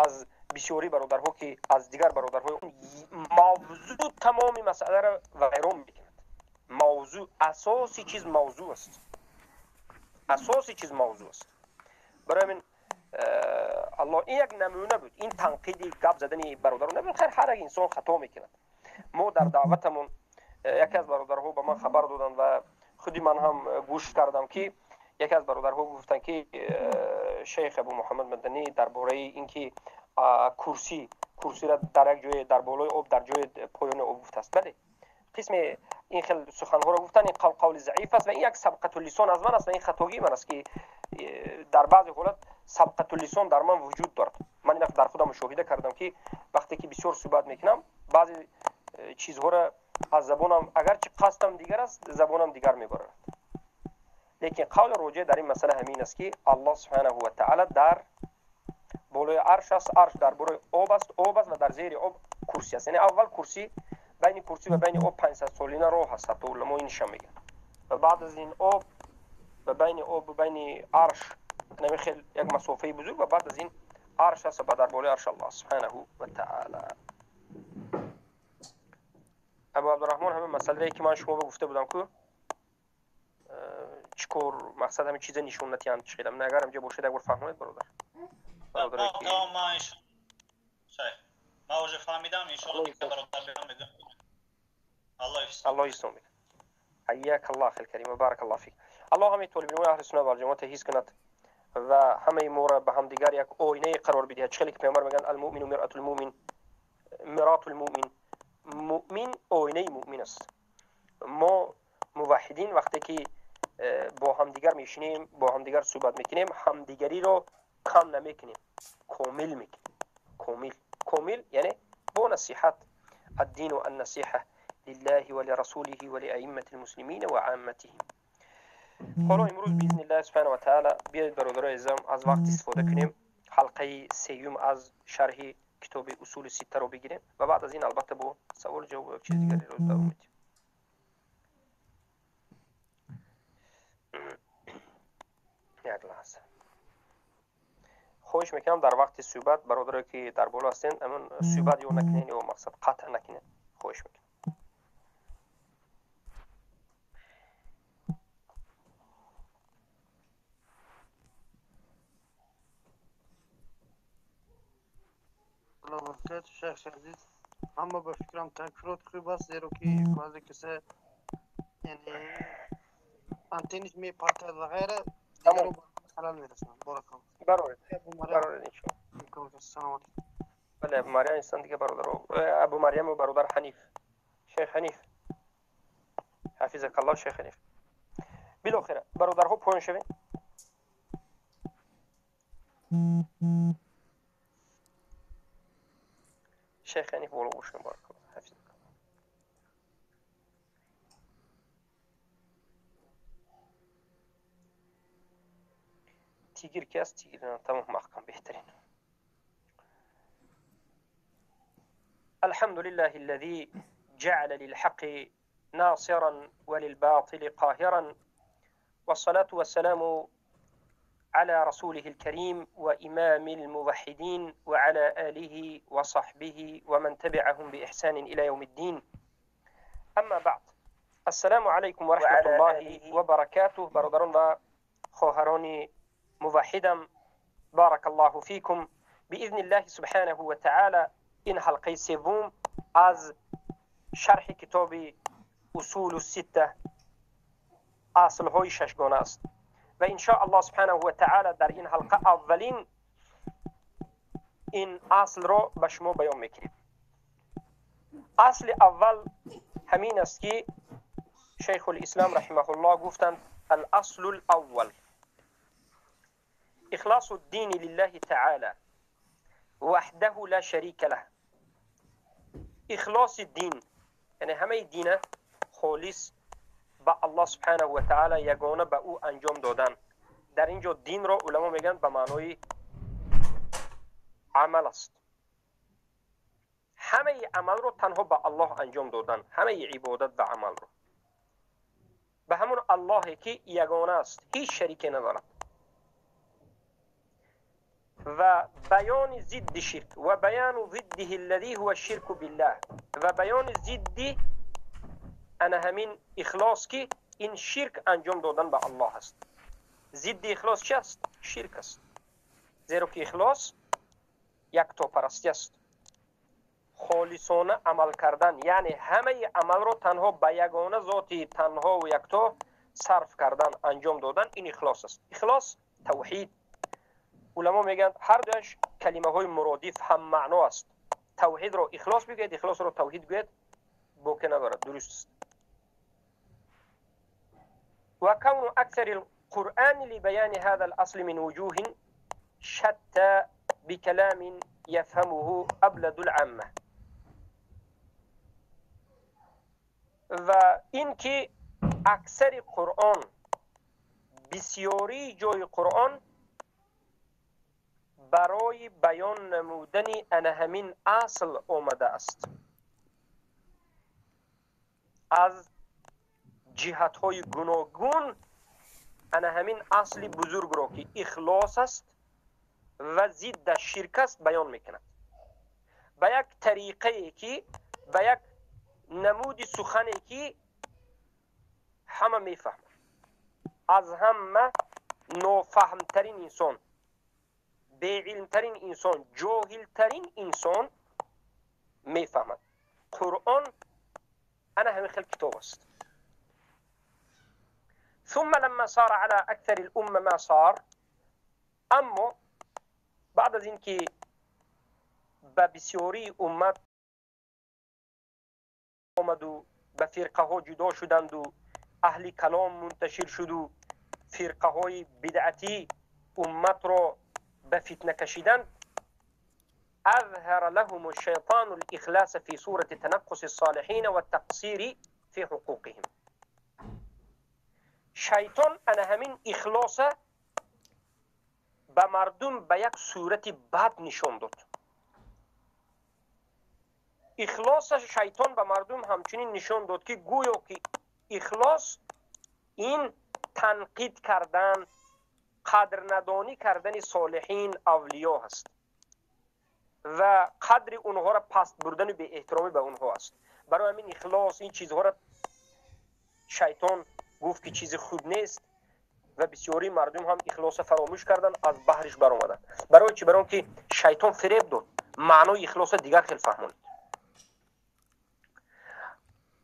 аз бисёри бародарҳо ки аз дигар бародарҳои мавзӯъ тамоми масъаларо вайрон мекунад. Мавзӯъ асоси чиз мавзӯъ аст. Асоси чиз мавзӯъ аст. Барои ҳамин аллоҳ ин як намуна буд. Ин танқиди гап задани бародарон набуд. Хайр, ҳар як инсон хато мекунад. Мо дар даъватамон яке аз бародарҳо ба ман хабар доданд ва худи ман ҳам гӯш кардам ки яке аз бародарҳо гуфтанд ки шейх Абу Муҳаммад Маданӣ дар бораи инки курсиро дар як ҷое дар болои об дар ҷои поёни об гуфтааст. Бале, қисме ин хел суханҳоро гуфтан ин қавли заиф аст ва ин як сабқатуллисон аз ман аст ва ин хатогии ман аст ки дар баъзе ҳолат сабқатуллисон дар ман вуҷуд дорад. Ман ин дар худам мушоҳида кардам ки вақте ки бисёр суҳбат мекунам баъзе чизҳоро аз забонам агарчи қасдам дигар аст забонам дигар мебарад. Лекин қавли роҷеъ дар ин масъала ҳамин аст ки Аллоҳ субҳанаҳу ва таъала дар болои арш аст, арш дар болои об аст, об аст ва дар зери об курсӣ аст. Яъне аввал курсӣ, байни курсӣ ва байни об 500 солина роҳ аст, ҳатто уламо инша мегӯянд. Ва баъд аз ин об ва байни об ва байни арш хел як масофаи бузург ва баъд аз ин арш аст ва дар болои арш Аллоҳ субҳанаҳу ва таъала. Абу Абдурраҳмон ҳамин масъалае ки ман шумо гуфта будам ку чӣ кор мақсад ҳамин чиза нишон натиҳанд чӣ хелам. Агар ҳамҷа бошед як бор фаҳмонед бародар. Ман уже фаҳмидам, иншоаллоҳ ки бародар мегӯям. Аллоҳ ислом мекунад. Ҳайяк Аллоҳ ахил карим ва баракаллоҳ фик. Аллоҳ ҳамаи толибилмои аҳли суннат вал ҷамоат ҳис кунад ва ҳамаи моро ба ҳамдигар як оинае қарор бидиҳад. Чӣ хеле ки паёмбар мегӯянд алмӯмину миратул мӯмин, миратул мӯмин, мӯмин оинаи мӯмин аст. Мо муваҳҳидин вақте ки бо ҳамдигар мешинем, бо ҳамдигар суҳбат мекунем, ҳамдигариро кам намекунем, комил мекунем. Комил, комил яъне бо насиҳат. الدين النصيحة لله ولرسوله ولأئمة المسلمين وعامتهم. ҳоло имрӯз биизни иллаҳи субҳана ва таъала биёед бародарои азизам аз вақт истифода кунем, ҳалқаи сеюм аз шарҳи китоби усули ситтаро бигирем ва баъд аз ин албатта бо саволу ҷавоб як чиз дигареро давом медиҳем. Як лаҳза хоҳиш мекунам дар вақти суҳбат бародарое ки дар боло ҳастен ҳамон суҳбат ё накунен ё мақсад қатъ накунен, хоҳиш мекунам. Шайх азиз, ҳама ба фикрам такфирот хуб аст, зеро ки баъзе каса яъне антениш мепартад ва ғайра, халал мерасонад. Баракаллоҳ. Бароред, бароред иншоаллоҳ. Салом алейкум. Бале, Абу Марьям инсон дига бародаро, Абу Марьям ва бародар Ҳаниф, Шейх Ҳаниф ҳафизакаллоҳ, Шейх Ҳаниф. Билохира бародарҳо поён шавед. Шейх Ҳаниф боло бошед, баракаллоҳ, ҳафизакаллоҳ. Тигр ки аст? Тигр тамом маҳкам, беҳтарин. الحمد لله الذي جعل للحق ناصرا وللباطل قاهرا، والصلاة والسلام على رسوله الكريم وإمام الموحدين وعلى آله وصحبه ومن تبعهم بإحسان إلى يوم الدين. أما بعد، السلام عليكم ورحمة الله وبركاته. برادران و خواهران موحدم، بارك الله فيكم. بإذن الله سبحانه وتعالى این حلقه سوم از شرح کتاب اصول السته اصلهای ششگانه است و ان شاء الله سبحانه و تعالی در این حلقه اولین این اصل را به شما بیان میکنیم. اصل اول همین است که شیخ الاسلام رحمه الله گفتند الاصل الاول اخلاص الدین لله تعالی وحده لا شریک له. اخلاص دین یعنی همه دین خالص به الله سبحانه و تعالی یگانه به او انجام دادن. در اینجا دین را علما میگن به معنای عمل است. همه عمل رو تنها به الله انجام دادن، همه عبادت و عمل رو به همون اللهی که یگانه است، هیچ شریکی ندارد. و بیان ضد شرک و بیان ضده الذي هو الشرك بالله و بیان ضد انا همین اخلاص که این شرک انجام دادن به الله است. ضد اخلاص چی است؟ شرک است. زیرا که اخلاص یکتاپرستی است، خالصانه عمل کردن، یعنی همه عمل را تنها به یگانه ذاتی تنها و یکتا صرف کردن، انجام دادن، این اخلاص است. اخلاص توحید. علما میگن هر دوش کلمه های مرادف هم معنا است. توحید را اخلاص بگوید، اخلاص را توحید گوید، باکی ندارد، درست است. و کون اکثر القرآن لبیان هذا الاصل من وجوه شتى بكلام يفهمه ابلد العامه. و اینکه اکثر قرآن، بسیاری جای قرآن برای بیان نمودن انا همین اصل آمده است، از جهت‌های گوناگون انا همین اصل بزرگ را که اخلاص است و ضد شرک است بیان میکند، به یک طریقه که، به یک نمود سخنی که همه میفهمند. از همه نافهمترین انسان، بی‌علمترین انسان، جاهلترین انسان میفهمد. قرآن انا همین خیلی کتاب است. ثم لما صار على اکثر الامه ما صار، اما بعد از اینکه به بسیاری امت آمد و به فرقه ها جدا شدند و اهل کلام منتشر شد و فرقه های بدعتی امت را به فتنه کشیدند، اظهر لهم الشیطان الاخلاص في صورة تنقص الصالحین والتقصیر في حقوقهم. شیطان انا همین اخلاص به مردم به یک صورت بد نشان داد. اخلاص شیطان به مردم همچنین نشان داد که گویا که اخلاص این تنقید کردن، قدر ندانی کردن صالحین اولیا هست و قدر اونها را پست بردن و بی احترامی به اونها است. برای همین اخلاص این چیزها را شیطان گفت که چیز خوب نیست و بسیاری مردم هم اخلاص فراموش کردن، از بحرش برآمدن. برای چی؟ برای که شیطان فریب داد، معنای اخلاص دیگر خیلی فهموند.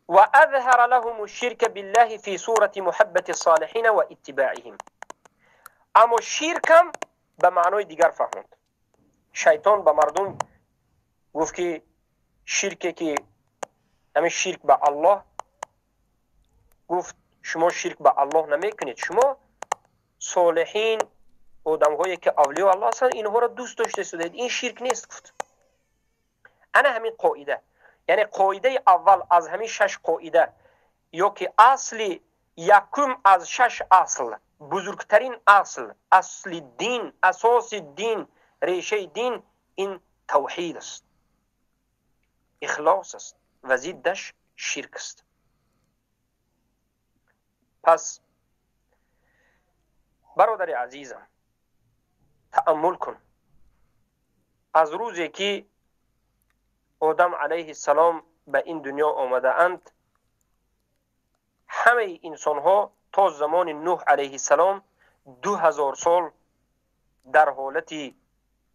و اظهر لهم الشرك بالله في صورة محبة الصالحین و اتباعهم. اما شرک هم به معنای دیگر فهموند. شیطان به مردم گفت که شرکه که همین شرک به الله، گفت شما شرک به الله نمیکنید، شما صالحین، آدم‌هایی که اولیاء الله هستند، اینها را دوست داشته شدید، این شرک نیست. گفت انا همین قاعده، یعنی قاعده اول از همین شش قاعده، یا که اصل یکم از شش اصل، بزرگترین اصل، اصل دین، اساس دین، ریشه دین، این توحید است، اخلاص است و ضدش شرک است. پس برادر عزیزم تأمل کن، از روزی که آدم علیه السلام به این دنیا آمده اند، همه انسان ها تا زمان نوح علیه السلام 2000 سال در حالت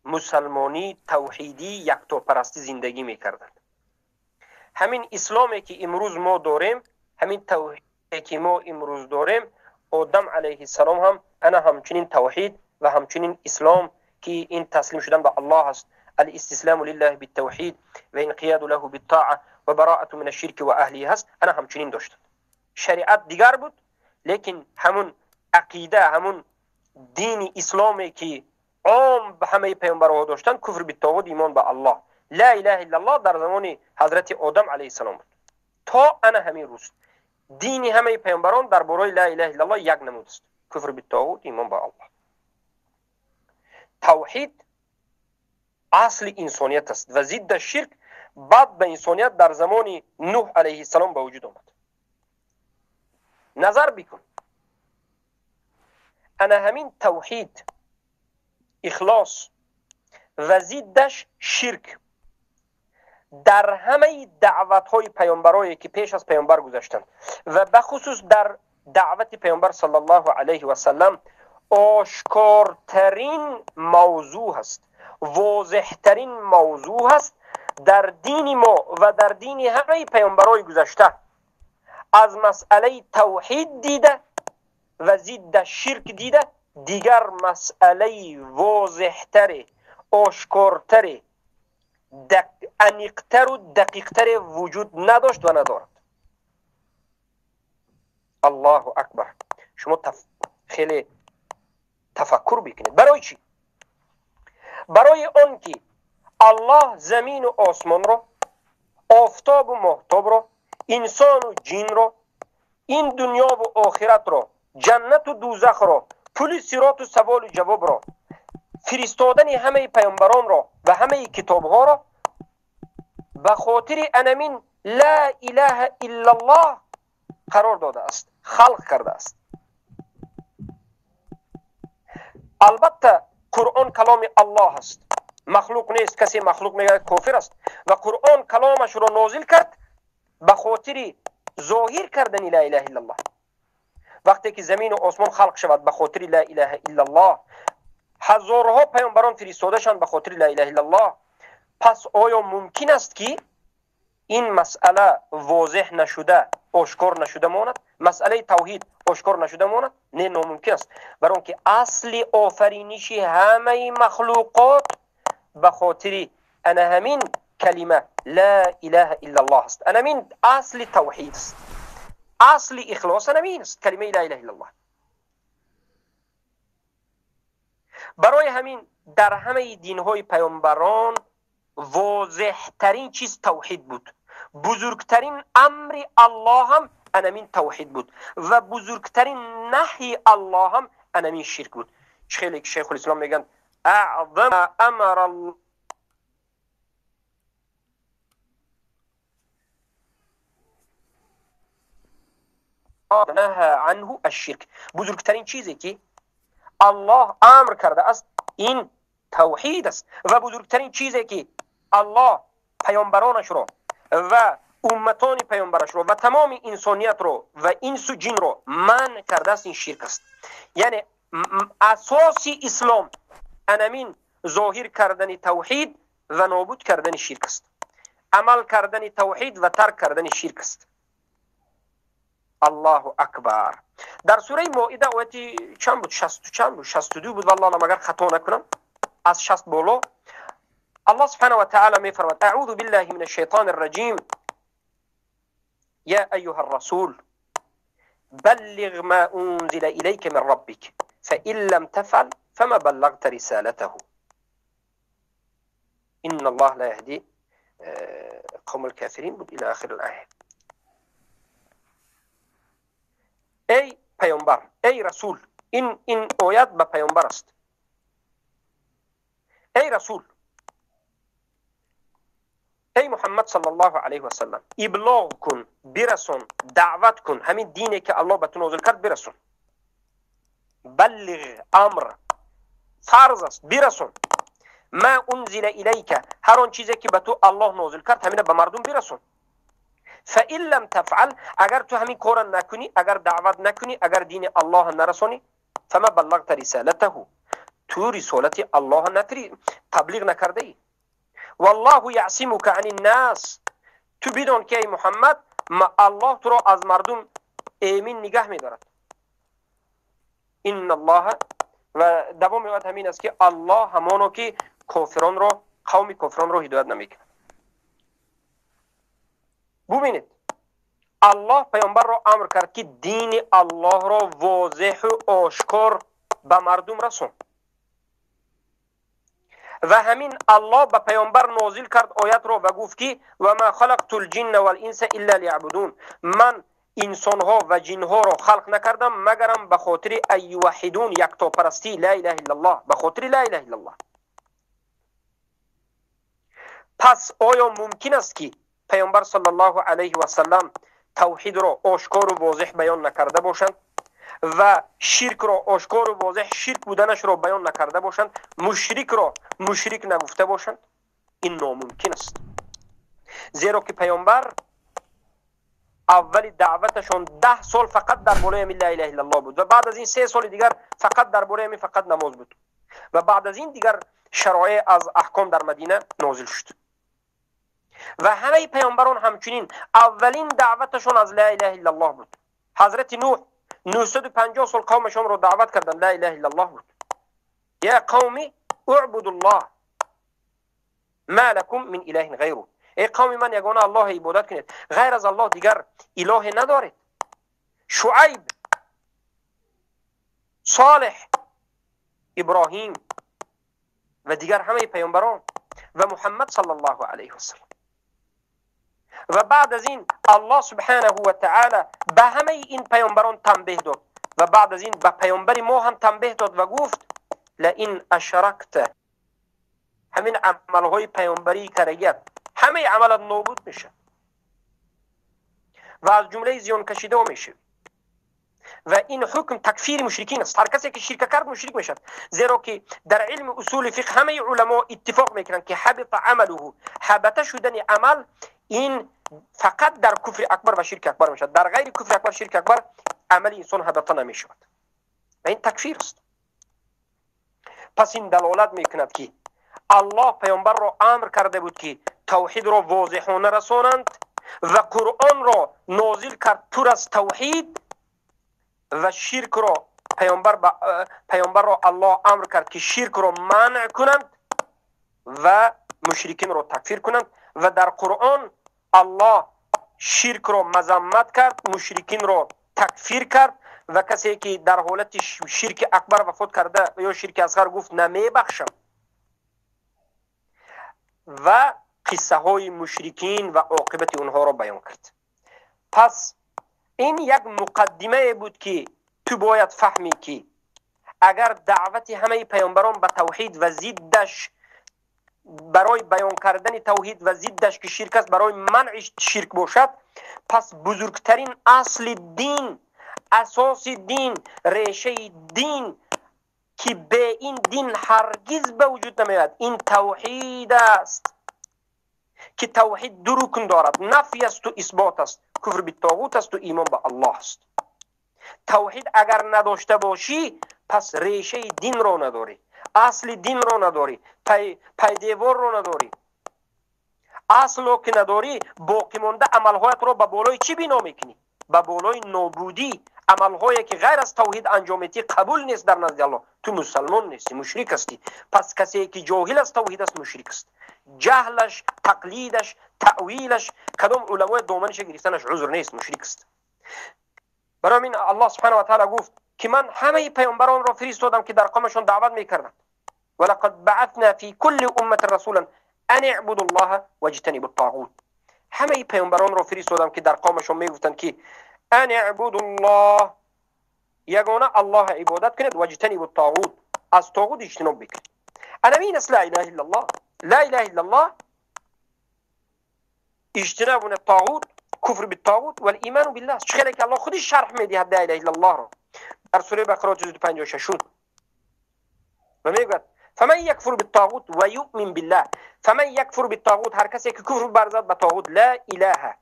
مسلمانی توحیدی یکتاپرستی زندگی میکردند. همین اسلامی که امروز ما داریم، همین توحیدی که ما امروز داریم، آدم علیه السلام هم انا همچنین توحید و همچنین اسلام که این تسلیم شدن به الله است، الاستسلام لله بالتوحید و انقیاد له بالطاعه و براءة من الشرک و اهله هست، انا همچنین داشتند. شریعت دیگر بود، لیکن همون عقیده، همون دین اسلامی که عام به همه پیامبرها داشتند، کفر بالطاغوت، ایمان به الله، لا اله الا الله، در زمان حضرت آدم علیه السلام بود تا انا همین روز. دین همه پیامبران درباره لا اله الا الله یک نمود است، کفر بالطاغوت، ایمان به الله. توحید اصل انسانیت است و ضد شرک بعد به انسانیت در زمان نوح علیه السلام به وجود آمد. نظر بکن، انا همین توحید، اخلاص و ضدش شرک در همه دعوت‌های پیامبرایی که پیش از پیامبر گذشتند و بخصوص در دعوت پیامبر صلی الله علیه و سلم آشکارترین موضوع است، واضحترین موضوع است در دین ما و در دین همه پیامبرای گذشته. از مسئله توحید دیده و ضد شرک دیده، دیگر مسئله واضحتر، آشکارتر، عمیق‌تر و دقیق‌تر وجود نداشت و ندارد. الله اکبر. شما خیلی تفکر بکنید. برای چی؟ برای آن که الله زمین و آسمان را، آفتاب و ماهتاب را، انسان و جن را، این دنیا و آخرت را، جنت و دوزخ را، پل صراط و سوال و جواب را، فرستادن همه پیامبران را و همه کتابها را به خاطر انمین لا اله الا الله قرار داده است، خلق کرده است. البته قرآن کلام الله است، مخلوق نیست. کسی مخلوق میگه کافر است. و قرآن کلامش را نازل کرد به خاطر ظاهر کردن لا اله الا الله. وقتی که زمین و آسمان خلق شود به خاطر لا اله الا الله، هزارها پیامبران فرستاده شدند به خاطر لا اله الا الله، پس آیا ممکن است که این مسئله واضح نشده، آشکار نشده ماند؟ مسئله توحید آشکار نشده ماند؟ نه، ناممکن است. برای اینکه اصل آفرینش همه مخلوقات به خاطر انا همین کلمه لا اله الا الله است. انا همین اصل توحید است، اصل اخلاص انا همین است، کلمه لا اله الا الله. برای همین در همه دینهای پیامبران واضح ترین چیز توحید بود. بزرگترین امر الله هم انمین توحید بود و بزرگترین نهی الله هم انمین شرک بود. خیلی که شیخ الاسلام میگن اعظم امر الله نهى عنه الشرک. بزرگترین چیزی که الله امر کرده است این توحید است و بزرگترین چیزی که الله پیامبرانش را و امتان پیامبرش را و تمام انسانیت را و انس و جن را منع کرده است این شرک است. یعنی اساس اسلام انمین ظاهر کردن توحید و نابود کردن شرک است، عمل کردن توحید و ترک کردن شرک است. الله اکبر. در سوره مائده آیت چند بود؟ 60 چند بود؟ 62 بود والله اعلم، اگر خطا نکنم از 60 بالا. الله سبحانه و تعالی میفرماید اعوذ بالله من الشیطان الرجیم یا ایها الرسول بلغ ما انزل الیک من ربک فإن لم تفعل فما بلغت رسالته ان الله لا يهدي قوم الكافرین بود الى آخر الآیه. ای پیامبر، ای رسول، این آیت به پیامبر است. ای رسول، ای محمد صلی الله علیه و سلم، ابلاغ کن، برسون، دعوت کن، همین دینی که الله به تو نازل کرد برسون. بلغ امر فرض است، برسون. ما انزل الیک، هر آن چیزی که به تو الله نازل کرد همینه به مردم برسون. فإن لم تفعل، اگر تو همین کار نکنی، اگر دعوت نکنی، اگر دین الله نرسونی، فما بلغت رسالته، تو رسالت الله نتری تبلیغ نکرده ای. والله یعصمک عن الناس، تو بدون که ای محمد ما الله تو را از مردم ایمن نگه می‌دارد. ان الله، و دوام آیت همین است که الله همانو که کافران را، قوم کافران را هدایت نمیکند. ببینید الله پیامبر را امر کرد که دین الله را واضح و آشکار به مردم رسون و همین الله به پیامبر نازل کرد آیت را و گفت که و ما خلقت الجن والانس الا لیعبدون، من انسانها و جنها را خلق نکردم مگرم به خاطر ایوحدون، یکتاپرستی، لا اله الا الله، به خاطر لا اله الا الله. پس آیا ممکن است که پیامبر صلی الله علیه و سلم توحید را آشکار و واضح بیان نکرده باشند و شرک را آشکار و واضح شرک بودنش را بیان نکرده باشند، مشرک را مشرک نگفته باشند؟ این ناممکن است. زیرا که پیامبر اول دعوتشان 10 سال فقط درباره همین لا اله الا الله بود و بعد از این 3 سال دیگر فقط درباره همین فقط نماز بود و بعد از این دیگر شرایع از احکام در مدینه نازل شد. و همه پیامبران همچنین اولین دعوتشان از لا اله الا الله بود. حضرت نوح 950 سال قومشان را دعوت کردند، لا اله الا الله بود. یا قومی اعبدوا الله ما لكم من اله غیره. ای قوم من یگانه الله عبادت کنید، غیر از الله دیگر اله ندارید. شعیب، صالح، ابراهیم و دیگر همه پیامبران و محمد صلی الله علیه و سلم. و بعد از این الله سبحانه و تعالی به همه این پیامبران تنبیه داد و بعد از این به پیامبر ما هم تنبیه داد و گفت لئن اشرکت، همین عملهای پیامبری کرگیت همه عملت نابود میشه و از جمله زیان کشیده میشه. و این حکم تکفیر مشرکین است. هر کسی که شرک کرد مشرک میشد، زیرا که در علم اصول فقه همه علما اتفاق میکنند که حبط عمله، حبط شدن عمل این فقط در کفر اکبر و شرک اکبر میشد، در غیر کفر اکبر شرک اکبر عمل انسان حبط نمیشود و این تکفیر است. پس این دلالت میکند که الله پیامبر را امر کرده بود که توحید را واضحانه رسانند و قرآن را نازل کرد پر از توحید و شرک را پیامبر را الله امر کرد که شرک را منع کنند و مشرکین را تکفیر کنند و در قرآن الله شرک را مذمت کرد، مشرکین را تکفیر کرد و کسی که در حالت شرک اکبر وفات کرده یا شرک اصغر گفت نمیبخشم و قصه های مشرکین و عاقبت اونها را بیان کرد. پس این یک مقدمه بود که تو باید فهمی که اگر دعوت همه پیامبران به توحید و ضدش برای بیان کردن توحید و ضدش که شرک است برای منع شرک باشد، پس بزرگترین اصل دین، اساس دین، ریشه دین که به این دین هرگز به وجود نمیاد، این توحید است که توحید دو رکن دارد، نفی است و اثبات است، کفر بالطاغوت است و ایمان به الله است. توحید اگر نداشته باشی پس ریشه دین را نداری، اصل دین را نداری، پایدیوار را نداری. اصل را که نداری باقی مانده عملهایت را به بالای چی بنا میکنی؟ به بالای نابودی. عملهایی که غیر از توحید انجام میدی قبول نیست در نزد الله، تو مسلمان نیستی، مشرک هستی. پس کسی که جاهل از توحید است مشرک است. جهلش، تقلیدش، تأویلش، کدام علمای دامنش گرفتنش عذر نیست، مشرک است. برای این الله سبحانه و تعالی گفت که من همه پیامبران را فرستادم که در قومشان دعوت میکردند. ولقد بعثنا فی کل امة رسولا ان اعبدوا الله واجتنبوا الطاغوت. همه پیامبران را فرستادم که در قومشان میگفتند که ان اعبدوا الله، یگانه الله عبادت کنید، واجتنبوا الطاغوت، از طاغوت اجتناب بکنید. انا مين لا اله الا الله، لا اله الا الله اجتناب الطاغوت، کفر بالطاغوت والایمان بالله. چخیلی که الله خودش شرح میدهد لا اله الا الله را در سوره بقره 56 و میگوید فمن یکفر بالطاغوت و یؤمن بالله. فمن یکفر بالطاغوت، هر کسی که کفر برزد به طاغوت، لا اله،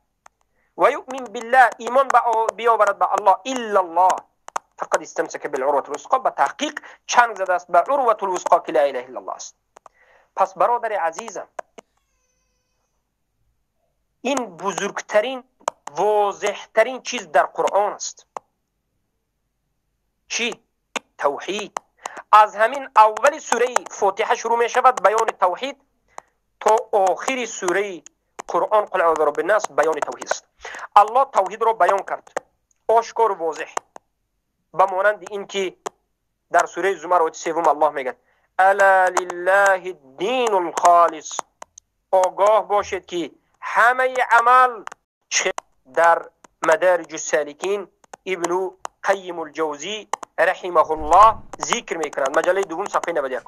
و یؤمن بالله، ایمان بیاورد به الله، الا الله فقد استمسک بالعروة الوثقى، به تحقیق چنگ زده است به عروة الوثقى که لا اله الا الله است. پس برادر عزیزم، این بزرگترین واضحترین چیز در قرآن است. چی؟ توحید. از همین اول سوره فاتحه شروع می شود بیان توحید تا آخر سوره قرآن قل اعوذ برب الناس بیان توحید است. الله توحید را بیان کرد آشکار و واضح، به مانند اینکه در سوره زمر آیه سوم الله میگه الا لله الدین الخالص. آگاه باشید که همه عمل در مدارج السالکین ابن قیم الجوزی رحمه الله ذکر میکنند، مجله دوم صفحه 91.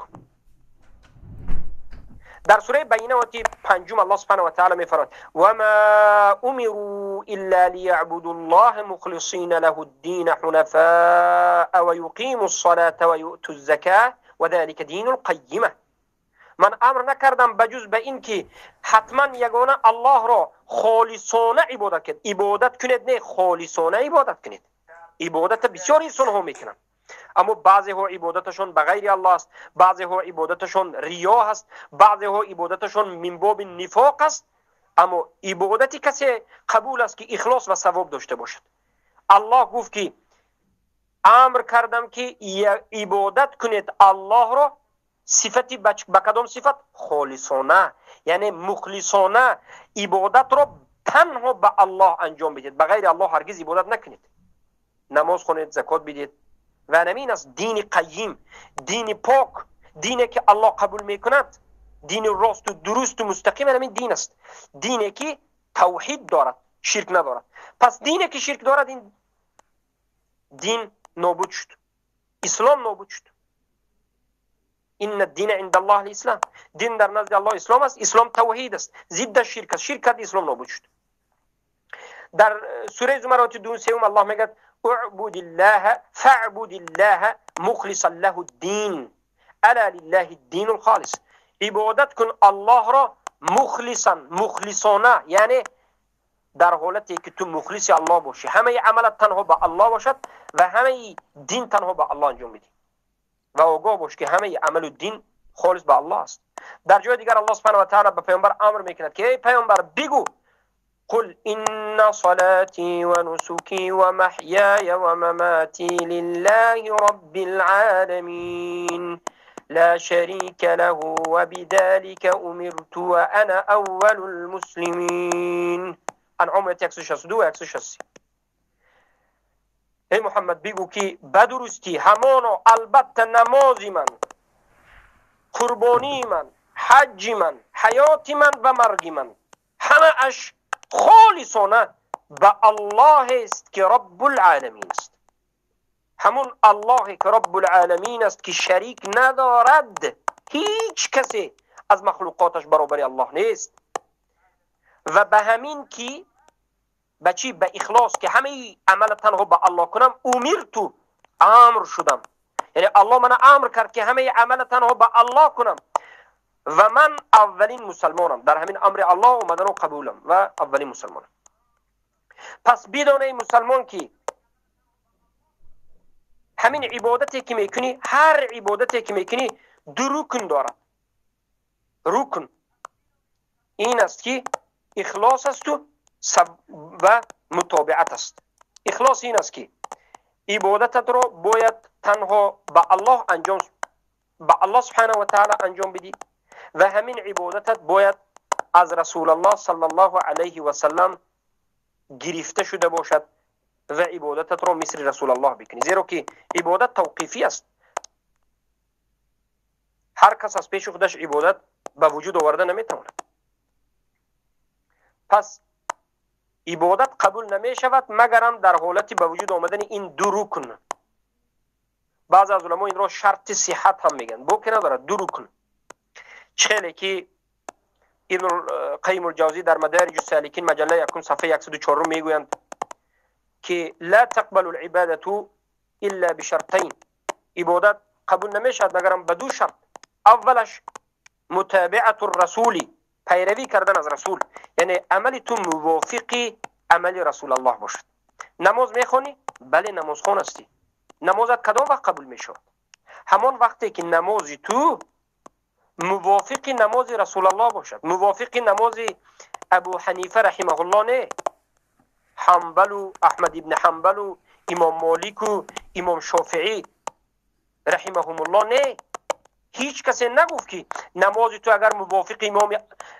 در سوره بینه آیه پنجم الله سبحانه و تعالی می‌فرماید و ما امروا الا ليعبدوا الله مخلصین له الدین حنفاء و یقیموا الصلاة و یؤتوا الزکاة و ذلك دین القیمه. من امر نکردم بجز به این که حتما یگانه الله را خالصانه عبادت کنید. عبادت کنید نه، خالصانه عبادت کنید. عبادت بسیار انسان ها میکنند، اما بعضی ها عبادتشون به غیر الله است، بعضی ها عبادتشون ریا است، بعضی ها عبادتشون من باب نفاق است. اما عبادت کسی قبول است که اخلاص و ثواب داشته باشد. الله گفت که امر کردم که عبادت کنید الله را، صفتی به کدام صفت؟ خالصانه، یعنی مخلصانه عبادت را تنها به الله انجام بدید، به غیر الله هرگز عبادت نکنید. نماز خونید، زکات بدید. و همین است دین قیم، دین پاک، دینی که الله قبول میکند، دین راست و درست و مستقیم. همین دین است، دینی که توحید دارد، شرک ندارد. پس دینی که شرک دارد این دین نابود شد، اسلام نابود شد. ان الدین عند الله الاسلام، دین در نزد الله اسلام است، اسلام توحید است، ضد شرک است، شرک کرد اسلام نابود شد. در سوره زمر آیه 2 الله میگه اعبد الله فاعبد الله مخلصا له الدین الا لله الدین الخالص. عبادت کن الله را مخلصا، مخلصانه، یعنی در حالتی که تو مخلص الله باشی، همه عملت تنها به الله باشد و همه دین تنها به الله انجام میدی و آگاه باش که همه عمل و دین خالص به الله است. در جای دیگر الله سبحانه و تعالی به پیامبر امر میکند که ای پیامبر بگو قل إن صلاتي ونسكي ومحياي ومماتي لله رب العالمين لا شريك له وبذلك أمرت وأنا أول المسلمين. انعام 162 و 163. ای محمد بگو که بدرستی همانا البته نماز من، قربانی من، حج من، حیات من و مرگ من همه اش خالصانه به الله است که رب العالمین است. همون الله که رب العالمین است که شریک ندارد، هیچ کسی از مخلوقاتش برابر الله نیست. و به همین که به چی؟ به اخلاص که همه عمل تنها به الله کنم، امرتو امر شدم، یعنی الله من امر کرد که همه عمل تنها به الله کنم و من اولین مسلمانم، در همین امر الله اومدن و قبولم و اولین مسلمانم. پس بدون ای مسلمان که همین عبادتی که میکنی، هر عبادتی که میکنی دو رکن دارد. رکن این است که اخلاص است و متابعت است. اخلاص این است که عبادتت را باید تنها به الله انجام، به الله سبحانه و تعالی انجام بدی و همین عبادتت باید از رسول الله صلی الله علیه و سلم گرفته شده باشد و عبادتت را مثل رسول الله بکنی، زیرا که عبادت توقیفی است. هر کس از پیش خودش عبادت به وجود آورده نمیتواند. پس عبادت قبول نمی شود مگرم در حالت به وجود آمدن این دو رکن. بعض از علما این را شرط صحت هم میگن، بو که ندارد، دو رکن. چه که ابن قیم الجوزی در مدارج السالکین مجله یکم صفحه 104 میگویند که لا تقبل العبادة الا بشرطین، عبادت قبول نمیشود مگرم به دو شرط. اولش متابعة الرسول، پیروی کردن از رسول، یعنی عمل تو موافق عمل رسول الله باشد. نماز میخوانی؟ بله نماز خون هستی. نمازت کدام وقت قبول میشود؟ همان وقتی که نماز تو موافق نماز رسول الله باشد، موافق نماز ابو حنیفه رحمه الله نه، حنبل و احمد ابن حنبل و امام مالک و امام شافعی رحمهم الله نه. هیچ کسی نگفت که نماز تو اگر موافق امام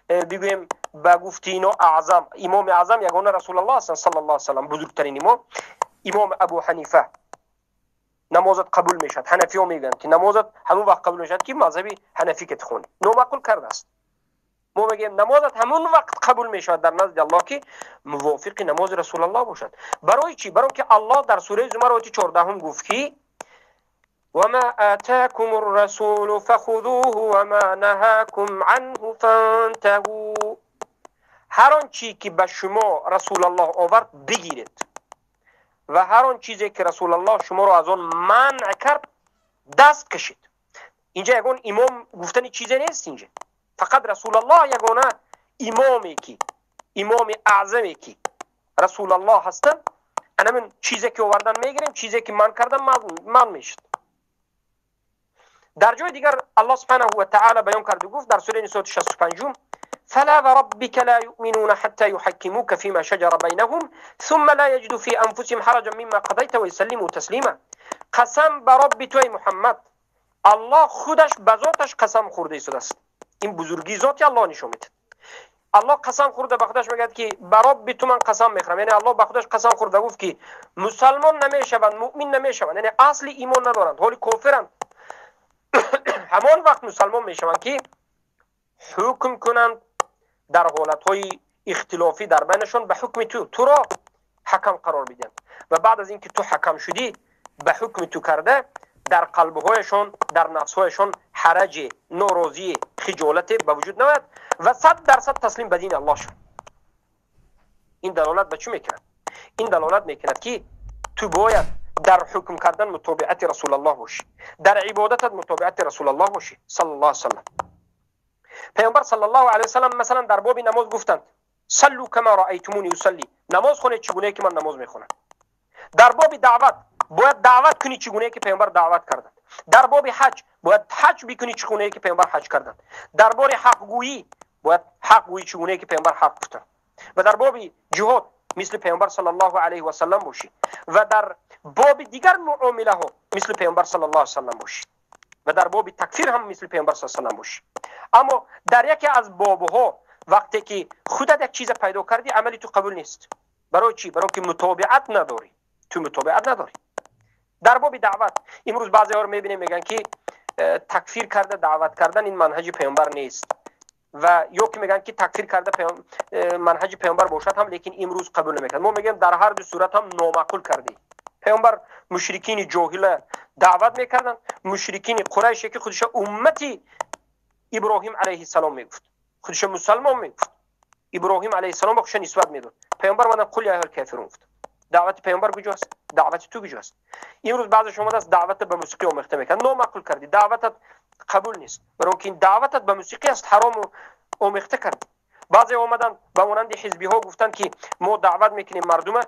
بگویم به گفت اینا اعظم، امام اعظم یگانه رسول الله است صلی الله علیه و سلم، بزرگترین امام، امام ابو حنیفه، نمازت قبول میشد. حنفی ها میگن که نمازت همون وقت قبول میشد که مذهبی حنفی که تخونی نامعقول کرده است. ما میگیم نمازت همون وقت قبول میشد در نزد الله که موافق نماز رسول الله باشد. برای چی؟ برای که الله در سوره زمر آیه 14 گفت که وما آتاكم الرسول فخذوه وما نهاكم عنه فانتهوا. هر آن چی که به شما رسول الله آورد بگیرید و هر آن چیزی که رسول الله شما را از آن منع کرد دست کشید. اینجا یگان امام گفتن چیزی نیست، اینجا فقط رسول الله یگانه امامی که امام اعظمی که رسول الله هستند، انا من چیزی که آوردن میگیریم، چیزی که من کردم من میشد. در جای دیگر الله سبحانه و تعالی بیان کرد و گفت در سوره نساء 65: فلا وربك لا يؤمنون حتى يحكموك فيما شجر بينهم ثم لا يجدوا في أنفسهم حرجا مما قضيت ويسلموا تسليما. قسم به رب تو ای محمد، الله خودش به ذاتش قسم خورده است. این بزرگی ذاتی الله نشون میده. الله قسم خورده به خودش میگه که به رب تو من قسم میخورم، یعنی الله به خودش قسم خورده گفت که مسلمان نمیشوند، مؤمن نمیشوند، یعنی اصل ایمان ندارند، حالی کافرند. همان وقت مسلمان میشوند که حکم کنند در حالتهای اختلافی در بینشون به حکم تو، تو را حکم قرار بدن و بعد از اینکه تو حکم شدی به حکم تو کرده در قلبهایشون، در نفسهایشون حرج، ناراضی، خجالت به وجود نیاید و 100% تسلیم به دین الله شد. این دلالت به چی میکند؟ این دلالت میکند که تو باید در حکم کردن متابعت رسول الله باشی، در عبادتت متابعت رسول الله باشی صلی الله علیه وسلم. پیامبر صلی الله علیه وسلم مثلا در باب نماز گفتند صلوا کما رأیتمونی اصلی، نماز خونید چگونه که من نماز میخونم. در باب دعوت باید دعوت کنی چگونه که پیامبر دعوت کردند. در باب حج باید حج بکنی چگونه که پیامبر حج کردند. در باب حقگویی باید حقگویی چگونه که پیامبر حق گفتند. و در باب جهاد مثل پیامبر صلی الله علیه و سلم باشی و در باب دیگر معامله ها مثل پیامبر صلی الله علیه و سلم باشی و در باب تکفیر هم مثل پیامبر صلی الله علیه و سلم باشی. اما در یکی از بابها وقتی که خودت یک چیز پیدا کردی عملی تو قبول نیست. برای چی؟ برای که متابعت نداری، تو متابعت نداری. در باب دعوت امروز بعضی ها رو میبینیم میگن که تکفیر کرده دعوت کردن این منهج پیامبر نیست، و یا که میگن که تکفیر کرده منهج پیامبر باشد هم لیکن امروز قبول نمیکنه. ما میگیم در هر دو صورت هم نامعقول کردی. پیامبر مشرکین جاهل دعوت میکردن، مشرکین قریش که خودش امتی ابراهیم علیه السلام میگفت، خودش مسلمان میگفت، ابراهیم علیه السلام خودش نسبت میداد. پیامبر اومدن قل یا ایها الکافرون گفت. دعوت پیامبر کجاست؟ دعوت تو کجاست؟ امروز بعضی شما دست دعوت به موسیقی آمیخته میکنن. نامعقول کردی، دعوتت قبول نیست، برای اینکه این دعوتت به موسیقی است، حرام آمیخته کردی. بعضی اومدن به مانند حزبی ها گفتن که ما دعوت میکنیم مردم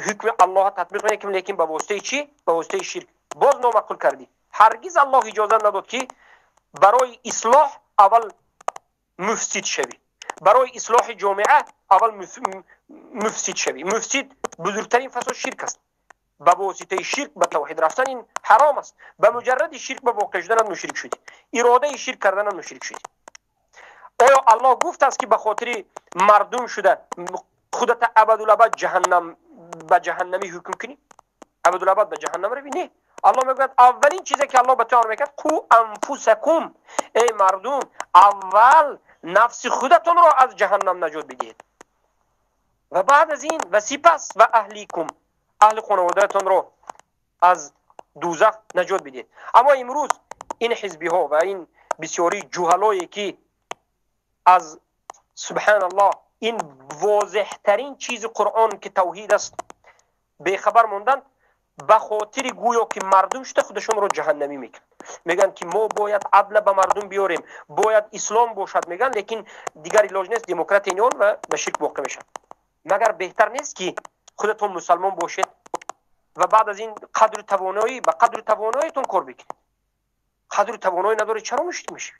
حکم الله تطبیق میکنیم، لیکن به واسطه چی؟ به واسطه شرک. باز نامعقول کردی. هرگز الله اجازه نداد که برای اصلاح اول مفسد شوی، برای اصلاح جامعه اول مفسد شوی. مفسد بزرگترین فساد شرک است. به واسطه شرک به توحید رفتن این حرام است. به مجرد شرک به واقع شدن مشرک شدی، اراده شرک کردن مشرک شدی. آیا الله گفت است که به خاطر مردم شده خودت ابدالابد جهنم به جهنمی حکم کنی؟ ابدالابد به جهنم روی؟ نه. الله میگوید اولین چیزی که الله به تو امر میکرد قو انفسکم، ای مردم اول نفس خودتون را از جهنم نجات بدهید و بعد از این و سپس و اهلیکم، اهل خانوادهتون را از دوزخ نجات بدهید. اما امروز این حزبی ها و این بسیاری جهلایی که از سبحان الله این واضح ترین چیز قرآن که توحید است بیخبر موندن، به خاطر گویا که مردم شده خودشون رو جهنمی میکنن. میگن که ما باید عدل به مردم بیاریم، باید اسلام باشد میگن، لیکن دیگر علاج نیست، دموکرات اینان و به شرک واقع میشن. مگر بهتر نیست که خودتون مسلمان باشید و بعد از این قدر توانایی به قدر تواناییتون کار بکنید؟ قدر توانایی نداری چرا مشرک میشی؟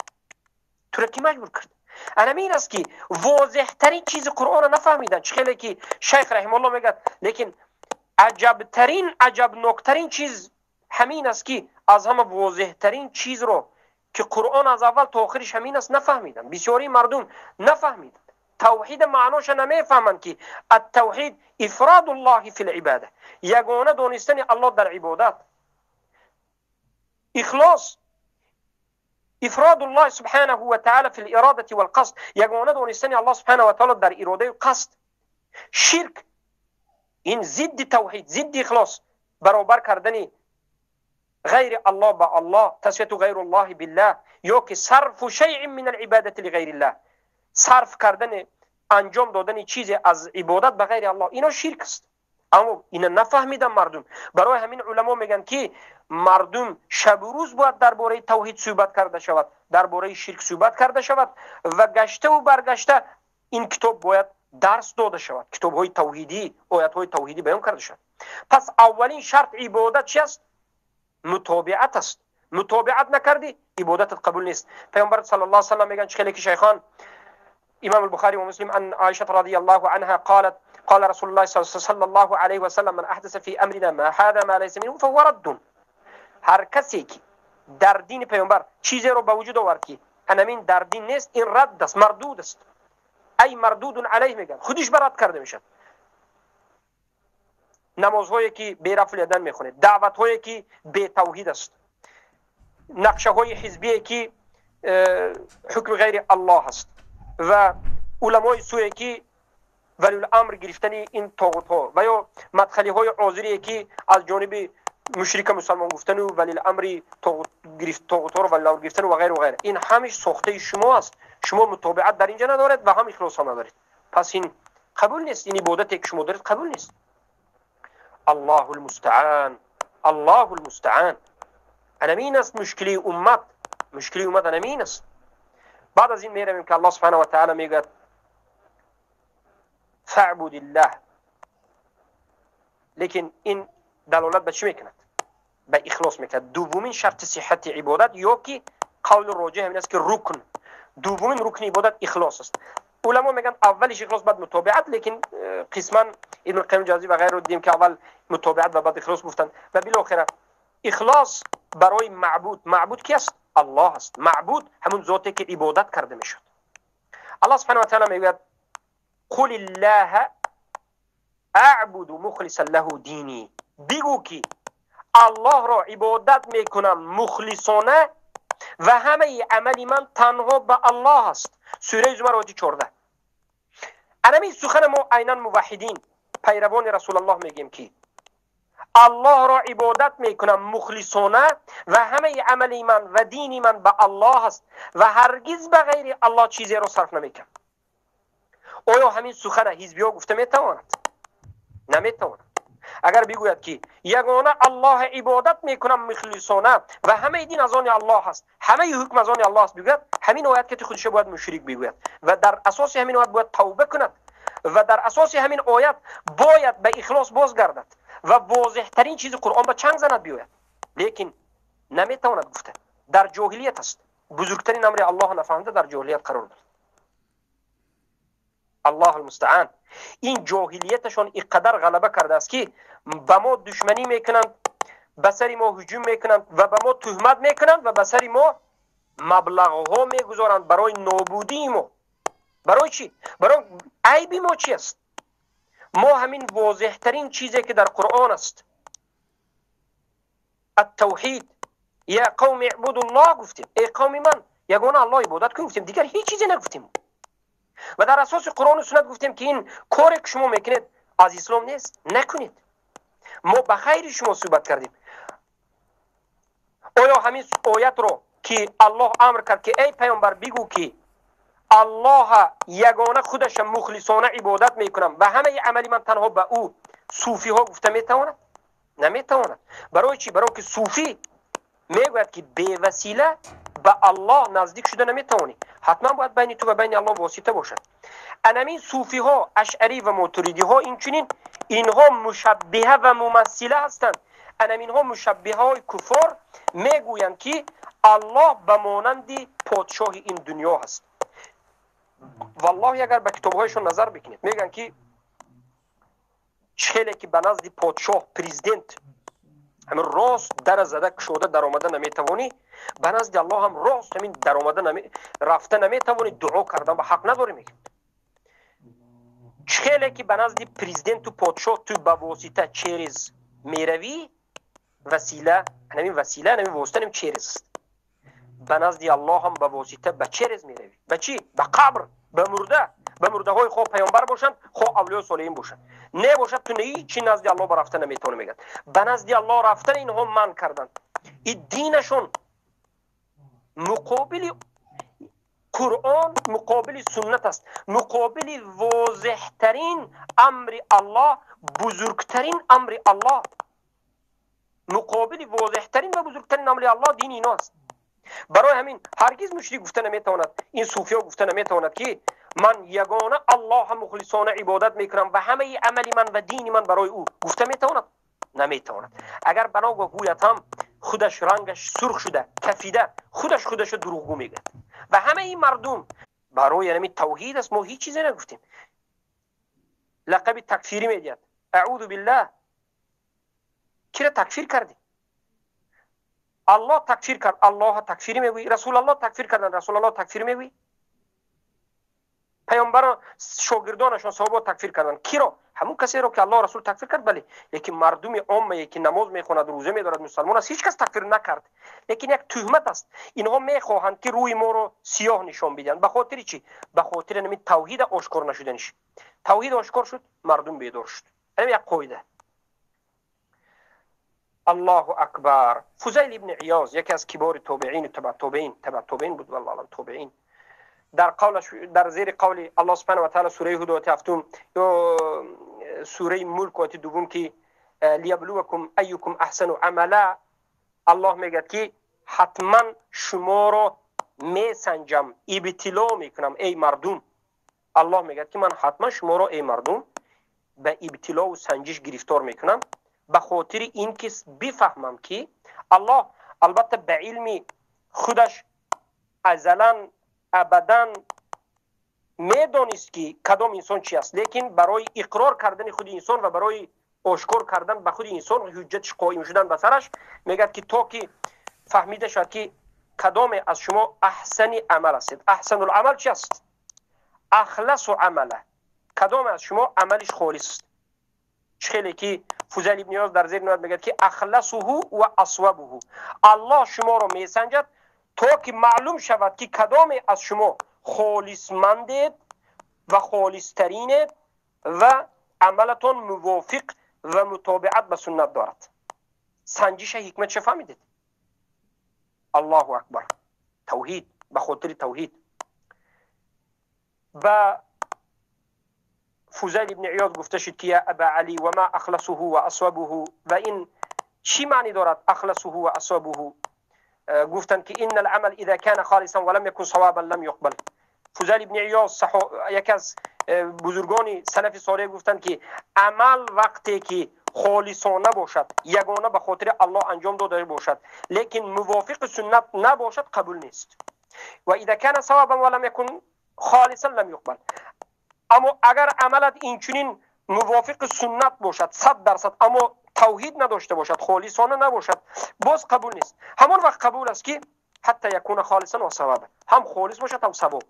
تو را کی مجبور کرد؟ این است که واضح ترین چیز قرآن را نفهمیدن. چه خیلی که شیخ رحم الله میگه، لیکن عجب ترین عجب نکترین چیز همین است که از همه واضح ترین چیز رو که قرآن از اول تا آخرش همین است نفهمیدن. بسیاری مردم نفهمیدن توحید معناش نمیفهمند که التوحید افراد الله فی العباده، یگانه دانستن الله در عبادت، اخلاص افراد الله سبحانه و تعالی فی الاراده والقصد، یگانه دانستن الله سبحانه و تعالی در اراده و قصد. شرک این ضد توحید، ضد اخلاص، برابر کردن غیر الله با الله، تسویت غیر الله بالله، یا که صرف شیء من العبادت لغیر الله، صرف کردن، انجام دادن چیزی از عبادت به غیر الله، اینا شرک است. اما اینا نفهمیدن مردم. برای همین علما میگن که مردم شب و روز باید درباره توحید صحبت کرده شود، درباره شرک صحبت کرده شود و گشته و برگشته این کتاب باید درس داده شود، کتاب های توحیدی، آیت های توحیدی بیان کرده شود. پس اولین شرط عبادت چی است؟ متابعت است. متابعت نکردی عبادتت قبول نیست. پیامبر صلی الله علیه و سلم میگن چه که شیخان امام البخاري ومسلم عن عائشة رضي الله عنها قالت قال رسول الله صلى الله عليه وسلم من احدث في امرنا ما هذا ما ليس منه فهو رد. هر کسی که در دین پیامبر چیزی رو به وجود آورد که انمین در دین نیست، این رد است، مردود است. ای مردود علیه میگن، خودش برد کرده میشد. نمازهایی که بی رفع الیدین میخونه، دعوتهایی که بی توحید است، نقشه های حزبی که حکم غیر الله است و علمای سوی که ولی الامر گرفتن این طاغوت ها و یا مدخلی های عاذری که از جانب مشرک مسلمان گفتن و ولی الامر طاغوت ها رو ولی الامر گرفتن و غیر و غیره، این همیش ساخته شما است. شما متابعت در اینجا ندارید و هم اخلاص هم ندارید. پس این قبول نیست، این عبادتی که شما دارید قبول نیست. الله المستعان، الله المستعان. انمین است مشکلی امت، مشکلی امت انمین است. بعد از این میرویم که الله سبحانه و تعالی میگوید فاعبد الله، لیکن این دلالت به چی میکند؟ به اخلاص میکند. دومین شرط صحت عبادت یا که قول راجح همین است که رکن، دومین رکن عبادت اخلاص است. علما میگن اولش اخلاص بعد متابعت، لیکن قسما ابن القیم جوزی و غیره رو دیدیم که اول متابعت و بعد اخلاص گفتن. و بالاخره اخلاص برای معبود، معبود کی است؟ الله است. معبود همون ذاتی که عبادت کرده میشد. الله سبحانه و تعالی میگوید قل الله اعبد مخلصا له دینی، بگو که الله را عبادت میکنم مخلصانه و همه عمل من تنها به الله است. سوره زمر آیه 14. انمی سخن ما عینا موحدین پیروان رسول الله میگیم که الله را عبادت میکنم مخلصانه و همه عمل من و دین من به الله است و هرگز به غیر الله چیزی را صرف نمیکنم. آیا همین سخن حزبی ها گفته میتواند؟ نمیتواند. اگر بگوید که یگانه الله عبادت میکنم مخلصانه و همه دین از آن الله است، همه حکم از آن الله است، بگوید همین آیت که خودش باید مشرک بگوید و در اساس همین آیت باید توبه کند و در اساس همین آیت باید به اخلاص بازگردد و واضح ترین چیز قرآن به چنگ زند بیاید. لیکن نمیتواند گفته، در جاهلیت است. بزرگترین امر الله نفهمده در جاهلیت قرار دارد. الله المستعان. این جاهلیتشان اینقدر غلبه کرده است که به ما دشمنی میکنند، به سر ما هجوم میکنند و به ما تهمت میکنند و به سر ما مبلغ ها میگذارند برای نابودی ما. برای چی؟ برای عیب ما چی است؟ ما همین واضح ترین چیزی که در قرآن است، التوحید، یا قوم اعبدوا الله گفتیم، ای قوم من یگانه الله عبادت کن گفتیم، دیگر هیچ چیزی نگفتیم. و در اساس قرآن و سنت گفتیم که این کاری که شما میکنید از اسلام نیست، نکنید. ما به خیر شما صحبت کردیم. آیا همین آیت رو که الله امر کرد که ای پیامبر بگو که الله یگانه خودش مخلصانه عبادت میکنم و همه عملی من تنها به او، صوفی ها گفته میتواند؟ نمیتواند. برای چی؟ برای که صوفی میگوید که بی وسیله به الله نزدیک شده نمیتوانی، حتما باید بین تو و بین الله واسطه باشد. انمین صوفی ها، اشعری و ماتریدی ها اینچنین، اینها مشبهه و ممثله هستند. انمین ها مشبهه های کفار میگویند که الله به مانند پادشاه این دنیا هست. والله اگر به کتابهایشون نظر بکنید میگن که چهله که به نزد پادشاه پرزیدنت همین راست در زده کشوده در آمده نمیتوانی، به نزد الله هم راست همین در آمده رفته نمیتوانی، دعا کردن به حق نداری. میگن چهله که به نزد پرزیدنت و پادشاه تو به واسطه چیز میروی، وسیله، همین وسیله، همین واسطه، همین چیز است. به نزد الله هم به واسطه به چیز میروی، به چی؟ به قبر، به مرده، به مرده های خواه پیامبر باشند، خواه اولیاء صالحین باشند، نه باشد تو نه چی نزد الله برفته نمیتونه. میگن به نزد الله رفتن اینها من کردند. Ин динашон муқобили Қуръон, муқобили суннат аст, муқобили возеҳтарин амри Аллоҳ, бузургтарин амри Аллоҳ, муқобили возеҳтарин ва бузургтарин амри Аллоҳ дини ино аст. Барои ҳамин ҳаргиз мушрик гуфта наметавонад, ин суфиё гуфта наметавонад, ки ман ягона Аллоҳа мухлисона ибодат мекунам ва ҳамаи амали ман ва дини ман барои ӯ. Гуфта метавонад? Наметавонад. Агар баногоҳ гӯяд ҳам, худаш рангаш сурх шуда, кафида, худаш худашо дурӯғгӯ мегӯяд. Ва ҳамаи мардум барои ҳамин тавҳид аст, мо ҳеҷ чизе нагуфтем. Лақаби такфирӣ медиҳад. Аъузу биллаҳ. Кира такфир кардӣ? Аллоҳ такфир кард, Аллоҳа такфирӣ мегӯӣ? Расулаллоҳ такфир кардан, Расулаллоҳ такфир мегӯӣ? Паёмбарон, шогирдонашон, саҳобаҳо такфир карданд. Киро? Ҳамун касеро ки Аллоҳ Расул такфир кард, бале. Лекин мардуми оммае ки намоз мехонад, рӯза медорад, мусалмон аст, ҳеҷ кас такфир накард. Лекин як туҳмат аст. Инҳо мехоҳанд, ки рӯи моро сиёҳ нишон бидиҳанд. Ба хотири чӣ? Ба хотири ҳамин тавҳида ошкор нашуданиш. Тавҳид ошкор шуд, мардум бедор шуд. Ҳамин як қоида. Аллоҳу акбар. Фузайл ибни Иёз, яке аз кибори тобеин, табъ тобеин буд, валлоҳу алам, тобеин. Дар қавлаш, дар зери қавли Аллоҳ субҳанаҳу ва таъала, сураи Ҳуд ояти ҳафтум ё сураи Мулк ояти дуввум, ки лияблувакум айюкум аҳсану амала, Аллоҳ мегӯяд, ки ҳатман шуморо месанҷам, ибтило мекунам, эй мардум. Аллоҳ мегӯяд, ки ман ҳатман шуморо, эй мардум, ба ибтилову санҷиш гирифтор мекунам, ба хотири ин ки бифаҳмам, ки Аллоҳ албатта ба илми худаш азалан абадан медонист, ки кадом инсон чи аст, лекин барои иқрор кардани худи инсон ва барои ошкор кардан ба худи инсон, ҳуҷҷатиш қоим шудан ба сараш, мегӯяд, ки то ки фаҳмида шавад, ки кадоме аз шумо аҳсани амал ҳастед. Аҳсанул амал чи аст? Ахласу амала. Кадоме аз шумо амалиш холис аст. Чӣ хеле ки Фузайл ибни Иёз дар зери ривоят мегӯяд, ки ахласуҳу ва асвабуҳу. Аллоҳ шуморо месанҷад, то ки маълум шавад, ки кадоме аз шумо холисмандед ва холистаринед ва амалатон мувофиқ ва мутобиат ба суннат дорад. Санҷиша ҳикматша фаҳмидед? Аллоҳу акбар. Тавҳид, ба хотири тавҳид. Ба Фузайл ибни Иёз гуфта шуд, ки я аба Али, ва ма ахласуҳу ва асвабуҳу, ва ин чӣ маъни дорад, ахласуҳу ва асвабуҳу? Гуфтанд, ки инна العمل اذا كان خالصا ولم يكن صوابا لم يقبل. Фузайл ибни Иёз, яке аз бузургони салафи солеҳ, гуфтанд, ки амал вақте ки холисона бошад, ягона ба хотири Аллоҳ анҷом дода бошад, лекин мувофиқи суннат набошад, қабул нест. Ва إذا كان صوابا ولم يكن خالصا لم يقبل. Аммо агар амалат инчунин мувофиқи суннат бошад 100%, аммо тавҳид надошта бошад, холисона набошад, боз қабул нест. Ҳамон вақт қабул аст, ки ҳатта якуна холисан ва саваба, ҳам холис бошад, ҳам савоб,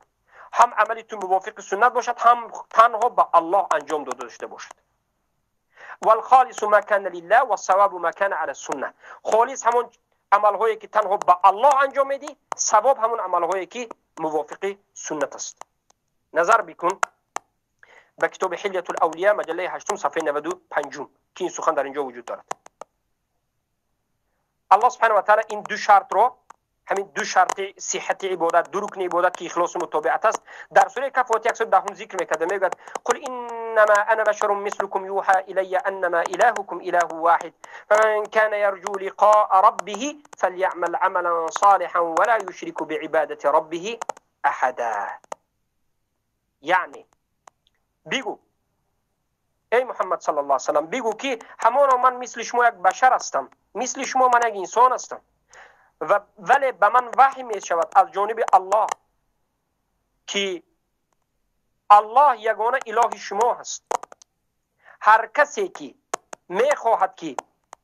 ҳам амали ту мувофиқи суннат бошад, ҳам танҳо ба Аллоҳ анҷом дода дошта бошад. والخالص ما كان لله والصواب ما كان على السنة. холис ҳамон амалҳое ки танҳо ба Аллоҳ анҷом медӣ, савоб ҳамон амалҳое ки мувофиқи суннат аст. Назар бикун ба китоби Ҳилятул Авлия, маҷаллаи ҳаштум, сафҳаи 95-ум, ки ин сухан дар инҷо вуҷуд дорад. Аллоҳ субҳанаҳу ва таъала ин ду шартро, ҳамин ду шарти сиҳати ибодат, ду рукни ибодат, ки ихлосу мутобиат аст, дар сураи Каф ояти 110-ум зикр мекарда, мегӯяд: قل إنما أنا بشر مثلكم يوحى إلي أنما إلهكم إله واحد فمن كان يرجو لقاء ربه فليعمل عملا صالحا ولا يشرك بعبادة ربه أحدا. یعنی بگو ای محمد صلی الله علیه وسلم، بگو که همانا من مثل شما یک بشر هستم، مثل شما من یک انسان هستم و ولی به من وحی می شود از جانب الله که الله یگانه اله شما هست. هر کسی که می خواهد که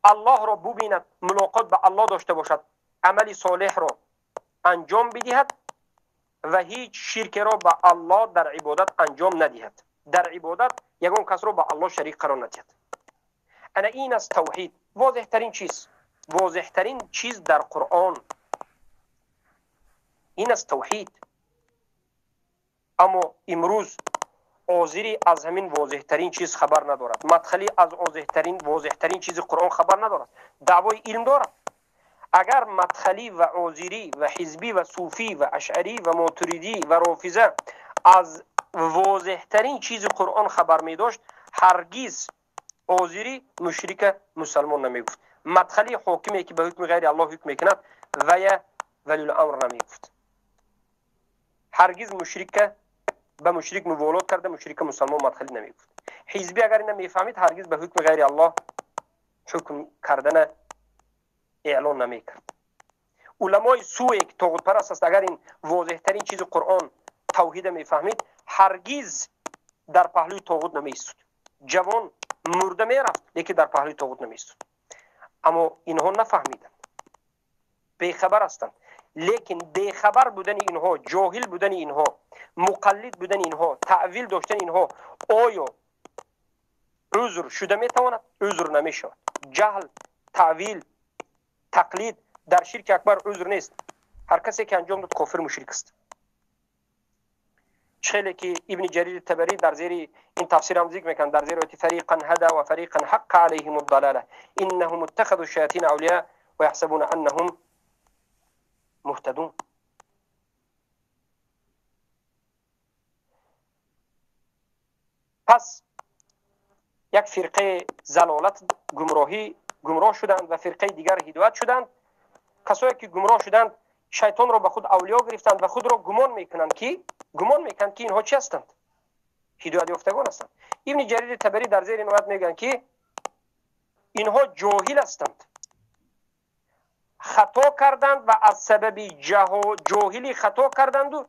الله را ببیند، ملاقات به الله داشته باشد، عمل صالح را انجام بدهد و هیچ شرک را به الله در عبادت انجام ندهد، در عبادت یگان کس را به الله شریک قرار ندهد. انا این است توحید. واضح ترین چیز، واضح ترین چیز در قرآن این است توحید. اما امروز آزری از همین واضح ترین چیز خبر ندارد، مدخلی از واضح ترین چیز قرآن خبر ندارد، دعوای علم دارد. Агар мадхалӣ ва озирӣ ва ҳизбӣ ва суфӣ ва ашъарӣ ва мотуридӣ ва рофиза аз возеҳтарин чизи Қуръон хабар медошт, ҳаргиз озирӣ мушрика мусалмон намегуфт. Мадхали ҳокиме ки ба ҳукми ғайри Аллоҳ ҳукм мекунад, вая валиул-амр намегуфт. Ҳаргиз мушрика ба мушрик муволот карда мушрика мусалмон мадхалӣ намегуфт. Ҳизбӣ агар ина мефаҳмид, ҳаргиз ба ҳукми ғайри Аллоҳ ҳукм кардана эълон намекард. Уламои суе ки тоғутпараст аст, агар ин возеҳтарин чизи Қуръон тавҳида мефаҳмид, ҳаргиз дар паҳлӯи тоғут намеистод. Ҷавон мурда мерафт, лекин дар паҳлӯи тоғут намеистод. Аммо инҳо нафаҳмиданд, бехабар ҳастанд. Лекин бехабар будани инҳо, ҷоҳил будани инҳо, муқаллид будани инҳо, таъвил доштани инҳо оё узр шуда метавонад? Узр намешавад. Ҷаҳл, таъвил, тақлид дар ширки акбар узр нест. Ҳар касе ки анҷом дод, кофир мушрик аст. Хеле ки Ибни Ҷарир Табарӣ дар зери ин тафсир ҳам зикр мекунанд, дар зери ояти фариқан ҳада ва фариқан ҳаққа алайҳим ад-далала иннаҳум иттахазу шаятина авлия ва яҳсабуна аннаҳум муҳтадун. Пас як фирқаи залолат, гумроҳӣ гумроҳ шуданд ва фирқаи дигар ҳидоят шуданд. Касое ки гумроҳ шуданд, шайтонро ба худ авлиё гирифтанд ва худро гумон мекунанд ки инҳо чӣ ҳастанд? Ҳидоят ёфтагон ҳастанд. Ибни Ҷарири Табарӣ дар зери ин оят мегӯянд ки инҳо ҷоҳил ҳастанд, хато карданд ва аз сабаби ҷоҳилӣ хато карданду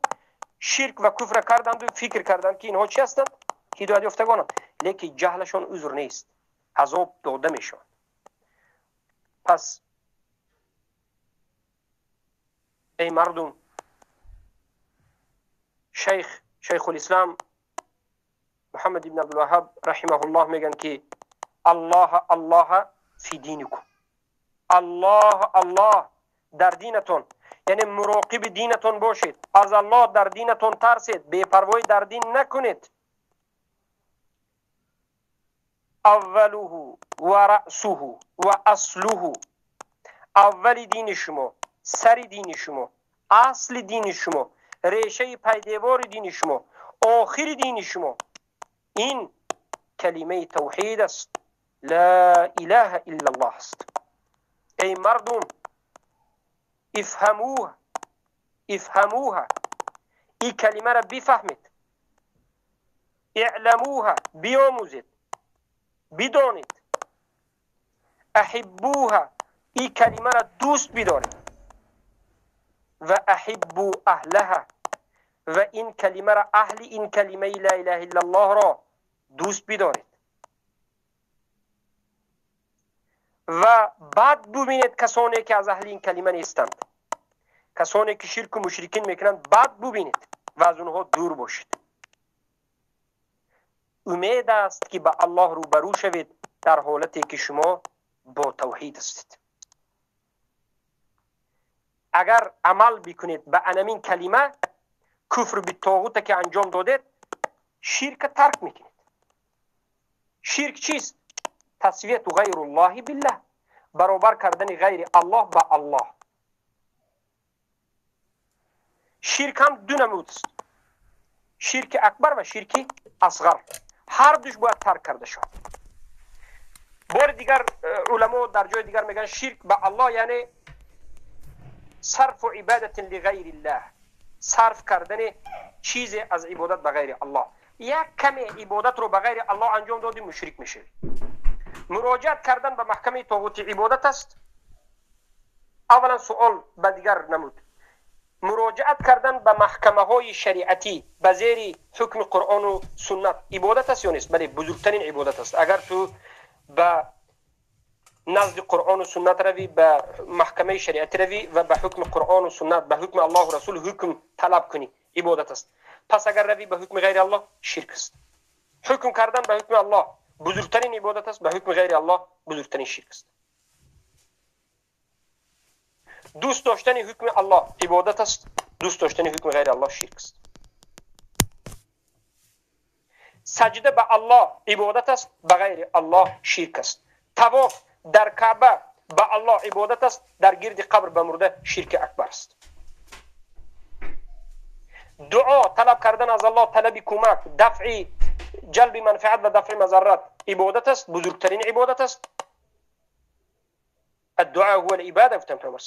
ширк ва куфр карданду фикр карданд ки инҳо чӣ ҳастанд? Ҳидоят ёфтагонанд. Лекин ҷаҳлашон узр нест, азоб дода мешаванд. Пас эй мардум, шайхулислам Муҳаммад ибн Абдулваҳҳаб раҳимаҳуллоҳ мегӯянд ки Аллоҳ Аллоҳ фи диникум, Аллоҳ Аллоҳ дар динатон, яъне муроқиби динатон бошед, аз Аллоҳ дар динатон тарсед, бепарвоӣ дар дин накунед. Аввалуҳу ва раъсуҳу ва аслуҳу, аввали дини шумо, сари дини шумо, асли дини шумо, решаи пайдевори дини шумо, охири дини шумо ин калимаи тавҳид аст, ла илаҳа иллаллоҳ аст. Эй мардум, ифҳамуҳа, ифҳамуҳа, ин калимаро бифаҳмед, иъламуҳа, биомӯзед, бидонед, аҳиббуҳа, ин калимаро дӯст бидоред, ва аҳиббу аҳлаҳа, ва ин калимаро аҳли ин калимаи ла илаҳа иллаллоҳро дӯст бидоред ва бад бубинед касоне ки аз аҳли ин калима нестанд, касоне ки ширку мушрикин мекунанд, бад бубинед ва аз онҳо дур бошед. Умед аст ки ба Аллоҳ рӯбарӯ шавед дар ҳолате ки шумо бо тавҳид ҳастед. Агар амал бикунед ба анамин калима, куфр битоғута ки анҷом додед, ширка тарк мекунед. Ширк чист? Тасвияту ғайруллоҳи биллаҳ, баробар кардани ғайри Аллоҳ ба Аллоҳ. Ширк ҳам ду намуд аст: ширки акбар ва ширки асғар. Ҳар душ бояд тарк карда шавад. Бори дигар уламо дар ҷои дигар мегӯянд ширк ба Аллоҳ яъне сарфу ибадатин лиғайриллаҳ, сарф кардани чизе аз ибодат ба ғайри Аллоҳ. Як каме ибодатро ба ғайри Аллоҳ анҷом додӣ, мушрик мешавӣ. Муроҷиат кардан ба маҳкамаи тоғути ибодат аст. Аввалан суол ба дигар намуд. Муроҷиат кардан ба маҳкамаҳои шариатӣ ба зери ҳукми Қуръону суннат ибодат аст ё нест? Бале, бузургтарин ибодат аст. Агар ту ба назди Қуръону суннат равӣ, ба маҳкамаи шариатӣ равӣ ва ба ҳукми Қуръону суннат, ба ҳукми Аллоҳу Расул ҳукм талаб кунӣ, ибодат аст. Пас агар равӣ ба ҳукми ғайри Аллоҳ, ширк аст. Ҳукм кардан ба ҳукми Аллоҳ бузургтарин ибодат аст, ба ҳукми ғайри Аллоҳ бузургтарин ширк аст. Дӯст доштани ҳукми Аллоҳ ибодат аст, дӯст доштани ҳукми ғайри Аллоҳ ширк аст. Саҷда ба Аллоҳ ибодат аст, ба ғайри Аллоҳ ширк аст. Тавоф дар Каъба ба Аллоҳ ибодат аст, дар гирди қабр ба мурда ширки акбар аст. Дуо талаб кардан аз Аллоҳ, талаби кӯмак, дафъи ҷалби манфиат ва дафъи мазаррат ибодат аст, бузургтарин ибодат аст. الدعاء هو العبادة گفتن پیامبر.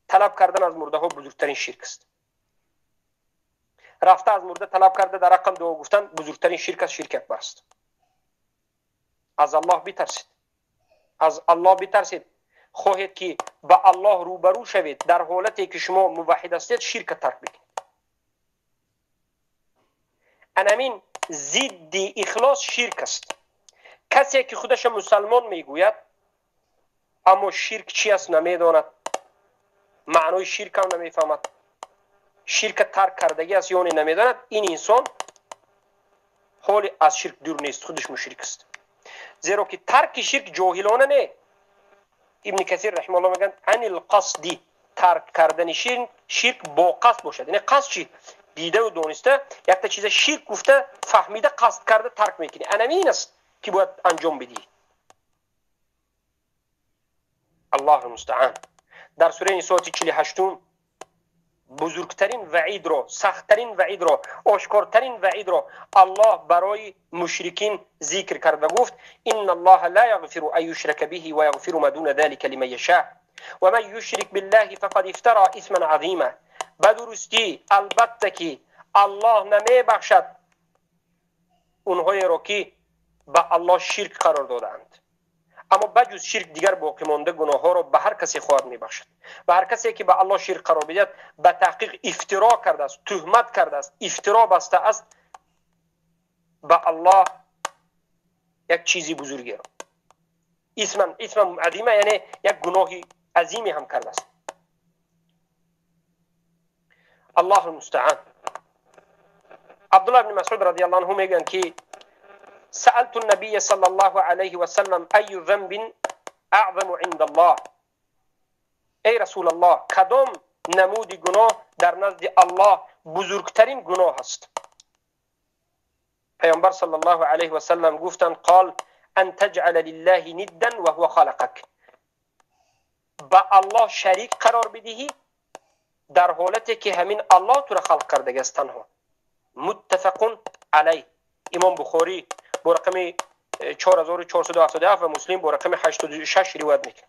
талаб кардан аз мурдаҳо бузургтарин ширк аст. Рафта аз мурда талаб карда дар рақам дуо гуфтан бузургтарин ширк аст, ширки акбар аст. Аз Аллоҳ битарсед, аз Аллоҳ битарсед. Хоҳед ки ба Аллоҳ рӯбарӯ шавед дар ҳолате ки шумо муваҳҳид ҳастед, ширка тарк бикунед. Анамин зидди ихлос ширк аст. Касе ки худаша мусалмон мегӯяд, аммо ширк чи аст намедонад, маънои ширкам намефаҳмад, ширка тарк кардагӣ аст ё не намедонад, ин инсон ҳоли аз ширк дур нест, худаш мушрик аст. Зеро ки тарки ширк ҷоҳилона не. Ибни Касир раҳимауллоҳ мегӯянд анил қасди, тарк кардани ширк бо қасд бошад. Яъне қасд чи? Дидаву дониста якта чиза ширк гуфта, фаҳмида, қасд карда тарк мекунӣ. Анамин аст ки бояд анҷом бидиҳӣ. Аллоҳу мустаъан. Дар сураи Нисо ояти 48 бузургтарин ваъидро, сахттарин ваъидро, ошкортарин ваъидро Аллоҳ барои мушрикин зикр кард ва гуфт: инна аллоҳа ла яғфиру ан юшрака биҳи ва яғфиру ма дуна залика лиман яша ва ман юшрик биллаҳи фақад ифтара исман азима. Ба дурустӣ, албатта ки Аллоҳ намебахшад онҳоеро ки ба Аллоҳ ширк қарор додаанд, аммо баҷуз ширк дигар боқӣ монда гуноҳҳоро ба ҳар касе хоҳад мебахшад. Ва ҳар касе ки ба Аллоҳ ширк қарор бидиҳад, ба таҳқиқ ифтиро кардааст, туҳмат кардааст, ифтиро баста аст ба Аллоҳ як чизи бузургеро, исман исман азима, яъне як гуноҳи азиме ҳам кардааст. Аллоҳу мустаъан. Абдуллоҳ ибни Масъуд радиаллоҳу анҳу мегӯянд ки سألت النبي صلى الله عليه وسلم أي ذنب أعظم عند الله. ای رسول الله، کدام نمود گناه در نزد الله بزرگترین گناه است؟ پیامبر صلی الله علیه و سلم گفتند قال ان تجعل لله ندا وهو خلقك. با الله شریک قرار بدهی در حالتی که همین الله تو را خلق کرده است تنها. متفق علیه. امام بخاری با رقم 4477 و مسلم با رقم 86 روایت میکنه.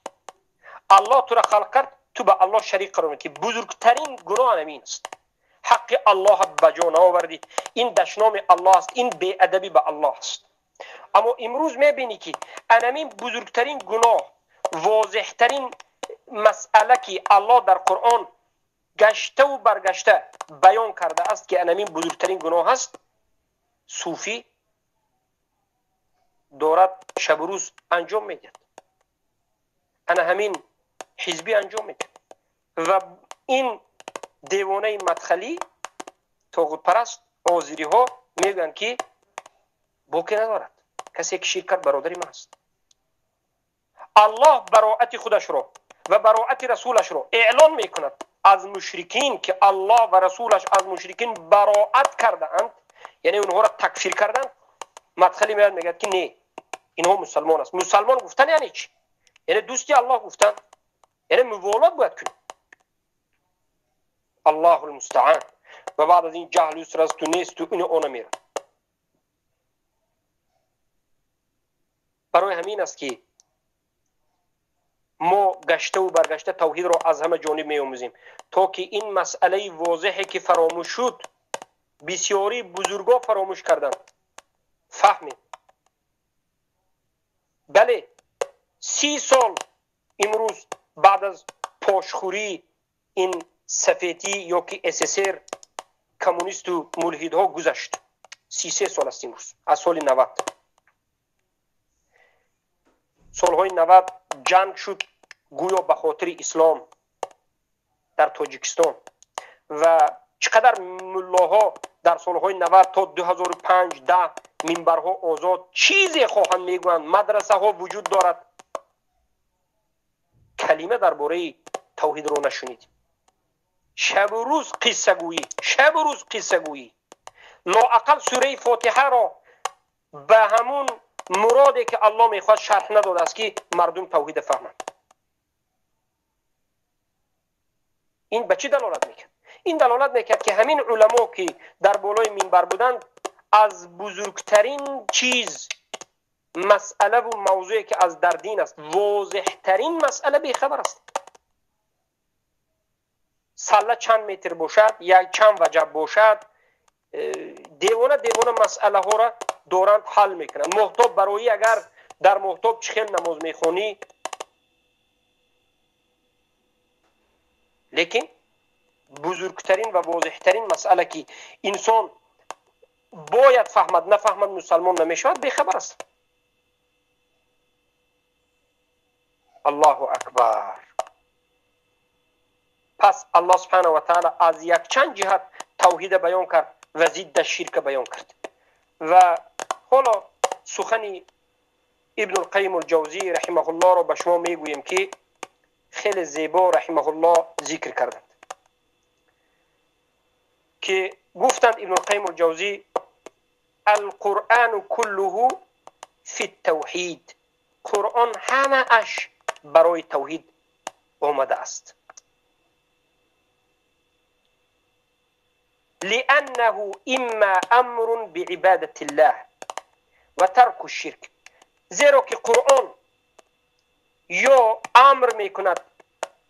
الله تو را خلق کرد، تو به الله شریک قرار میدی. بزرگترین گناه همین است. حق الله به جا نآوردی، این دشنام الله است، این بی‌ادبی به الله است. اما امروز میبینی که انمین بزرگترین گناه، واضحترین مسئله که الله در قرآن گشته و برگشته بیان کرده است که انمین بزرگترین گناه است، صوفی دارد شب و روز انجام میدهد، انا همین حزبی انجام میدهد. و این دیوانه مدخلی طاغوت پرست آذری ها میگن که باکی ندارد، کسی که شرک کرد برادری من است. الله براعت خودش را و براعت رسولش را اعلان میکند از مشرکین که الله و رسولش از مشرکین براعت کرده اند، یعنی اونها را تکفیر کردند. مدخلی میاد میگه که نه، اینها مسلمان است. مسلمان گفتن یعنی چی؟ یعنی دوستی الله گفتن، یعنی موالات باید کنی. الله المستعان. و بعد از این جهل و است و نیست و اینو اون میره. برای همین است که ما گشته و برگشته توحید را از همه جانب میآموزیم تا که این مسئله واضحه که فراموش شد، بسیاری بزرگا فراموش کردند، فهمید. بله، 30 سال امروز بعد از پاشخوری این سفیدی یا که SSR کمونیست و ملحدها گذشت. 33 سال است امروز، از سال 90. سالهای 90 جنگ شد گویا به خاطر اسلام در تاجیکستان و چقدر ملاها در سالهای 90 تا 2005 10 منبرها آزاد چیزی خواهند میگویند، مدرسه ها وجود دارد، کلمه درباره توحید رو نشنید. شب و روز قصه گویی، شب و روز قصه گویی. لااقل سوره فاتحه را به همون Муроде ки Аллоҳ мехоҳад шарҳ надодааст ки мардум тавҳида фаҳманд. Ин ба чӣ далолат мекард? Ин далолат мекард ки ҳамин уламо ки дар болои минбар буданд аз бузургтарин чиз, масъалаву мавзӯе ки аз дар дин аст, возеҳтарин масъала бехабар аст. Салла чанд метр бошад, як чанд ваҷаб бошад, девона девона масъалаҳоро доранд ҳал мекунанд. Моҳтоб барои агар дар моҳтоб чӣ хел намоз мехонӣ, лекин бузургтарин ва возеҳтарин масъала ки инсон бояд фаҳмад, нафаҳмад мусалмон намешавад, бехабар аст. Аллоҳу акбар. Пас Аллоҳ субҳанаҳу ва таъала аз якчанд ҷиҳат тавҳида баён кард ва зидда ширка баён кард. Ва ҳоло сухани Ибнулқайим алҷавзӣ раҳимаҳуллоҳро ба шумо мегӯем ки хеле зебо раҳимаҳуллоҳ зикр карданд, ки гуфтанд Ибнулқайим алҷавзӣ: алқуръану куллуҳу фи ттавҳид. Қуръон ҳамааш барои тавҳид омадааст. لأنه إما أمر بعبادة الله وترك الشرك. زیرا که قرآن یا امر میکند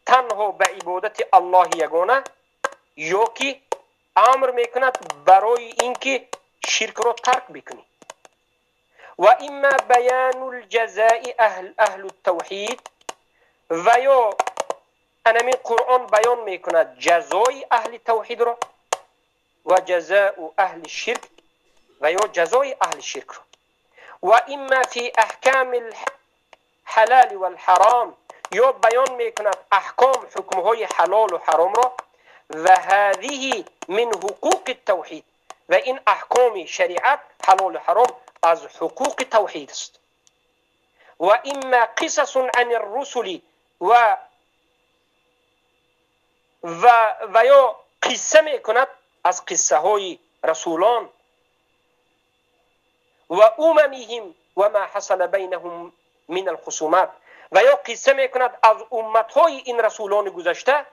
تنها به عبادت الله یگانه، یا که امر میکند برای اینکه شرک را ترک بکنی. و اما بیان الجزاء اهل التوحید، و یا انمین قرآن بیان میکند جزای اهل توحید را و جزاء اهل الشرک، و یا جزای اهل شرک را. و اما فی احکام الحلال والحرام، یا بیان میکند احکام حکمهای حلال و حرام را. و هذه من حقوق التوحید، و این احکام شریعت حلال و حرام از حقوق توحید است. و اما قصص عن الرسل، و و یا قصه میکند از قصه های رسولان و اممهم و ما حصل بینهم من الخصومات، و یا قصه میکند از امتهای این رسولان گذشته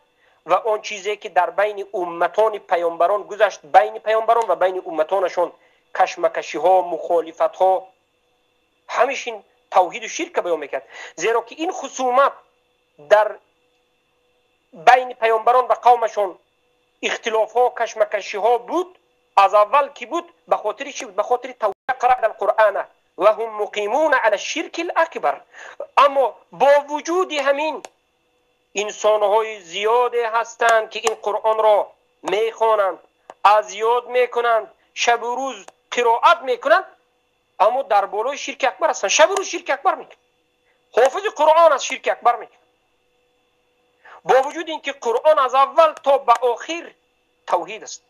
و آن چیزی که در بین امتان پیامبران گذشت، بین پیامبران و بین امتانشون کشمکشی ها، مخالفت ها، همیشین توحید و شرک بیان میکرد. زیرا که این خصومت در بین پیامبران و قومشون اختلاف ها، کشمکشی ها بود، از اول کی بود؟ به خاطر چی بود؟ به خاطر توحید. قرأ القرآن و هم مقیمون علی الشرک الاکبر. اما با وجود همین انسانهای زیادی هستند که این قرآن را میخوانند، از یاد میکنند، شب و روز قرائت میکنند، اما در بالای شرک اکبر هستند. شب و روز شرک اکبر میکنند. حافظ قرآن از شرک اکبر میکنند. با وجود اینکه قرآن از اول تا به آخر توحید است.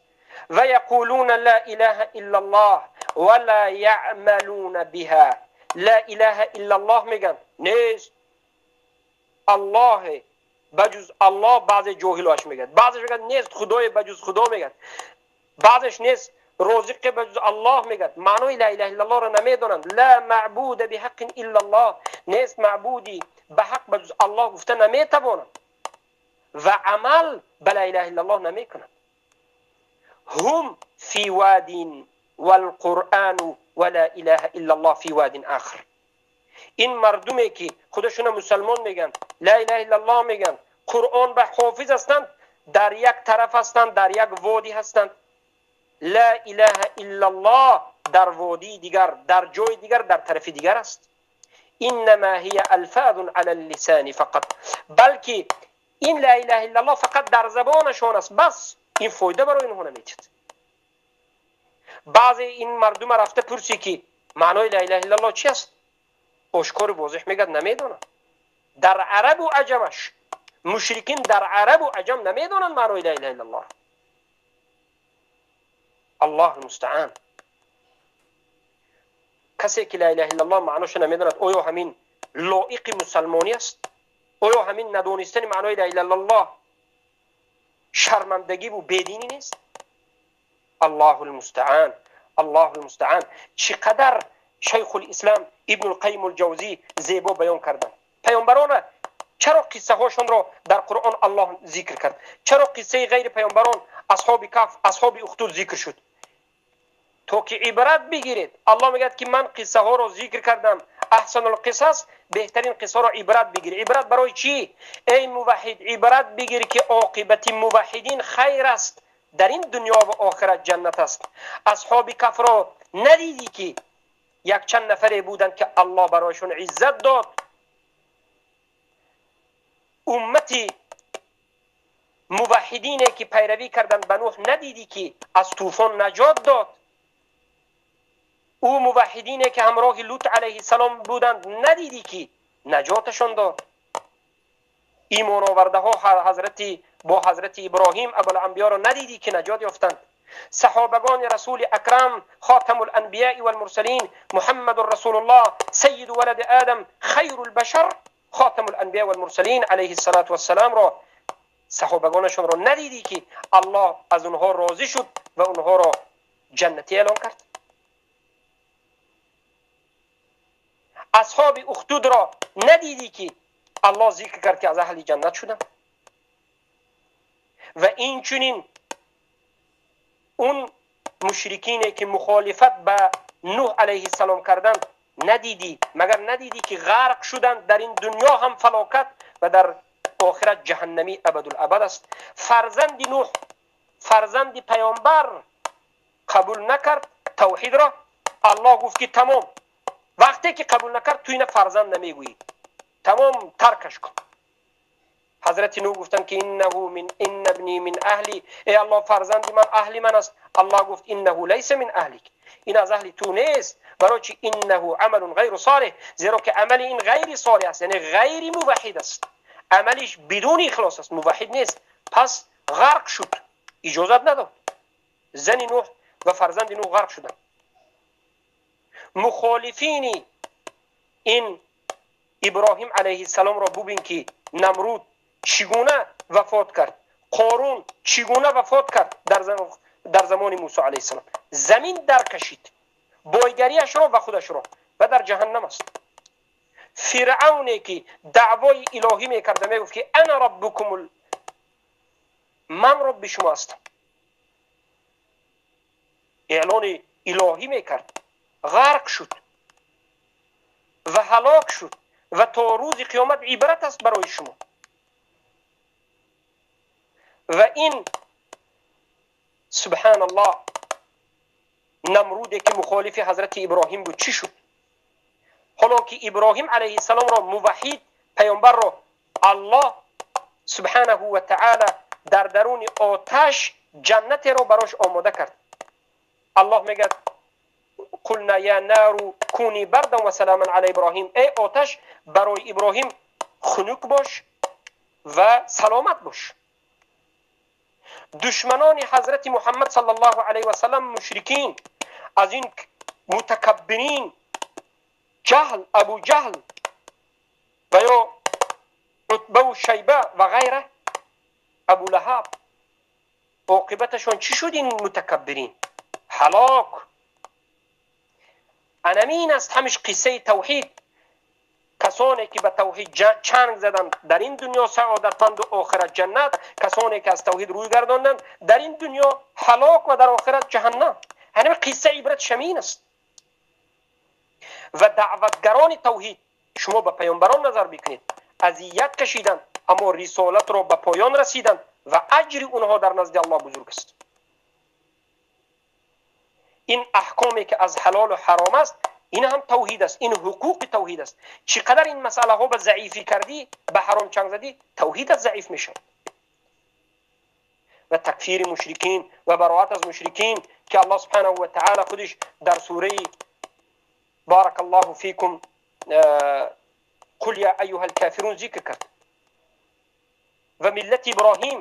و یقولون لا اله الا الله ولا یعملون بها. لا اله الا الله میگن، نیست الله بجز الله. بعضی جاهلاش میگن، بعضیش میگن نیست خدای بجز خدا میگن، بعضیش نیست رازق بجز الله میگن. معنای لا اله الا الله را نمیدونند. لا معبود بحق الا الله، نیست معبودی به حق بجز الله گفته نمیتوانند و عمل به لا اله الا الله نمیکنند. هم فی واد والقرآن ولا اله الا الله فی واد آخر. این مردمی که خودشون مسلمان میگن، لا اله الا الله میگن، قرآن به حافظ هستند، در یک طرف هستند، در یک وادی هستند. لا اله الا الله در وادی دیگر، در جای دیگر، در طرف دیگر است. انما هي الفاظ علی اللسان فقط، بلکه این لا اله الا الله فقط در زبانشان است، بس. این فایده برای اینها نمیتید. بعضی این مردم رفته پرسی که معنای لا اله الا الله چی است، آشکار واضح میگه نمیدونن. در عرب و عجمش مشرکین در عرب و عجم نمیدونن معنای لا اله الا الله. الله المستعان. کسی که لا اله الا الله معناش نمیدوند، آیا همین لایق مسلمانی است؟ آیا همین ندانستن معنای لا اله الا الله شرمندگی و بیدینی نیست؟ الله المستعان، الله المستعان. چقدر Шайх Улислам Ибн Алқайим Алҷавзӣ зебо баён карданд. Паёмбаронро чаро қиссаҳошонро дар Қуръон Аллоҳ зикр кард? Чаро қиссаи ғайри паёмбарон, асҳоби Каҳф, асҳоби Ухдуд зикр шуд? То ки ибрат бигиред. Аллоҳ мегӯяд, ки ман қиссаҳоро зикр кардам, аҳсанул қисас, беҳтарин қиссаҳоро ибрат бигир. Ибрат барои чӣ? Эй муваҳҳид, ибрат бигир, ки оқибати муваҳҳидин хайр аст, дар ин дунё ва охират ҷаннат аст. Асҳоби Каҳфро надидӣ, ки якчанд нафаре буданд, ки Аллоҳ барояшон иззат дод? Уммати муваҳҳидине, ки пайравӣ карданд ба Нуҳ, надидӣ, ки аз тӯфон наҷот дод? Ӯ муваҳҳидине, ки ҳамроҳи Лут алайҳиссалом буданд, надидӣ, ки наҷоташон дод? Имоновардаҳо ҳазрати бо ҳазрати Иброҳим абуланбиёро надидӣ, ки наҷот ёфтанд? Саҳобагони Расули Акрам, хотаму ланбияи валмурсалин, Муҳаммаду Расулуллоҳ, сайиду валади Одам, хайру лбашар, хотаму ланбия валмурсалин алайҳи ссалоту вассаломро, саҳобагонашонро надидӣ, ки Аллоҳ аз онҳо розӣ шуд ва онҳоро ҷаннатӣ эълон кард? Асҳоби Ухдудро надидӣ, ки Аллоҳ зикр кард, ки аз аҳли ҷаннат шуданд? Ва инчунин он мушрикине, ки мухолифат ба Нуҳ алайҳиссалом карданд, надидӣ? Магар надидӣ, ки ғарқ шуданд? Дар ин дунё ҳам фалокат ва дар охират ҷаҳаннамӣ абадулабад аст. Фарзанди Нуҳ, фарзанди паёмбар, қабул накард тавҳидро. Аллоҳ гуфт, ки тамом, вақте ки қабул накард, ту ина фарзанд намегӯӣ, тамом, таркаш кун. Ҳазрати Нуҳ гуфтанд, ки иннаҳу мин инна ибни мин аҳли, эй Аллоҳ, фарзанди ман аҳли ман аст. Аллоҳ гуфт: иннаҳу лайса мин аҳлик, ин аз аҳли ту нест. Барои чи? Иннаҳу амалун ғайру солеҳ, зеро ки амали ин ғайри солеҳ аст, яъне ғайри муваҳҳид аст, амалиш бидуни ихлос аст, муваҳҳид нест. Пас ғарқ шуд, иҷозат надод. Зани Нуҳ ва фарзанди Нуҳ ғарқ шуданд. Мухолифини ин Иброҳим алайҳиссаломро бубин, ки Намруд чӣ гуна вафот кард, Қорун чӣ гуна вафот кард. Дар замони Мусо алайҳиссалом замин даркашид бойгариашро ва худашро ва дар ҷаҳаннам аст. Фиръавне, ки даъвои илоҳӣ мекарда, мегуфт, ки ана раббукум, ман робби шумо ҳастам, эълони илоҳӣ мекард, ғарқ шуд ва ҳалок шуд ва то рӯзи қиёмат ибрат аст барои шумо. Ва ин, субҳаналлоҳ, Намруде, ки мухолифи ҳазрати Иброҳим буд, чӣ шуд? Ҳоло ки Иброҳим алайҳиссаломро, муваҳҳид паёмбарро, Аллоҳ субҳанаҳу ва таъала дар даруни оташ ҷаннатеро барош омода кард. Аллоҳ мегӯяд: қулна я нару куни бардан ва саламан ала Иброҳим, эй оташ, барои Иброҳим хунук бош ва саломат бош. Душманони ҳазрати Муҳаммад саллаллоҳу алайҳи васалам, мушрикин, аз ин мутакаббирин, Ҷаҳл, Абу Ҷаҳл ва ё Утбаву Шайба ва ғайра, Абу Лаҳаб, оқибаташон чӣ шуд? Ин мутакаббирин ҳалок. Анамин аст ҳамиш қиссаи тавҳид. Касоне, ки ба тавҳид чанг заданд, дар ин дунё саодатманду охират ҷаннат. Касоне, ки аз тавҳид рӯй гардонданд, дар ин дунё ҳалок ва дар охират ҷаҳаннам. Ҳамин қисса ибрат шамин аст. Ва даъватгарони тавҳид, шумо ба паёмбарон назар бикунед, азият кашиданд, аммо рисолатро ба поён расиданд ва аҷри онҳо дар назди Аллоҳ бузург аст. Ин аҳкоме, ки аз ҳалолу ҳаром аст, ин ҳам тавҳид аст, ин ҳуқуқи тавҳид аст. Чӣ қадар ин масъалаҳо ба заифӣ кардӣ, ба ҳаром чанг задӣ, тавҳидат заиф мешавад. Ва такфири мушрикин ва бароат аз мушрикин, ки Аллоҳ субҳанаҳу ва таъала худиш дар сураи, барака Аллоҳу фикум, қул я айюҳа лкофирун зикр кард, ва миллати Иброҳим,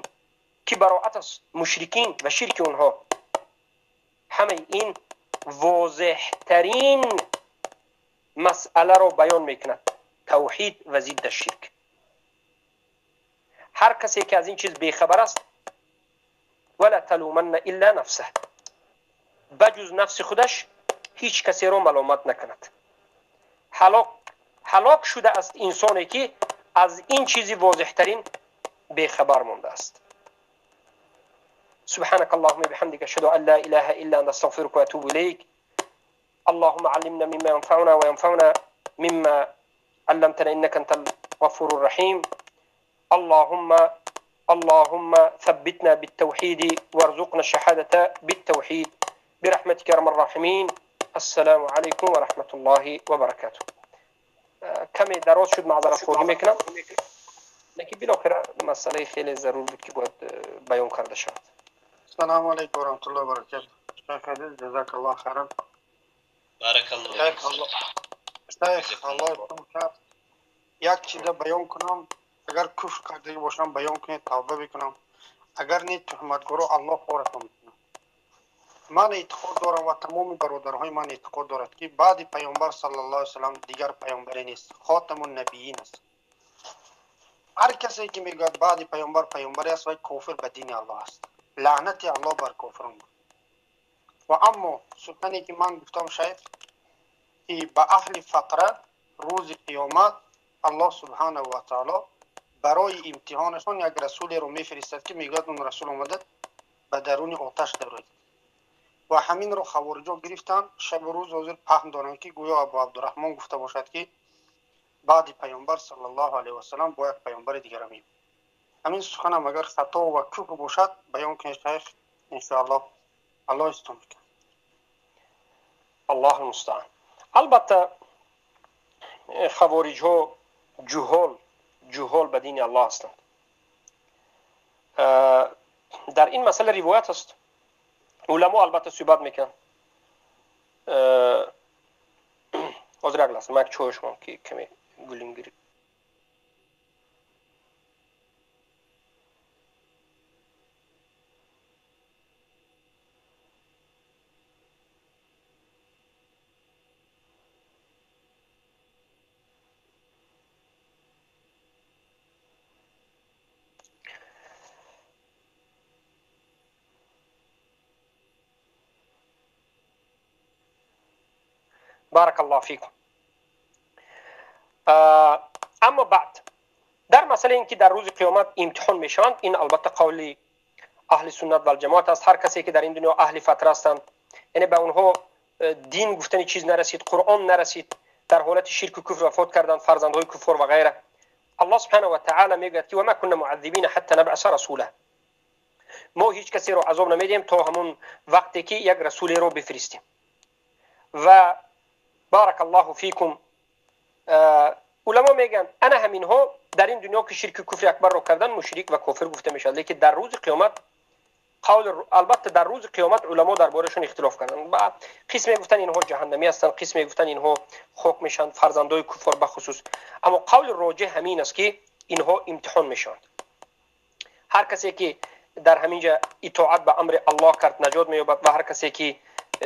ки бароат аз мушрикин ва ширки онҳо, ҳамаи ин возеҳтарин масъаларо баён мекунад: тавҳид ва зидда ширк. Ҳар касе, ки аз ин чиз бехабар аст, вала талуманна илла нафсаҳ, ба ҷуз нафси худаш ҳеҷ касеро маломат накунад. Ҳалок шуда аст инсоне ки аз ин чизи возеҳтарин бехабар мондааст. سبحانك اللهم بحمدك أشهد أن لا إله إلا أنت أستغفرك وأتوب إليك. اللهم علمنا مما ينفعنا وينفعنا مما علمتنا إنك أنت الغفور الرحيم. اللهم ثبتنا بالتوحيد وارزقنا الشهادة بالتوحيد برحمتك يا أرحم الراحمين. السلام عليكم ورحمة الله وبركاته. کمی دراز شد، معذرت خواهی میکنم، لیکن بالاخره مسئله خیلی ضرور بود که باید بیان کرده شود. السلام علیکم و رحمت الله و برکاته. شیخ عزیز جزاک الله خیرا. بارک الله شیخ الله کرد. یک چیز بیان کنم، اگر کفر کرده باشم بیان کنید توبه بکنم، اگر نه تهمتگرو الله خورتون میکنم. من اعتقاد دارم و تمام برادرهای من اعتقاد دارد که بعد پیامبر صلی الله علیه و سلم دیگر پیامبری نیست، خاتم النبیین است. هر کسی که میگوید بعد پیامبر پیامبری است و کافر به دین الله است، لعنت الله بر کافران. و اما سخنی که من گفتم شیخ که به اهل فقره روز قیامت الله سبحانه و تعالی برای امتحانشان یک رسول رو میفرستد که میگوید اون رسول آمده به درون آتش درآید و همین رو خوارجا گرفتن، شب و روز حاضر پهن دارند که گویا ابو عبدالرحمن گفته باشد که بعد پیامبر صلی الله علیه و سلم با یک پیامبر دیگر می. همین سخنم اگر خطا و کفر باشد بیان کنید شیخ، ان شاء الله الله استون میکنه. الله المستعان. البته خوارج ها جهال به دین الله هستند. در این مسئله روایت است، علما البته صحبت میکنن. حاضر یک لحظه من چای شما که کمی گلیم گیرید. بارک الله فیکم. اما بعد در مسئله اینکه در روز قیامت امتحان میشوند، این البته قول اهل سنت و الجماعت است. هر کسی که در این دنیا اهل فتره هستند، یعنی به اونها دین گفتن چیز نرسید، قرآن نرسید، در حالت شرک و کفر وفات کردند، فرزندهای کفر و غیره، الله سبحانه و تعالی میگوید که و ما كنا معذبین حتی نبعث رسولا. ما هیچ کسی رو عذاب نمیدیم تا همون وقتی که یک رسولی رو بفرستیم. و بارک الله فیکم، علما میگن انا همینها در این دنیا که شرک و کفر اکبر رو کردن مشرک و کافر گفته میشد، لیکن در روز قیامت قول البته در روز قیامت علما دربارشون اختلاف کردن. قسمی گفتن اینها جهنمی هستند، قسمی گفتن اینها خاک میشن، فرزندای کفار به خصوص. اما قول راجح همین است که اینها امتحان میشوند. هر کسی که در همینجا اطاعت به امر الله کرد نجات مییابد و هر کسی که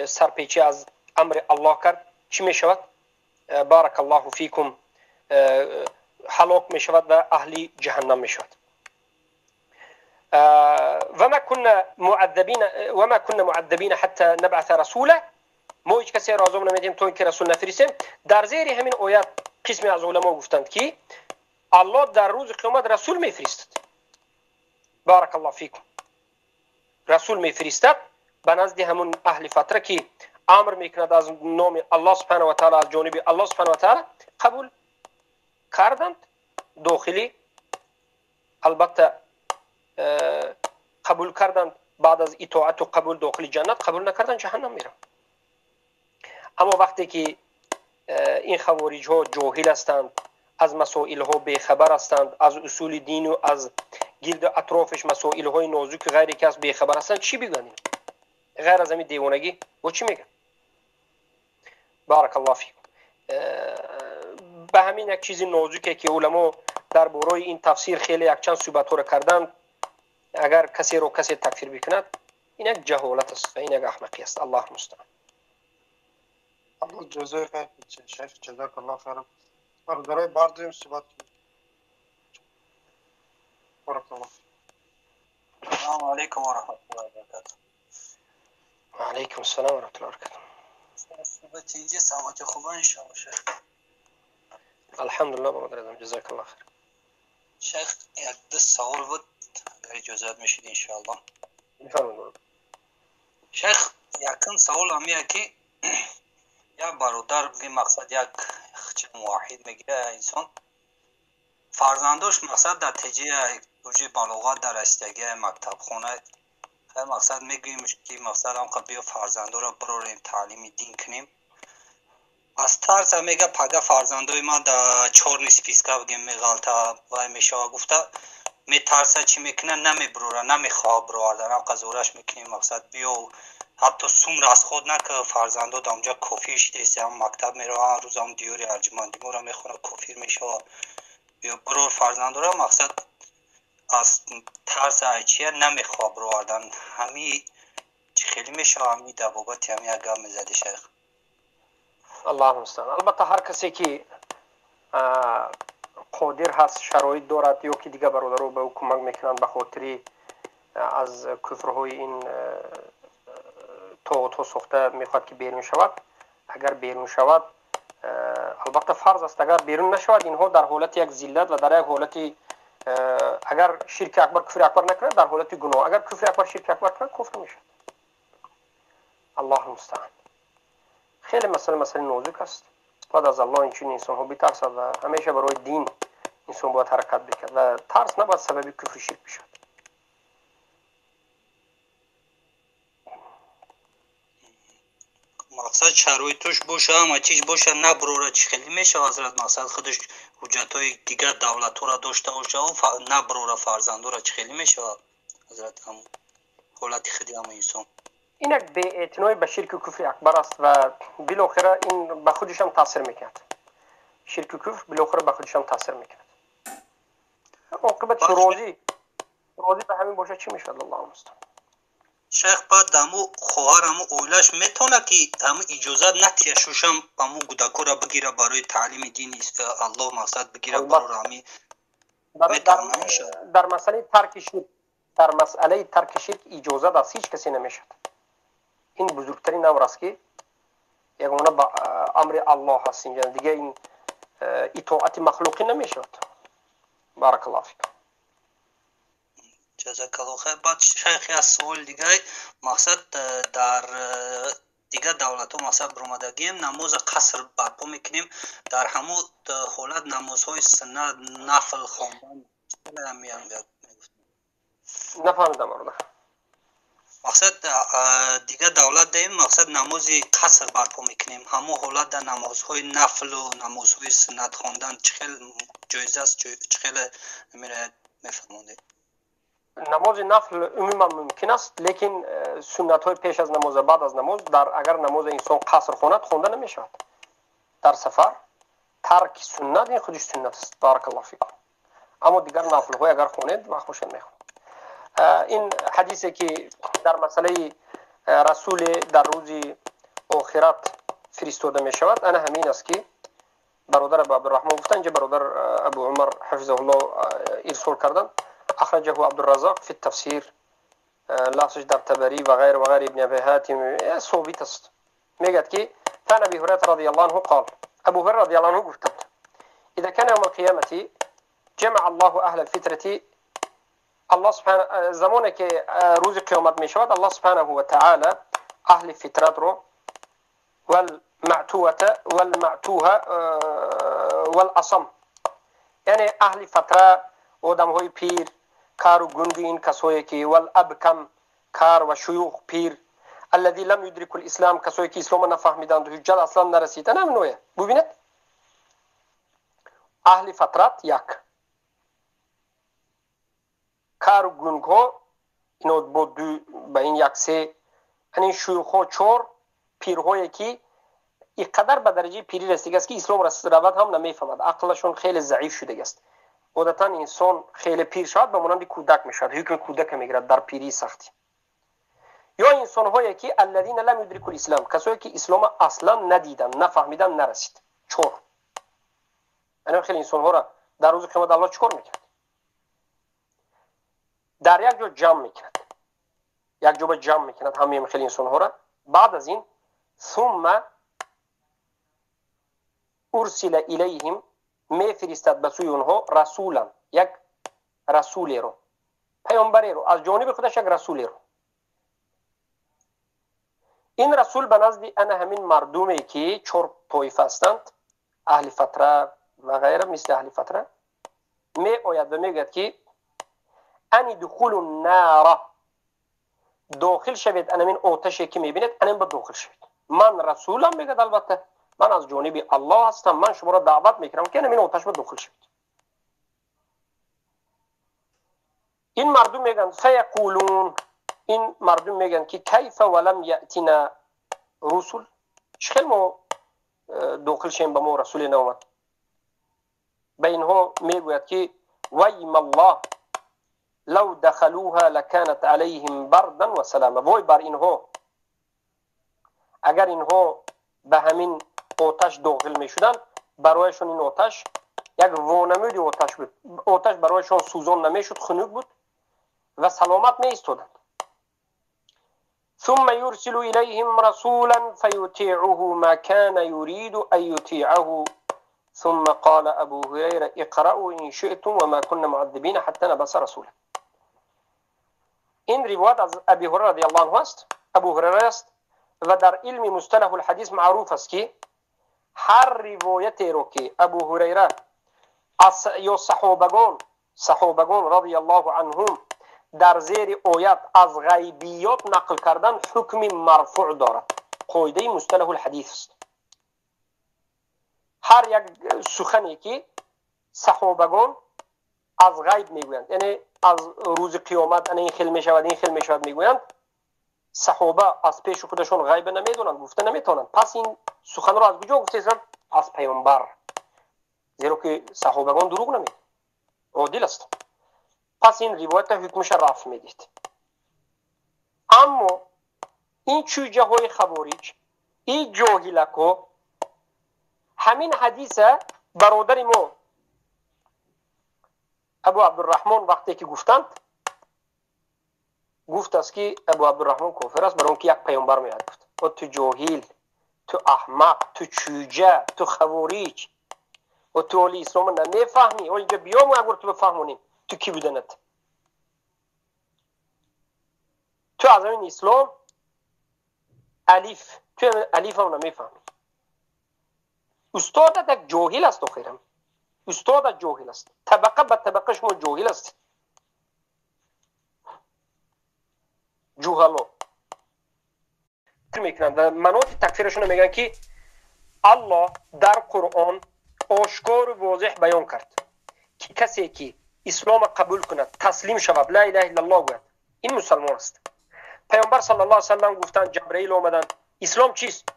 سرپیچی از امر الله کرد چی میشود؟ بارک الله فیکم، هلاک میشود و اهل جهنم میشود. و ما كنا معذبین حتی نبعث رسولا. ما هیچ کسی را عذاب نمیدیم تا اینکه رسول نفرستیم. در زیر همین آیات قسمی از علما گفتند که الله در روز قیامت رسول میفرستد. بارک الله فیکم، رسول میفرستد به نزد همون اهل فتره که امر میکند از نام الله سبحانه و تعالی، از جانب الله سبحانه و تعالی قبول کردند داخلی، البته قبول کردند بعد از اطاعت و قبول داخل جنت، قبول نکردند جهنم میرن. اما وقتی که این خوارج ها جاهل هستند، از مسائل ها بیخبر هستند، از اصول دین و از گرد اطرافش مسائل های نازک غیری که از بیخبر هستند، چی بگن غیر از همین دیوانگی؟ و چی میگن؟ بارک الله فیکم. به همین یک چیز نازکه که علما در برای این تفسیر خیلی یک چند صحبت ها را کردند، اگر کسی رو کسی تکفیر بکند این یک جهالت است و این یک احمقی است. الله مستعان. الله جزای خیر شیخ، جزاک الله خیرا. برادرای بردیم صحبت. بارک الله. السلام علیکم و رحمت الله و برکاته. و علیکم السلام و رحمت الله و برکاته. صحبت سلامتی خوبه انشاءالله شیخ. الحمدلله برادر عزیزم، جزاک الله خیر. شیخ یک دو سوال بود اگر اجازه میشید انشاءالله. بفرمایید. شیخ یکم سوال همیه که یک برادر بگه مقصد یک موحد میگه انسان فرزنداش مقصد در تجیه توجه بلاغت در رسیدگی مکتب خونه خیلی مقصد میگوییم که مقصد هم بیا فرزندا را براریم تعلیم دین کنیم، از ترس میگه پگه فرزندای ما در چهار списка بگیم میغلطه وای میشه گفته میترسه چی میکنه نمیبروره نمیخواه بروردن هم قزورش میکنیم مقصد بیا حتی سوم از خود نکه فرزندا در اونجا کافیر شده هم مکتب میره روز هم دیوری ارجمندی ما را میخونه کافیر میشه بیا برور فرزندا را مقصد از ترس چیه نمیخواه بروردن همی خیلی میشه همی در بابت همی اگر میزدی شیخ. الله مستعان. البته هر کسی که قادر هست شرایط دارد یا که دیگه برادرها به او کمک میکنند به خاطری از کفرهای این طاغوت ها ساخته میخواد که بیرون شود، اگر بیرون شود البته فرض است، اگر بیرون نشود اینها در حالت یک ذلت و در یک حالت اگر شرک اکبر کفر اکبر نکنه در حالت گناه، اگر کفر اکبر شرک اکبر کنه کفر میشد. الله مستعان. خیلی مسئله نازک است. باید از الله این چنین انسان ها بترسد و همیشه برای دین انسان باید حرکت بکند و ترس نباید سبب کفر شرک بشد. مقصد شرایطش باشه همه چیز باشه نبروره چی خیلی میشه حضرت مقصد خودش حجت های دیگر دولت را داشته باشه و نبروره فرزندو را چی خیلی میشه حضرت هم حالت خودی هم انسان. این یک بی‌اعتنایی به شرک و کفر اکبر است و بالاخره این به خودش هم تاثیر میکند. شرک و کفر بالاخره به خودش هم تاثیر میکند. عاقبت روزی به همین باشه چی میشد الله مستعان. شیخ بعد امو خواهر امو اولش میتونه که امو اجازه نتیه شوشم امو گودکو را بگیره برای تعلیم دین الله مقصد بگیره برای امی در مسئله ترک شرک، در مسئله ترک شرک اجازه از هیچ کسی نمیشد. این بزرگترین امر است که یگانه با امر الله هست اینجا دیگه این اطاعت مخلوقی نمیشد. بارک الله فیک. جزاک الله خیر. بعد شیخ از سوال دیگه مقصد در دیگه دولت ها مقصد برآمدگیم نماز قصر برپا میکنیم در همون حالت نمازهای سنت نفل خواندن نفهمیدم برادر. مقصد دیگه دولت داریم مقصد نماز قصر برپا میکنیم همون حالت در نمازهای نفل و نمازهای سنت خواندن چه خیلی جایز است چه خیلی میره میفهمونده؟ نماز نفل عموما ممکن است، لیکن سنت های پیش از نماز و بعد از نماز در اگر نماز انسان قصر خواند خوانده نمیشود. در سفر ترک سنت این خودش سنت است. بارک الله فیکم. اما دیگر نفل های اگر خوانید وقت خوش میخواند. این حدیثی که در مسئله رسول در روز آخرت فرستاده می شود انا همین است که برادر ابو عبدالرحمن گفتن، اینجا برادر ابو عمر حفظه الله ارسال کردن. اخرجه عبدالرزاق فی التفسیر، لفظش در تبری و غیر و غیر ابن ابی حاتم ثابت است. میگد که فعن ابی هریره رضی الله عنه قال، ابو هریره رضی الله عنه گفتند اذا كان يوم القيامة جمع الله اهل الفترة، الله سبحانه زمانی که روز قیامت می شود الله سبحانه و تعالی اهل فطرت رو والمعتوه والمعتوه والاصم، یعنی اهل فتره آدم های پیر کار و گنگ این کسایی که والابکم کار و شیوخ پیر الذي لم يدرك الاسلام کسایی که اسلام نفهمیدند و حجت اصلا نرسیدن هم نوعه. ببینید اهل فترت یک کار و گنگ ها اینا با دو به این یک سه، یعنی شیوخ ها چهار، پیرهایی که اینقدر به درجه پیری رسیده است که اسلام رود هم نمیفهمد، عقلشون خیلی ضعیف شده است. عادتا انسان خیلی پیر شود به مانند کودک میشود، حکم کودک میگیرد در پیری سختی. یا انسان هایی که الذین لم یدرکوا الاسلام، کسایی که اسلام اصلا ندیدن نفهمیدن نرسید. چهار، یعنی خیلی انسان ها را در روز قیامت الله چیکار میکرد؟ در یک جا جمع میکرد، یک جا جمع میکند همه خیلی انسان ها را. بعد از این ثم ارسل اليهم میفرستد به سوی اونها رسولا، یک رسولی رو، پیامبری رو، از جانب خودش یک رسولی رو. این رسول به نزد انا همین مردمی که چهار طایفه هستند، اهل فتره و غیره، مثل اهل فتره می آید و میگوید که ان دخول النار، داخل شوید، انا من آتشی که میبینید انا به داخل شوید. من رسولم، میگه البته من از جانب الله هستم، من شما را دعوت میکنم که انا من آتش به داخل شوید. این مردم میگن فیقولون، این مردم میگن که کیف ولم یأتینا رسول، چخیل ما داخل شیم به ما رسول نامد. به اینها میگوید که ویم الله لو دخلوها لكانت عليهم بردا و سلاما. وای بر اینها، اگر اینها به همین آتش داخل میشدن، برایشون این آتش یک وانمود آتش بود، آتش برایشون سوزان نمیشد، خنک بود و سلامت می ایستادند. ثم يرسل إليهم رسولا فيطيعه ما كان يريد أن يطيعه. ثم قال أبو هريرة اقرأوا إن شئتم وما كنا معذبين حتى نبعث رسولا. این روایت از ابی هریره رضی الله عنه است، ابو هریره است و در علم مصطلح الحدیث معروف است که هر روایتی رو که ابو هریره یا صحابگان رضی الله عنهم در زیر آیت از غیبیات نقل کردن حکم مرفوع دارد. قاعده مصطلح الحدیث است. هر یک سخنی که صحابگان از غیب میگویند، یعنی از روز قیامت این خیل میشود این خیل میشود میگویند، صحابه از پیش خودشون غیب نمیدونند، گفته نمیتونند. پس این سخن را از کجا گفته؟ از پیامبر، زیرا که صحابگان دروغ نمیگویند، عادل است. پس این روایت حکمش رفع میدید. اما این چوجه های خوارج، این جاهلکو، همین حدیث برادر ما ابو عبدالرحمن وقتی که گفتند، گفت است که ابو عبدالرحمن کافر است، برای که یک پیامبر میاد گفت و تو جاهل، تو احمق، تو چوجه، تو خوارج و تو علی اسلام نمیفهمی، و اینجا بیا ما اگر تو بفهمونیم تو کی بودنت، تو از این اسلام الف، تو الف هم نمیفهمی. استادت یک جاهل است، آخرم استادت جاهل است، طبقه به طبقه شما جاهل است، جوهلو میکنند و مناط تکفیرشون میگن که الله در قرآن آشکار و واضح بیان کرد که کسی که اسلام قبول کند، تسلیم شود، لا اله الا الله گوید، این مسلمان است. پیامبر صلی الله علیه و سلم گفتند، جبرئیل آمدند، اسلام چیست؟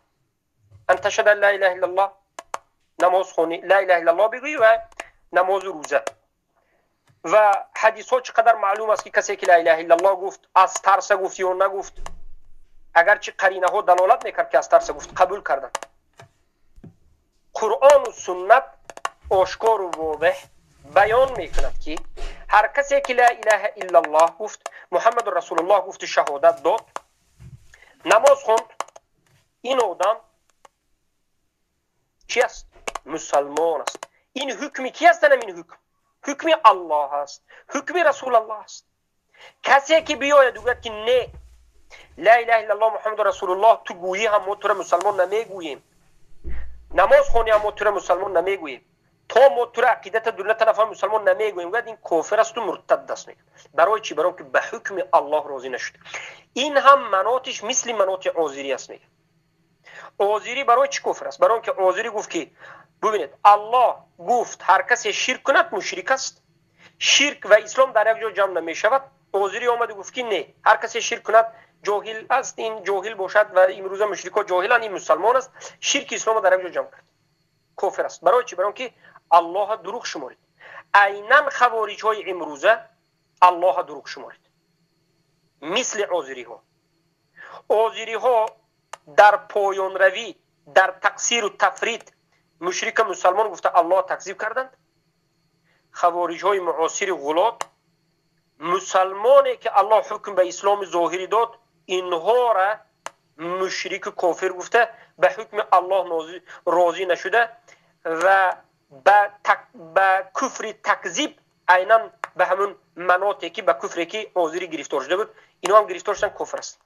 ان تشهد لا اله الا الله، نماز خونی، لا اله الا الله بگویی و نماز و روزه. و حدیث ها چقدر معلوم است که کسی که لا اله الا الله گفت از ترس گفت یا نگفت، اگرچه قرینه ها دلالت میکرد که از ترس گفت، قبول کردند. قرآن و سنت آشکار و واضح بیان میکند که هر کسی که لا اله الا الله گفت، محمد رسول الله گفت، شهادت داد، نماز خوند، این آدم چی است؟ مسلمان است. این حکمی کی است؟ این حکم حکم الله است، حکم رسول الله است. کسی که بیاید و گوید که نه، لا اله الا الله محمد رسول الله تو گویی هم ما تو را مسلمان نمیگوییم، نماز خونی هم ما تو را مسلمان نمیگوییم، تا ما تو را عقیدت دولت نفهم مسلمان نمیگوییم، گوید این کافر است و مرتد است. میگه برای چی؟ برای که به حکم الله راضی نشد. این هم مناطش مثل مناط عازری است. میگه عازری برای چی کفر است؟ برای اینکه عازری گفت که ببینید الله گفت هر کسی شرک کند مشرک است، شرک و اسلام در یک جا جمع نمی شود. عازری آمد و گفت که نه، هر کسی شرک کند جاهل است، این جاهل باشد و امروز مشرکا جاهلند، این مسلمان است، شرک اسلام در یک جا جمع کرد، کفر است. برای چی؟ برای اینکه الله دروغ شمارید. عینا خوارج های امروزه الله دروغ شمارید، مثل عازری ها. عازری ها در پایان روی، در تقصیر و تفرید مشرک مسلمان گفته الله تکذیب کردند. خوارج های معاصر غلات مسلمانی که الله حکم به اسلام ظاهری داد، اینها را мушрик ва кофир гуфта ба ҳукми Аллоҳ розӣ нашуда ва ба куфри такзиб айнан ба ҳамун маноте ки ба куфре ки озирӣ гирифтор шуда буд, ино ҳам гирифтор шудан куфр аст.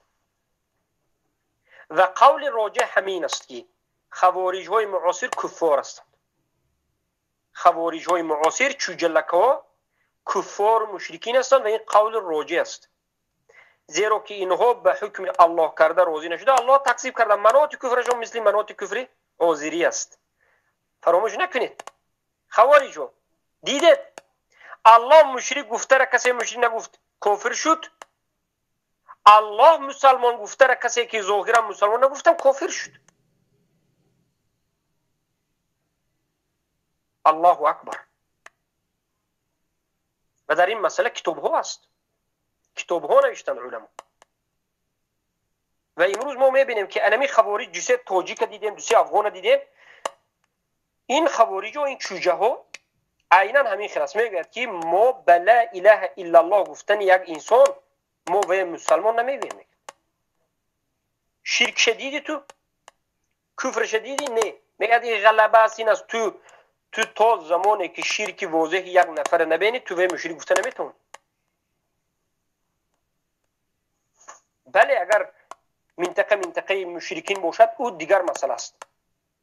Ва қавли роҷеҳ ҳамин аст ки хавориҷҳои муосир куффор ҳастанд. Хавориҷҳои муосир чӯҷалакҳо куффору мушрикин ҳастанд ва ин қавли роҷеҳ аст, зеро ки инҳо ба ҳукми Аллоҳ карда розӣ нашуда, Аллоҳ такзиб карда. Маноти куфрашон мисли маноти куфри озирӣ аст. Фаромӯш накунед, хавориҷҳо дидед Аллоҳ мушрик гуфтара касе мушрик нагуфт, кофир шуд. Аллоҳ мусалмон гуфтара касе ки зоҳиран мусалмон нагуфтам, кофир шуд. Аллоҳу акбар. Ва дар ин масъала китобҳо аст, китобҳо навиштанд уламо. Ва имрӯз мо мебинем ки анами хавориҷ дусе тоҷика дидем, дусе афғона дидем. Ин хавориҷо, ин чӯҷаҳо айнан ҳамин хел аст. Мегӯяд ки мо ба ла илаҳа иллаллоҳ гуфтани як инсон мо ве мусалмон намегӯем. Ширкша диди ту? Куфрша диди? Не. Мегӯяд ин ғалаба аст, ин аст. Ту то замоне ки ширки возеҳи як нафара набинӣ, ту ве мушрик гуфта наметавонӣ. Бале, агар минтақа минтақаи мушрикин бошад, ӯ дигар масъала аст.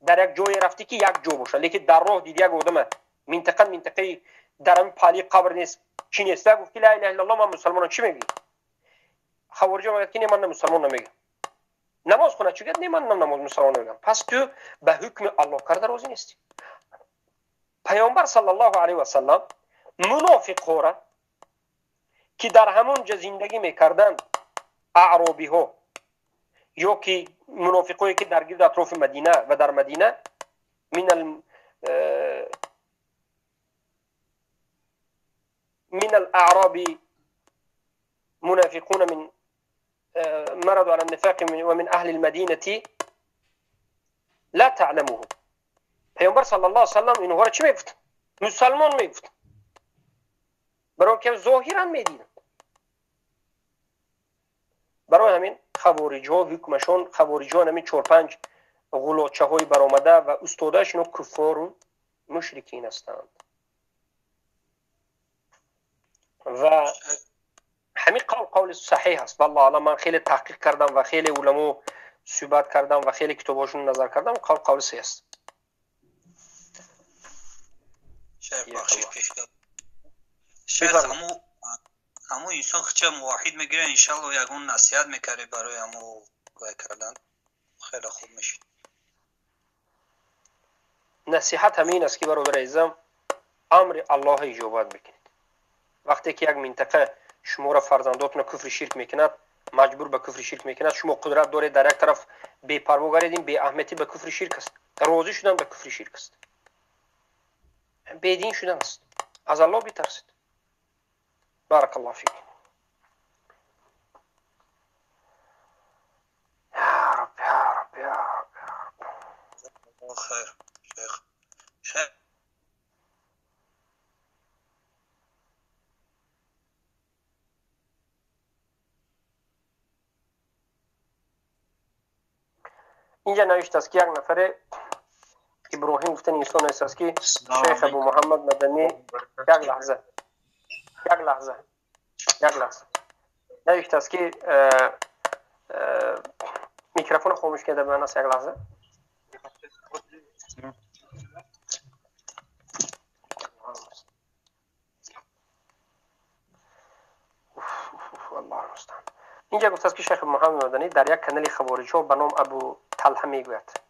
Дар як ҷое рафтӣ ки як ҷо бошад, лекин дар роҳ диди як одама минтақа минтақаи дар ҳамин палии қабр нест, чӣ нест, гуфт ки ла илаҳа иллаллоҳ, ман мусалмонам, чӣ мегӯӣ? Хавориҷо мегӯяд ки не, ман мусалмон намегӯям. Намоз хона чӣ гӯяд? Не, ман намоз мусалмон намегӯям. Пас ту ба ҳукми Аллоҳ карда розӣ нестӣ. Паёмбар саллаллоҳу алайҳи васаллам мунофиқҳоро ки дар ҳамон ҷо зиндагӣ мекарданд, аъробиҳо ё ки мунофиқҳое ки дар гирди атрофи Мадина ва дар Мадина من الأعراب منافقون من مرضوا على النفاق ومن أهل المدينة لا تعلمهم. پیامبر صلی الله علیه و سلم اینها را چی میگفت؟ مسلمان میگفت. برای که ظاهرا میدیدند. برای همین خواریج‌ها حکمشون، خواریج‌ها همین 4-5 غلاچه‌های برآمده و استاداشون کفار و مشرکین هستند. و همین قول قول صحیح است. والله اعلم، من خیلی تحقیق کردم و خیلی علما صحبت کردم و خیلی کتاباشون نظر کردم، قول قول صحیح است. شیخ بخشش پیش داد. شیخ همو انسان خچه موحد میگیره، ان شاء الله یگون نصیحت میکره برای همو گویا کردن خیلی خوب میشه. نصیحت همین است که برادر عزیزم امر الله اجابت بکنید. وقتی که یک منطقه شما را فرزنداتون کفر شرک میکند، مجبور به کفر شرک میکند، شما قدرت دارید در یک طرف بی پروا گردید، بی اهمیتی به کفر شرک است، راضی شدن به کفر شرک است، بیدین شدن است. از الله بترسید. بارک الله فیک. یا رب یا رب یا رب یا رب. خیر شیخ. شیخ اینجا نوشته است که یک نفر ابراهیم گفتن انسان است که شیخ ابو محمد مدنی، یک لحظه یک لحظه یک لحظه، نوشته است که میکروفون خاموش کرده به من است، یک لحظه. الله المستعان. اینجا گفته است که شیخ محمد مدنی در یک کانال خوارج‌ها به نام ابو طلحه میگوید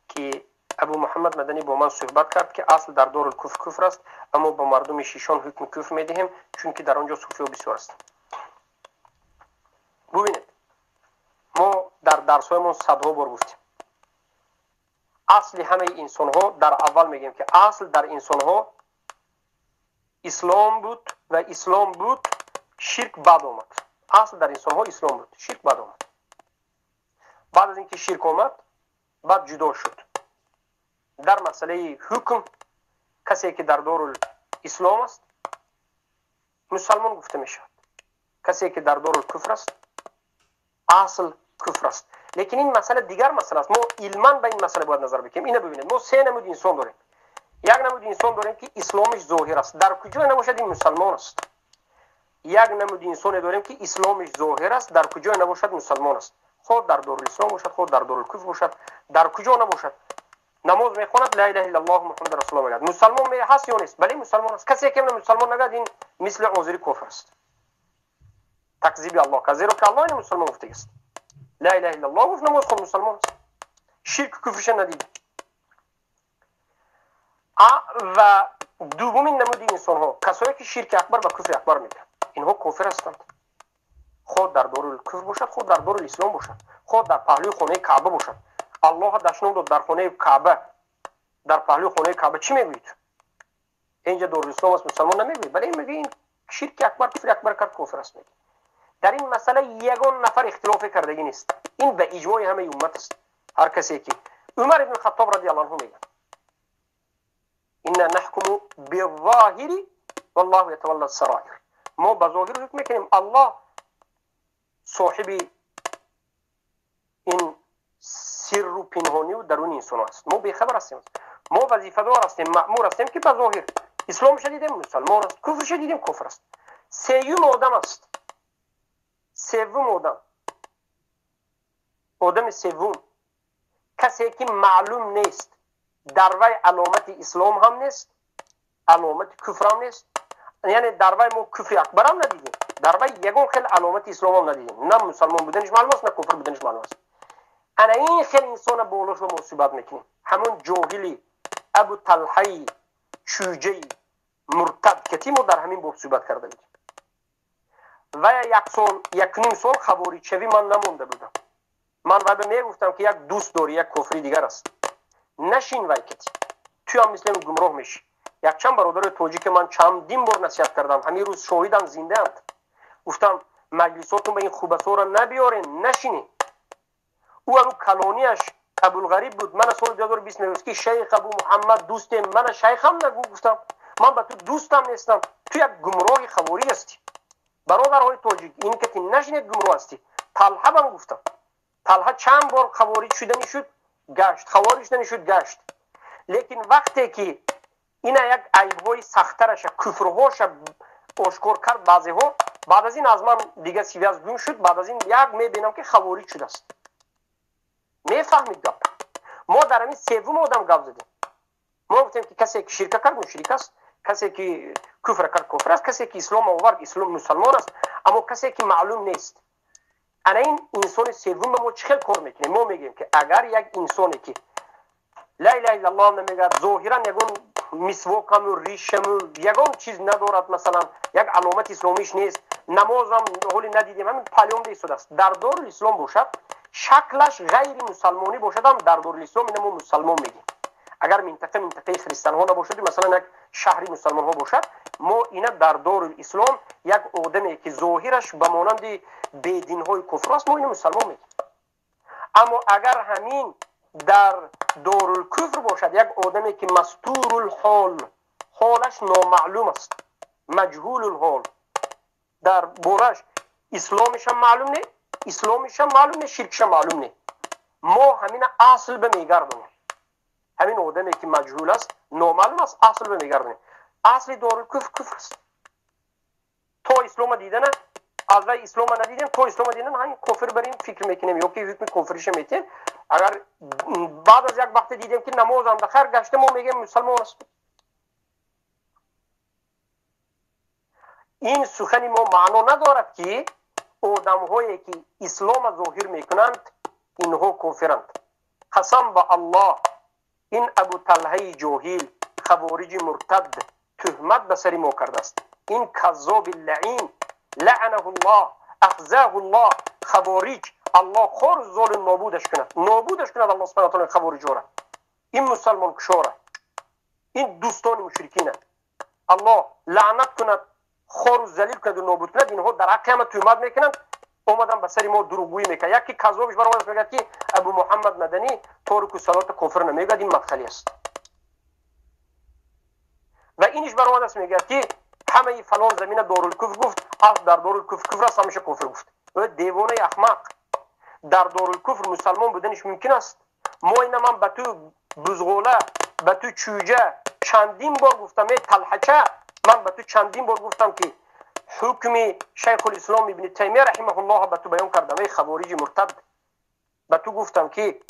که ابو محمد مدنی با من صحبت کرد که اصل در دار الکفر کفر است، اما با مردم شیشان حکم کفر میدهیم چون که در آنجا صوفی بسیار است. ببینید ما در درس‌هایمون صدها بار گفتیم اصل همه انسان‌ها، در اول میگیم که اصل در انسان‌ها اسلام بود و اسلام بود، شرک بعد آمد. اصل در انسان‌ها اسلام بود، شرک بعد آمد. بعد از اینکه شرک آمد بعد جدا شد. در مسئله حکم کسی که در دار اسلام است مسلمان گفته می شود، کسی که در دار کفر است اصل کفر است. Лекин ин масъала дигар масъала аст. Мо илман ба ин масъала бояд назар бикунем. Ина бибинед, мо се намуд инсон дорем. Як намуд инсон дорем, ки исломиш зоҳир аст, дар куҷое набошад, ин мусалмон аст. Як намуд инсоне дорем, ки исломиш зоҳир аст, дар куҷое набошад, мусалмон аст, хоҳ дар дорулислом бошад, хоҳ дар дорулкуфр бошад, дар куҷо набошад, намоз мехонад, ла илаҳа иллаллоҳ муҳаммад расулуллоҳ мегӯяд. Мусалмон ҳаст ё нест? Бале, мусалмон аст. Касе ки мусалмон нагӯяд, ин мисли озири кофир аст, такзиби аллоҳ кард, зеро ки аллоҳ ин мусалмон гуфтагист. Ла илаҳа иллаллоҳ гуфт, намоз хонд, мусалмон аст, ширку куфрша надид. Ва дуввумин намуди инсонҳо касое ки ширки акбар ва куфри акбар мекунанд, инҳо кофир ҳастанд, хоҳ дар дорулкуфр бошад, хоҳ дар дорулислом бошад, хоҳ дар паҳлӯи хонаи Каъба бошад. Аллоҳ дашном дод дар хонаи Каъба, дар паҳлӯи хонаи Каъба чӣ мегӯед? Инҷа дорулислом аст, мусалмон намегӯед, бале, мегӯед ин ширки акбар, куфри акбар кард, кофир аст мегӯед. Дар ин масъала ягон нафар ихтилофе кардагӣ нест, ин ба иҷмои ҳамаи уммат аст. Ҳар касе ки Умар ибн Хаттоб радиаллоҳу анҳу мегӯяд: инна наҳкуму бизоҳири валлоҳу ятавалла сароир. Мо ба зоҳир ҳукм мекунем, Аллоҳ соҳиби ин сирру пинҳонию даруни инсон аст, мо бехабар ҳастем. Мо вазифадор ҳастем, маъмур ҳастем, ки ба зоҳир исломша дидем, мусалмон аст, куфрша дидем, куфр аст. Сеюм одам аст, севум одам, одами севум касе ки маълум нест, дар вай аломати ислом ҳам нест, аломати куфр ҳам нест, яъне дар вай мо куфри акбар ҳам надидем, дар вай ягон хел аломати ислом ҳам надидем, на мусалмон буданиш маълум аст, на куфр буданиш маълум аст. Ана ин хел инсона болош мо мусибат мекунем. Ҳамон ҷоҳили Абу Талҳаи чӯҷаи муртад кати мо дар ҳамин боб суҳбат карда будем. Ва як сол, якним сол хаворичавӣ ман намонда будам. Ман вай ба мегуфтам, ки як дӯст дорӣ, як кофири дигар аст, нашин вай кати, туям мисли гумроҳ мешӣ. Якчанд бародари тоҷики ман чандин бор насиҳат кардам, ҳамин рӯз шоҳидам, зиндаанд. Гуфтам, маҷлисотон ба ин хубасоро набиёрен, нашинед. Ӯ ару калонияш Абулғариб буд. Мана соли 2020 мегӯст, ки шайх Абу Муҳаммад дӯстем. Мана шайхам нагӯ, гуфтам, ман ба ту дӯстам нестам, ту як гумроҳи хаворӣ ҳастӣ. Бародарҳои тоҷик, ин кати нашинед, гумроҳ ҳастӣ. Талҳа бам гуфтам, Талҳа чанд бор хавориҷ шудани шуд, гашт, хавориҷ шудани шуд, гашт. Лекин вақте ки ина як айбҳои сахтараша, куфрҳоша ошкор кард баъзеҳо, баъд аз ин аз ман дига связь гум шуд. Баъд аз ин як мебинам, ки хавориҷ шудааст. Мефаҳмид гап? Мо дар ҳамин севум одам гап задем. Мо гуфтем, ки касе ки ширка кард, мушрик аст, касе ки куфра кард, кофир аст, касе ки ислом овард, ислом, мусалмон аст. Аммо касе ки маълум нест, ана ин инсони севум ба мо чӣ хел кор мекунем? Мо мегӯем, ки агар як инсоне ки ла илаҳа иллаллоҳ намегӯяд, зоҳиран ягон мисвокаму ришаму ягон чиз надорад, масалан, як аломати исломиш нест, намозам ҳоли надидем, ҳамин палёмда истодааст, дар дорулислом бошад, шаклаш ғайри мусалмонӣ бошадам, дар дорулислом ина мо мусалмон мегӯем. Агар минтақа минтақаи христианҳо набошад, масалан, як шаҳри мусалмонҳо бошад, мо ина дар дорулислом як одаме ки зоҳираш ба монанди бединҳои куфр аст, мо ина мусалмон мегӯем. Аммо агар ҳамин дар дорулкуфр бошад, як одаме ки мастурулҳол, ҳолаш номаълум аст, маҷҳулулҳол, дар бораш исломишам маълум не, исломишам маълум не, ширкишам маълум не, мо ҳамина асл ба мегардонем. Ҳамин одаме ки маҷҳул аст, номаълум аст, асл ба мегардонем. Асли дорулкуфр куфр аст. То ислома дидана, аз вай ислома надидем, то ислома дидан, ҳамин кофир бар ин фикр мекунем ё ки ҳукми кофириша метиҳем. Агар баъд аз як вақте дидем, ки намозам да хайр гашта, мо мегӯем, мусалмон аст. Ин сухани мо маъно надорад, ки одамҳое ки ислома зоҳир мекунанд, инҳо кофиранд. Қасам ба Аллоҳ, ин Абу Талҳаи ҷоҳил, хавориҷи муртад туҳмат ба сари мо кардааст. Ин каззоби лаин, лаънаҳу ллоҳ, ахзаҳу ллоҳ, хавориҷ, Аллоҳ хор золим нобудаш кунад, нобудаш кунад Аллоҳ субҳана таала хавориҷора, ин мусалмонкушора, ин дӯстони мушрикина Аллоҳ лаънат кунад, хору залил кунад, нобуд кунад. Инҳо дар ҳаққи ҳама туҳмат мекунанд, омадан ба сари мо дурӯғгӯӣ мекунанд. Яке каззобиш баромадааст, мегӯяд, ки Абу Муҳаммад Маданӣ торику салота кофир намегӯяд, ин мадхалӣ аст. Ва иниш баромадааст, мегӯяд, ки ҳамаи фалон замина дорулкуфр гуфт, асл дар дорулкуфр куфр аст, ҳамеша кофир гуфт. Девонаи ахмақ, Дар дорулкуфр мусалмон буданиш мумкин аст? Мо ина ман ба ту бузғола, ба ту чӯҷа чандин бор гуфтам, эй талҳача, ман ба ту чандин бор гуфтам ки ҳукми Шайхулислом ибни Таймия раҳимаҳуллоҳ ба ту баён кардам, эй хавориҷи муртад. Ба ту гуфтам ки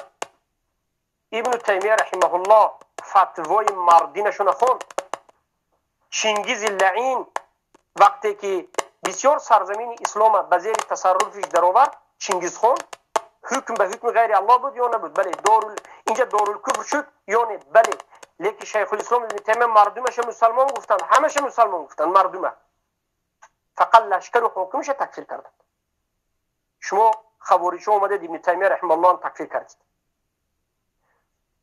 Ибну Таймия раҳимаҳуллоҳ фатвои мардинашона хонд. Чингизи лаин вақте ки бисёр сарзамини ислома ба зери тасарруфиш даровард, Чингизхон ҳукм ба ҳукми ғайри Аллоҳ буд ё набуд? Бале. Инҷа дорулкуфр шуд ё не? Бале. Лекин Шайхулислом ибни Таймия мардумаша мусалмон гуфтанд, ҳамаша мусалмон гуфтанд мардума. Фақат лашкару ҳокимша такфир карданд. Шумо хавориҷҳо омадед ибни Таймия раҳимаҳуллоҳ такфир кардед.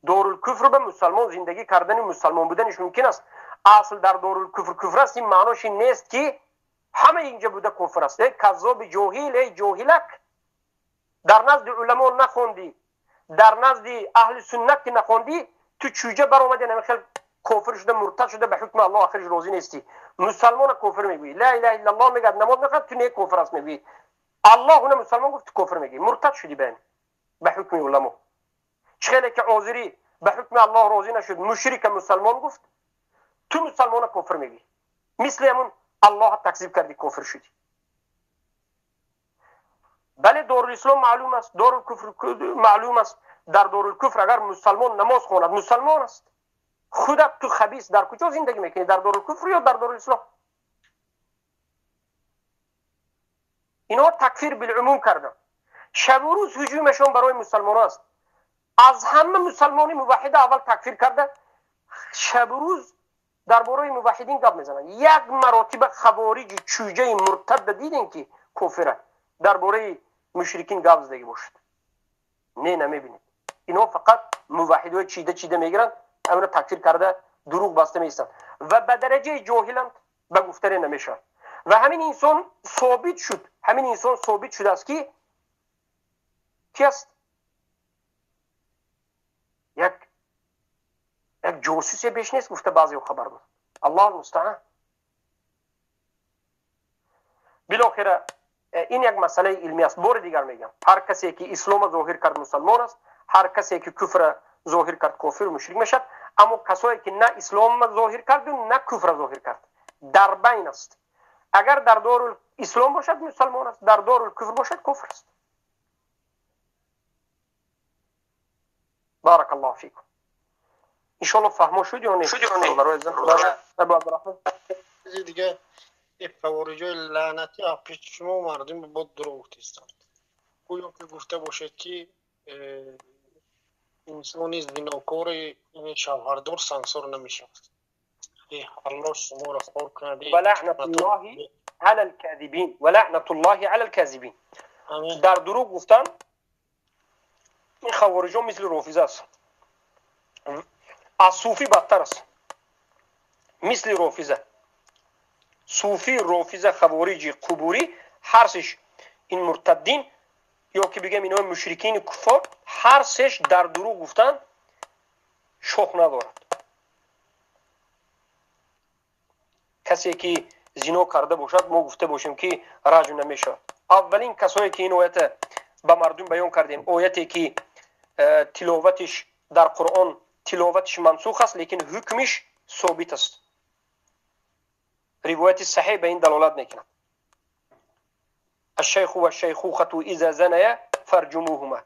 Дорулкуфр ба мусалмон зиндагӣ кардани мусалмон буданиш мумкин аст. Асл дар дорулкуфр куфр аст, ин маънош ин нест ки ҳама инҷа буда куфр аст. Эй каззоби ҷоҳил, эй ҷоҳилак, дар назди уламо нахондӣ, дар назди аҳли суннат ки нахондӣ, ту чӯҷа баромадӣ, ҳамин хел кофир шуда, муртад шуда, ба ҳукми Аллоҳ охириш розӣ нестӣ. Мусалмона кофир мегӯӣ, ла илаҳа иллаллоҳ мегӯяд, намоз мехонад, ту не кофир аст мегӯӣ. Аллоҳ уна мусалмон гуфт, ту кофир мегӯӣ, муртад шудӣ ба ҳукми уламо. Чӣ хеле ки озирӣ ба ҳукми Аллоҳ розӣ нашуд, мушрика мусалмон гуфт, ту мусалмона кофир мегӯӣ. Мисли ҳамун Аллоҳ такзиб кардӣ, кофир шудӣ. Бале, дорулислом маълум аст, дорулкуфр маълум аст. Дар дорулкуфр агар мусалмон намоз хонад, мусалмон аст. Худат ту хабис дар куҷо зиндагӣ мекунӣ? Дар дорулкуфр ё дар дорулислом? Инҳо такфир билумум карданд. Шабу рӯз ҳуҷумашон барои мусалмонон аст. Аз ҳама мусалмони муваҳида аввал такфир карда, шабу рӯз дар бораи муваҳидин гап мезананд. Як маротиба хавориҷи чӯҷаи муртадда дидем ки кофира дар бораи мушрикин гап задагӣ бошад? Не, намебинед. Инҳо фақат муваҳидҳои чида чида мегиранд, амро такфир карда дурӯғ баста меистанд ва ба дараҷаи ҷоҳиланд, ба гуфтане намешавад. Ва ҳамин инсон собит шуд, ҳамин инсон собит шудааст ки ки аст? Як ҷосусе беш нест, гуфта баъзеҳо хабар дод. Аллоҳ мустаъан. Билохира ин як масъалаи илмӣ аст. Бори дигар мегӯям, ҳар касе ки ислома зоҳир кард мусалмон аст, ҳар касе ки куфра зоҳир кард кофир мушрик мешавад. Аммо касое ки на ислома зоҳир карду на куфра зоҳир кард, дар байн аст. Агар дар дорул ислом бошад мусалмон аст, дар дорул куфр бошад кофир аст. Барак Аллоҳу фикум. Иншоаллоҳ фаҳмо шуд ё не? Абу Абдурраҳмон, чизи дига, хавориҷои лаънатӣ пеши шумо мардум бо дурӯғ гуфтаистанд. Гӯё ки гуфта бошед ки инсони зинокори шавҳардор сангсор намешавад. Аллоҳ шуморо хор кунад. Валаънатуллоҳи ала алказибин, валаънатуллоҳи ала алказибин. Дар дурӯғ гуфтан ин хавориҷо мисли рофиза аст, аз суфӣ бадтар аст. Мисли рофиза, суфӣ, рофиза, хавориҷи, қубурӣ, ҳар сеш ин муртаддин ё ки бигем инҳои мушрикини куффор, ҳар сеш дар дурӯғ гуфтан шох надорад. Касе ки зино карда бошад, мо гуфта бошем ки раҷм намешавад. Аввалин касое ки ин оята ба мардум баён кардем, ояте ки тиловатиш дар Қуръон тиловатиш мансух аст, лекин ҳукмиш собит аст. Ривояти саҳеҳ ба ин далолат мекунад. Ашшайху вашшайхухату иза заная фарҷумуҳума.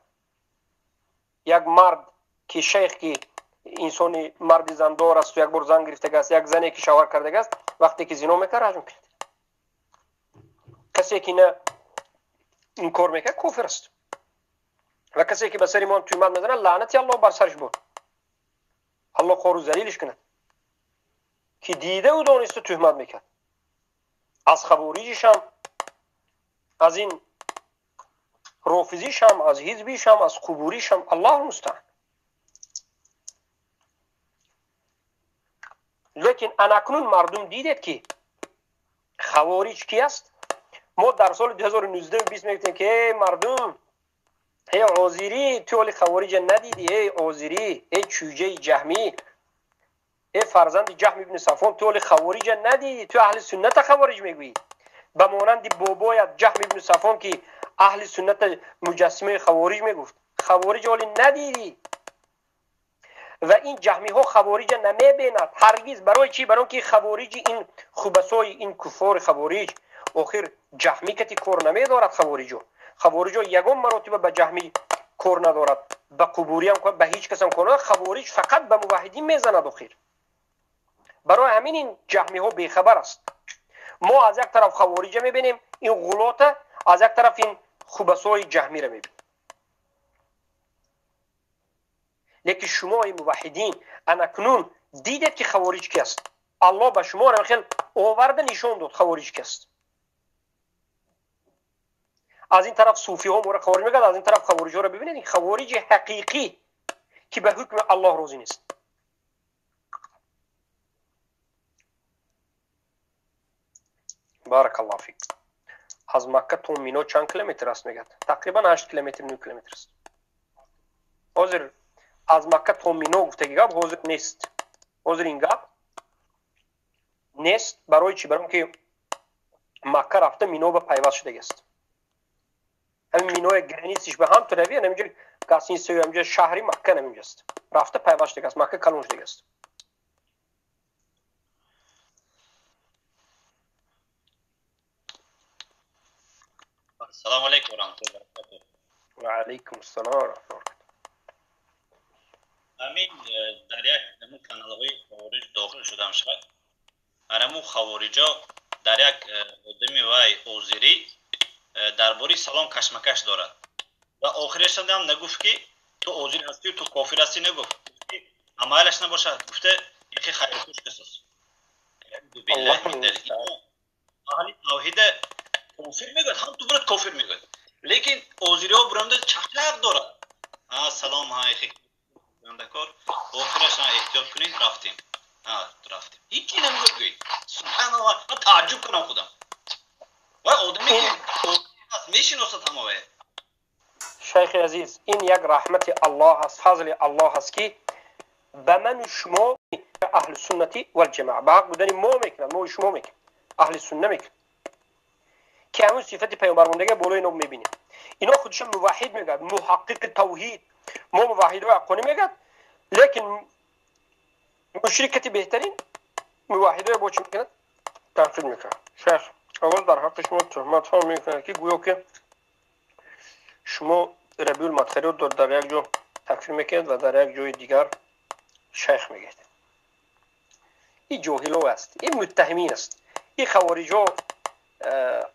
Як мард ки шайх ки инсони марди зандор асту як бор зан гирифтагааст, як зане ки шавҳар кардагааст, вақте ки зино мекард раҷм кунад. Касе ки на ин кор мекард кофир аст. Ва касе ки ба сари мо туҳмат мезанад, лаънати Аллоҳ бар сараш буд. Аллоҳ хору залилиш кунад ки дидаву дониста туҳмат мекард. Аз хавориҷишам, аз ин рофизишам, аз ҳизбишам, аз қубуришам, Аллоҳ мустаъан. Лекин анакнун мардум дидед ки хавориҷ ки аст? Мо дар соли 2019-20 мегуфтем ки эй мардум, эй озирӣ, ту ҳоли хавориҷа надидӣ, эй озирӣ, эй чӯҷаи ҷаҳмӣ, эй фарзанди Ҷаҳм ибни Сафвон, ту ҳоли хавориҷа надидӣ, ту аҳли сунната хавориҷ мегӯӣ. Ба монанди бобоят Ҷаҳм ибни Сафвон ки اهل سنت مجسمه خوارج میگفت. خوارج ولی ندیدی و این جهمی ها خوارج نمیبیند هرگز. برای چی؟ برای اینکه خوارج این خبثای این کفار خوارج آخر جهمی کتی کار نمیدارد. خوارجو یگان مراتب به جهمی کار ندارد، به قبوری هم به هیچ کس هم کار ندارد. خوارج فقط به موحدین میزند آخر. برای همین این جهمی ها بیخبر است. ما از یک طرف خوارج میبینیم این غلطه، از یک طرف این خبثای جهمی را میبینیم. لیکن شما ای موحدین انکنون دیدید که خوارج کی است. الله به شما را خیلی آورده نشون داد خوارج کی است. از این طرف صوفی ها ما را خوارج میگن، از این طرف خوارج ها را ببینید، این خوارج حقیقی که به حکم الله راضی نیست. بارک الله فیک. از مکه تا مینا چند کیلومتر است میگد؟ تقریبا 8 کیلومتر 9 کیلومتر است. حاضر از مکه تا مینا گفتگی گپ حاضر نیست. حاضر این گپ نیست. برای چی؟ برای اینکه مکه رفته مینا به پیوست شده است. همین مینای گرانیسش به هم تو روی همینجا گاسین سوی همینجا شهری مکه نمیجاست. رفته پیوست شده است. مکه کلون شده است. السلام علیکم و رحمت الله و برکاته. و علیکم السلام و رحمت الله. همین در یک نمو کانال‌های خوارج داخل شدم شد. هرمو خوارجا در یک آدمی وای اوزیری درباره سلام کشمکش دارد و آخرش هم نگفت که تو اوزیری هستی تو کافر هستی، نگفت. عملش نباشد، گفته یکی خیر خوش کساس. بالله من ذلك. اهل توحید کافر میگوید، هم تو برات کافر میگوید، لیکن اوزیری ها برامده چخلق دارد. سلام های خیلی کار آخرش هم احتیاط کنید. رفتیم رفتیم هیچی نمیگوید. سبحان الله، من تعجب کنم خودم. وای آدمی که میشناسد همه. شیخ عزیز، این یک رحمت الله است، فضل الله است که به من و شما اهل سنتی و الجماعه به حق بودن ما میکنند، ما و شما میکنند، اهل سنت میکنند که همون صفت پیامبر موندگی بالای اینا میبینیم. اینا خودشون موحد میگن، محقق توحید، ما موحد و حقانی میگن، لیکن مشرکت بهترین موحد با چی میکنند؟ تنقید میکنند. شیخ اول در حق شما تهمت ها میکنند که گویا که شما ربیع المدخلی رو در یک جا تکفیر میکنید و در یک جای دیگر شیخ میگید. این جاهلو است، این متهمین است، این خوارج ها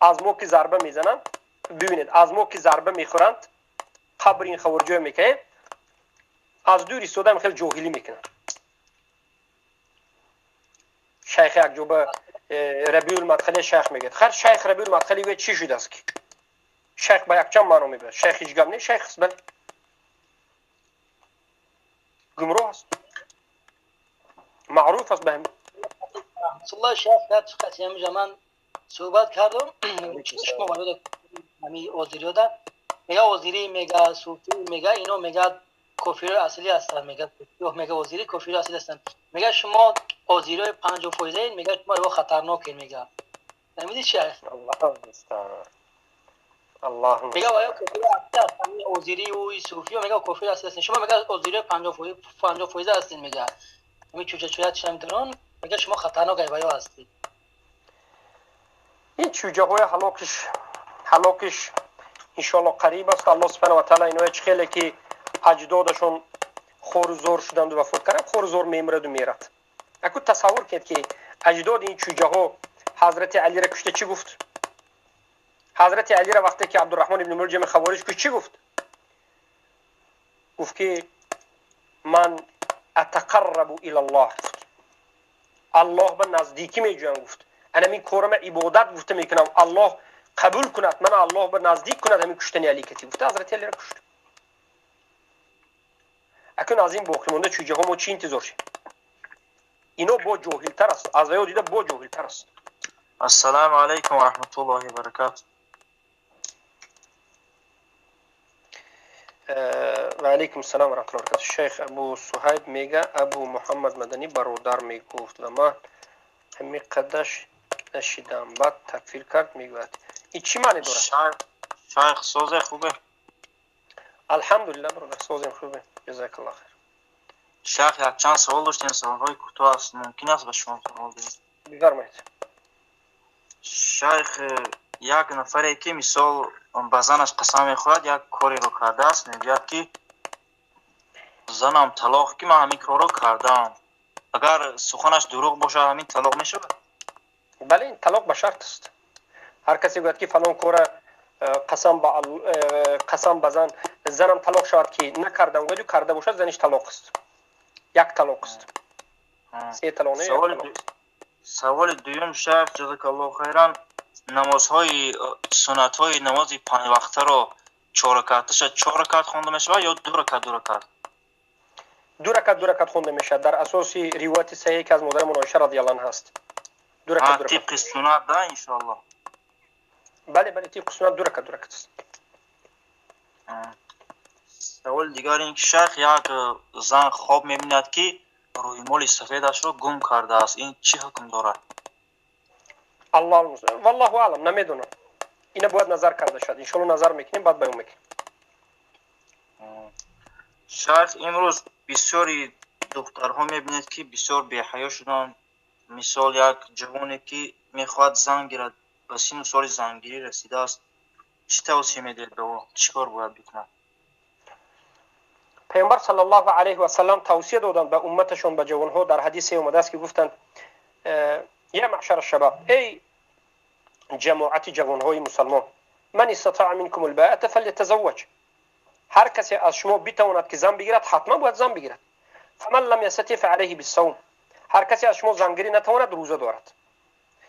از ما که ضربه میزنند، ببینید از ما که ضربه میخورند قبر این خوارج ها میکنه، از دور ایستاده خیلی جاهلی میکنند. شیخ یک جا به ربیع المدخلی شیخ میگه. خیر شیخ ربیع المدخلی گوید چی شده است که شیخ به یک چند معنا میبرد. شیخ هیچ گم نیست، شیخ است، بله گمراه است، معروف است به همین. الله شیخ در قضیه من صحبت کردم، شما وارد همین وزیری ده میگه، وزیری میگه، صوفی میگه، اینا میگه کافر اصلی هستن، میگه میگه وزیری کافر اصلی هستن، میگه شما وزیرای 50% میگه شما رو خطرناکین، میگه نمیدی شیخ. الله المستعان. الله میگه آیا کافر اصلی هستن وزیری و صوفی، میگه کافر اصلی هستن، شما میگه وزیرای 50% هستین، میگه می چوچه چوچه چم درون، میگه شما خطرناک ایوا هستید. این چوجه های هلاکش انشالله قریب است. الله سبحانه و تعالی اینا خیلی که اجدادشون خور و زور شدند و وفات کردند، خور و زور میمرد و میرد. اکو تصور کرد که اجداد این چوجه ها حضرت علی را کشته چی گفت؟ حضرت علی را وقتی که عبدالرحمن ابن ملجم خوارج کشت چی گفت؟ گفت که من اتقرب الی الله، گفت الله به نزدیکی میجویم، گفت انا من کارم عبادت گفته میکنم، الله قبول کند، من الله به نزدیک کند، همین کشتن علی کتی گفته حضرت علی را کشت. اکنون از این باقی مونده چوجه ها ما چی انتظار شیم؟ اینا با جاهل تر است، از ویا دیده با جاهل تر است. السلام علیکم و رحمت الله و برکاته. و علیکم السلام و رحمت الله و برکاته. شیخ ابو صهیب میگه ابو محمد مدنی برادر میگفت و من همین قدش نشیدم، بعد تکفیر کرد میگوید. این چی معنی داره؟ Шайх, созе хубе? Алҳамдулиллаҳ, бародар, созем, хубе. Ҷазакаллоҳ хайр. Шайх, якчанд савол доштем, саволҳои кӯтоҳ аст. Мумкин аст ба шумо савол диҳем? Бифармоед. Шайх, як нафаре ки мисол ба занаш қасам мехӯрад, як кореро кардааст, мегӯяд ки занам талоқ, ки ман ҳамин корро кардаам. Агар суханаш дурӯғ бошад, ҳамин талоқ мешавад? Бале, ин талоқ ба шарт аст. Ҳар касе гӯяд ки фалон кора қасам ба зан, занам талоқ шавад ки накардам, гӯяд, карда бошад, заниш талоқ аст. Як талоқ аст. Се талоқ не, як талоқ. Саволи дуюм, шайх, ҷазакаллоҳу хайран, намозҳои суннатҳои намози панҷвақтаро чор ракаташа чор ракат хонда мешавад ё ду ракат ду ракат? Ду ракат ду ракат хонда мешавад дар асоси ривояти саҳиҳе ки аз модарамон Оиша радиаллоҳу анҳа ҳаст. Ду ракат ду ракат. Тибқи суннат, да, иншоаллоҳ. Бале, бале, тибқи суннат ду ракат ду ракат аст. Саволи дигар ин ки, шайх, як зан хоб мебинад ки рӯймоли сафедашро гум кардааст. Ин чӣ ҳукм дорад? Аллоҳ, валлоҳу аълам, намедонам. Ина бояд назар карда шавад. Иншоаллоҳ назар мекунем, баъд баён мекунем. Шайх, имрӯз бисёри духтарҳо мебинед ки бисёр беҳаё шуданд. Мисол, як ҷавоне ки мехоҳад зан гирад, ба синну соли зангирӣ расидааст, чӣ тавсия медиҳед ба ӯ? Чӣ кор бояд бикунад? Паёмбар саллаллоҳу алайҳи васаллам тавсия доданд ба умматашон, ба ҷавонҳо. Дар ҳадисе омадааст ки гуфтанд: я маъшара шабаб, эй ҷамоати ҷавонҳои мусалмон, ман истатаа минкум албаата фалятазавваҷ, ҳар касе аз шумо битавонад ки зан бигирад, ҳатман бояд зан бигирад. Фаман лам ястати фаалайҳи биссавм, ҳар касе аз шумо зангирӣ натавонад, рӯза дорад,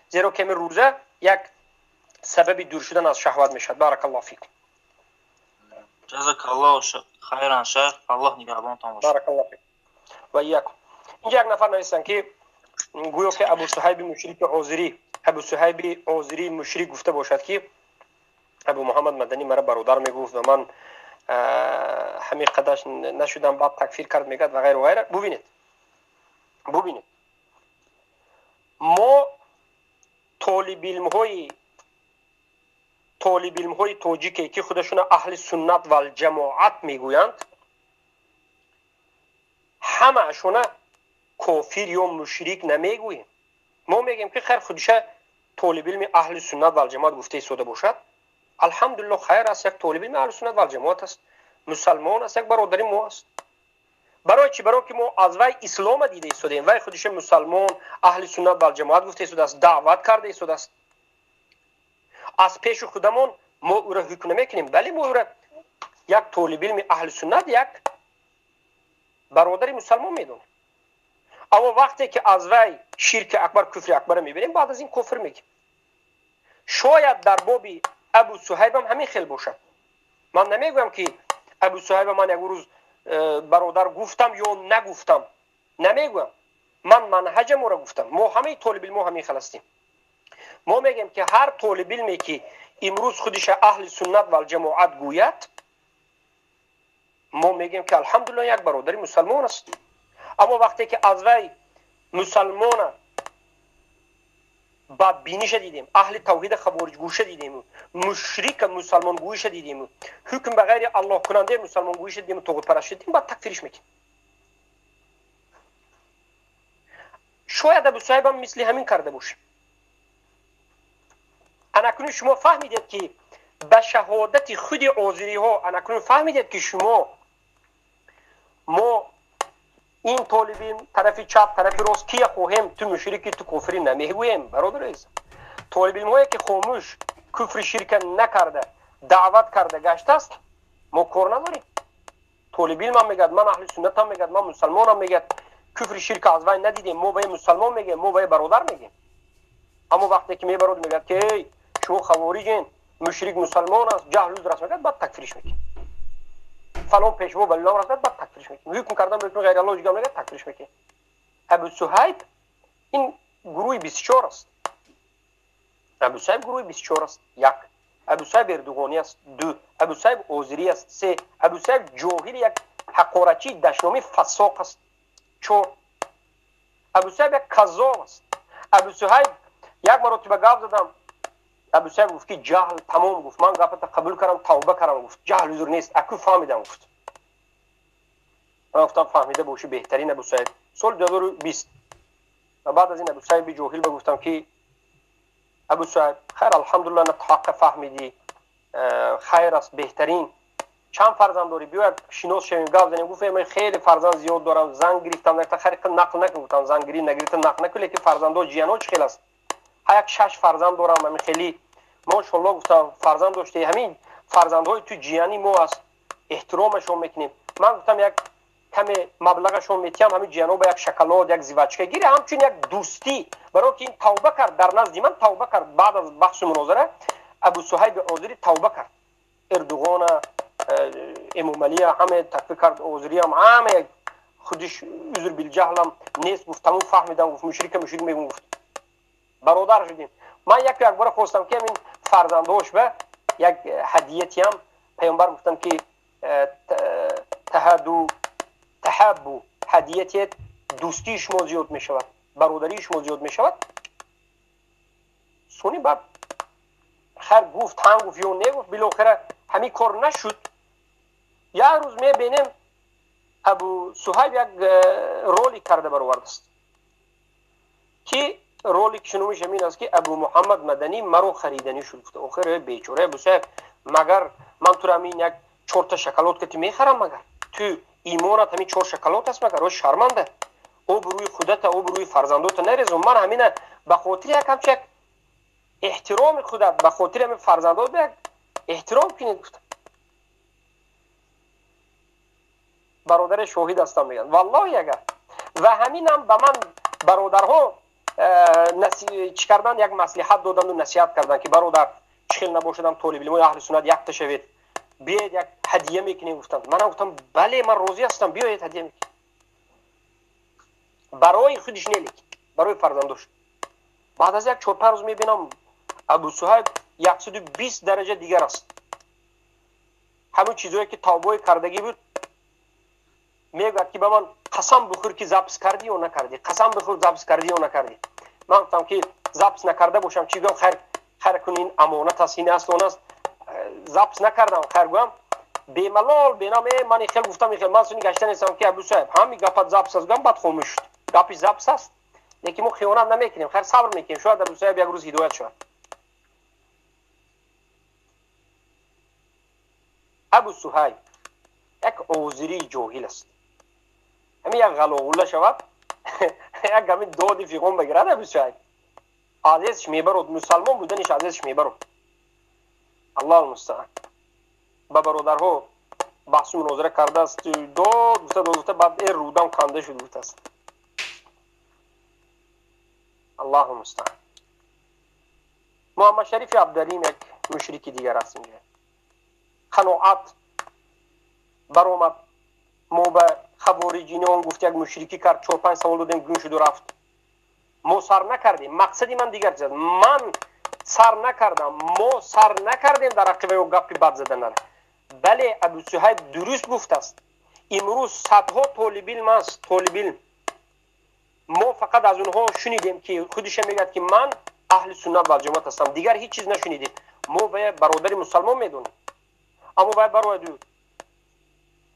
зеро ки ҳамин рӯза як сабаби дур шудан аз шаҳват мешавад. Баракаллоҳу фикум. Ҷазакаллоҳу хайран, шайх, Аллоҳ нигаҳбонтон бошад. Баракаллоҳу фикум ва иякум. Инҷа як нафар нависанд ки гӯё ки Абу Суҳайби мушрики озирӣ, Абу Суҳайби озирӣ мушрик гуфта бошад ки Абу Муҳаммад Маданӣ мара бародар мегуфт ва ман ҳамин қадаш нашудам, баъд такфир кард, мегӯяд, ва ғайру ғайра. Бубинед, бубинед, мо толибилмҳои тоҷике ки худашона аҳли суннат валҷамоат мегӯянд, ҳамаашона кофир ё мушрик намегӯем. Мо мегӯем ки хайр, худиша толибилми аҳли суннат валҷамоат гуфта истода бошад, алҳамдулилло, хайр аст, як толибилми аҳли суннат валҷамоат аст, мусалмон аст, як бародари мо аст. Барои чӣ? Барои ки мо аз вай ислома дида истодаем. Вай худиша мусалмон, аҳли суннат валҷамоат гуфта истодааст, даъват карда истодааст. Аз пеши худамон мо ӯро ҳукм намекунем, бале, мо ӯро як толибилми аҳли суннат, як бародари мусалмон медонем. Аммо вақте ки аз вай ширки акбар, куфри акбара мебинем, баъд аз ин кофир мегим. Шояд дар боби Абу Суҳайбам ҳамин хел бошад. Ман намегӯям ки Абу Суҳайба ман як рӯз бародар гуфтам ё нагуфтам, намегӯям. Ман манҳаҷаморо гуфтам. Мо ҳамаи толибилмо ҳамин хел ҳастем. Мо мегӯем ки ҳар толибилме ки имрӯз худиша аҳли суннат валҷамоат гӯяд, мо мегӯем ки алҳамдулилло, як бародари мусалмон аст. Аммо вақте ки аз вай мусалмона бадбиниша дидем, аҳли тавҳида хавориҷгӯша дидему, мушрика мусалмонгӯиша дидему, ҳукм ба ғайри аллоҳкунандаи мусалмонгӯиша дидему, тоғутпарастша дидем, баъд такфириш мекунем. Шояд Абу Суҳайбам мисли ҳамин карда бошад. Анакнун шумо фаҳмидед ки ба шаҳодати худи озириҳо, анакнун фаҳмидед ки шумо мо ин толибин тарафи чап, тарафи рост кия хоҳем, ту мушрики, ту кофирӣ намегӯем. Бародар азиз, толибилмҳое ки хомӯш куфри ширка накарда, даъват карда гаштааст, мо кор надорем. Толибилмам мегӯяд, ман аҳли суннатам мегӯяд, ман мусалмонам мегӯяд, куфри ширка аз вай надидем, мо ба мусалмон мегӯем, мо ба бародар мегӯем. Аммо вақте ки мебарод, мегӯяд ки эй, шумо хавориҷен, мушрик мусалмон аст, ҷаҳл узр аст мегӯяд, баъд такфириш мекунем. Фалон пешво валилам аст, баъд такфириш мекунем. Ҳукм кардан ба ҳукми ғайри Аллоҳ ҷигам мегӯяд, такфириш мекунем. Абу Суҳайб ин гурӯҳи 24 аст. Абу Суҳайб гурӯҳи 24 аст. Як. Абу Суҳайб Эрдуғонӣ аст. Ду. Абу Суҳайб Озирӣ аст. Се. Абу Суҳайб ҷоҳили як ҳақорачии дашномӣ фасоқ аст. Чор. Абу Суҳайб як каззоб аст. Абу Суҳайб як маротиба гап задам, Абу Суҳайб гуфт ки ҷаҳл тамом, гуфт ман гапата қабул кардам, тавба кардам, гуфт ҷаҳл узр нест, аку фаҳмидам, гуфт. Ман гуфтам фаҳмида бошӣ беҳтарин Абу Суҳайб. Соли 2020 ва баъд аз ин Абу Суҳайби ҷоҳил ба гуфтам ки Абу Суҳайб, хайр, алҳамдулилла, на ҳаққа фаҳмидӣ, хайр аст, беҳтарин. Чанд фарзанд дорӣ? Биё як шинос шавем, гап занем. Гуфт ман хеле фарзанд зиёд дорам, зан гирифтам, хайр нақл накун, гуфтам зан гирӣ нагирифта нақл накун, лекин фарзандҳо ҷияно чӣ хел аст? Ҳа як 6 фарзанд дорам, ҳамин хеле мошалло, гуфтам фарзанд доштаи, ҳамин фарзандҳои ту ҷияни мо аст, эҳтиромашон мекунем. Ман гуфтам як каме маблағашон метиҳам, ҳамин ҷияно ба як шоколад, як зивачка гире, ҳамчун як дӯстӣ, барои ки ин тавба кард, дар назди ман тавба кард. Баъд аз баҳсу мунозара Абу Суҳайби Озирӣ тавба кард, Эрдуғона, Эмомалия ҳаме такфир кард, Озириам ҳаме худиш узр билҷаҳлам нест, гуфт тамом фаҳмидам, гуфт мушрика мушрик мегум, гуфт бародар шудем. Ман яку якбора хостам ки ҳамин фарзандҳош ба як ҳадиятиам паёмбар гуфтанд ки таҳаду таҳаббу, ҳадиятият дӯстии шумо зиёд мешавад, бародарии шумо зиёд мешавад. Сони баъд хайр гуфт, ҳам гуфт ё не гуфт, билохира ҳамин кор нашуд. Як рӯз мебинем Абу Суҳайб як ролик карда баровардааст ки ролик шунумиш ҳамин аст ки Абу Муҳаммад Маданӣ маро хариданӣ шуд. Гуфта охир бечора Абу Суҳайб, магар ман туро ҳамин як 4та шоколад ки ту мехарам, магар ту имонат ҳамин 4 шоколад аст, магар? О шарманда, обрӯи худата, обрӯи фарзандота нарезум. Ман ҳамина ба хотири як ҳамчун як эҳтироми худат, ба хотири ҳамин фарзандот як эҳтиром кунед, гуфта. Бародари шоҳид ҳастам, мегӯянд валлоҳи агар. Ва ҳаминам ба ман бародарҳо чӣ кардан, як маслиҳат доданду насиҳат карданд ки бародар, чӣ хел набошадам толибилмои аҳли суннат якта шавед, биёед як ҳадия мекунем, гуфтанд. Манам гуфтам бале, ман розӣ ҳастам, биёед ҳадия мекунем. Барои худиш не, лекин барои фарзандош. Баъд аз як 4-5 рӯз мебинам Абу Суҳайб 120 дараҷа дигар аст. Ҳамон чизое ки тавбаи кардагӣ буд, мегӯяд ки ба ман қасам бихӯр ки запис кардӣ ё накардӣ, қасам бихӯр запис кардӣ ё накардӣ. Ман гуфтам ки запис накарда бошам, чӣ гӯям, хайр хайр кун, ин амонат аст, ин аст, он аст, запис накардам, хайр гӯям бемалол бенам, ман хел гуфтам, хел ман суни гашта нестам ки Абу Суҳайб ҳамин гапат запис аст, гӯям, баъд хомӯш шуд. Гапи запис аст, лекин мо хиёнат намекунем, хайр сабр мекунем, шояд Абу Суҳайб як рӯз ҳидоят шавад. Абу Суҳайб як озирии ҷоҳил аст. Ҳамин як ғалоғулла шавад, як ҳамин доди фиғон бигирад Абу Суҳайб, азизш мебарод, мусалмон буданиш азизш мебарод. Аллоҳу мустаан. Ба бародарҳо баҳсу мунозира кардааст, дод гуфта, дод гуфта, баъд рудам канда шуд, гуфтааст. Аллоҳу мустаан. Муҳаммад Шарифи Абдалим як мушрики дигар аст инҷа. Қаноат баромад, мо ба хавориҷинон гуфт як мушрикӣ кард, 4-5 савол додем, гум шуду рафт. Мо сар накардем. Мақсади ман дигар чиз аст. Ман сар накардам, мо сар накардем дар ақиба ё гапи бад заданара. Бале, Абу Суҳайб дуруст гуфтааст. Имрӯз садҳо толибилм аст, толибилм. Мо фақат аз онҳо шунидем ки худиша мегӯяд ки ман аҳли суннат вал ҷамоат ҳастам, дигар ҳеҷ чиз нашунидем. Мо вая бародари мусалмон медонем, аммо вая барояду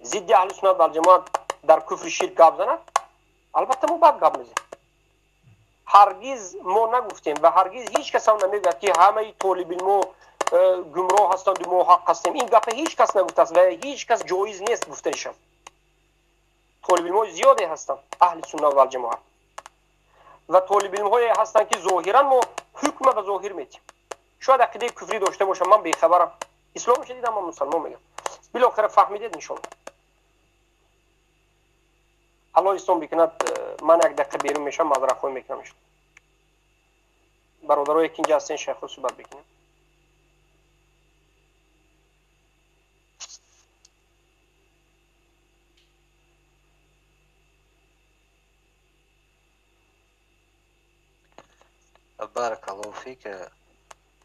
зидди аҳли суннат вал ҷамоат дар куфри ширк гап занад, албатта мо бад гап мезанем. Ҳаргиз мо нагуфтем ва ҳаргиз ҳеҷ кас ҳам намегӯяд ки ҳамаи толибилмо гумроҳ ҳастанд, мо ҳақ ҳастем. Ин гапа ҳеҷ кас нагуфтааст ва ҳеҷ кас ҷоиз нест гуфтанишам. Толибилмои зиёде ҳастанд аҳли суннат вал ҷамоат ва толибилмҳое ҳастанд ки зоҳиран мо ҳукма ба зоҳир метиҳем. Шояд ақидаи куфрӣ дошта бошам, ман бехабарам, исломша дидам, ман мусалмон мегам. Билохира фаҳмидед иншолло. Аллоҳ ислом бикунад. Ман як дақиқа берун мешавам, маъзаратхоҳӣ мекунам. Бародарое ки инҷа ҳастен, шайхо суҳбат бикунем. Баракаллоҳу фик.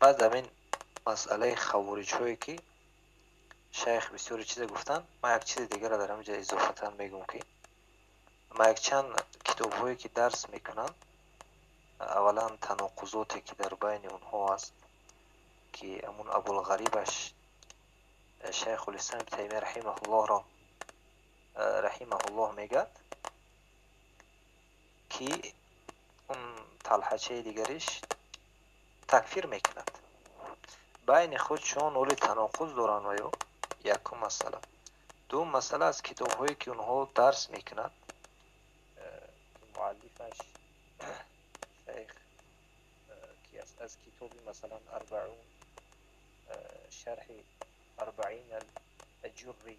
Баъд ҳамин масъалаи хавориҷҳое ки шайх бисёри чизе гуфтанд, ман як чизи дигарро дар ҳамин ҷо изофатан мегӯм ки ман якчанд китобҳое ки дарс мекунанд, аввалан таноқузоте ки дар байни онҳо аст, ки ҳамун Абулғарибаш Шайхулислом Таймия раҳимаҳуллоҳро раҳимаҳуллоҳ мегӯяд, ки он талҳачаи дигариш такфир мекунад. Байни худ чун оли таноқуз доранд ва ё якум масъала. Дуюм масъала аз китобҳое ки онҳо дарс мекунанд, муаллифаш шайх ки аст, аз китоби масалан Арбаун, шарҳи Арбаин ал-Аҷурри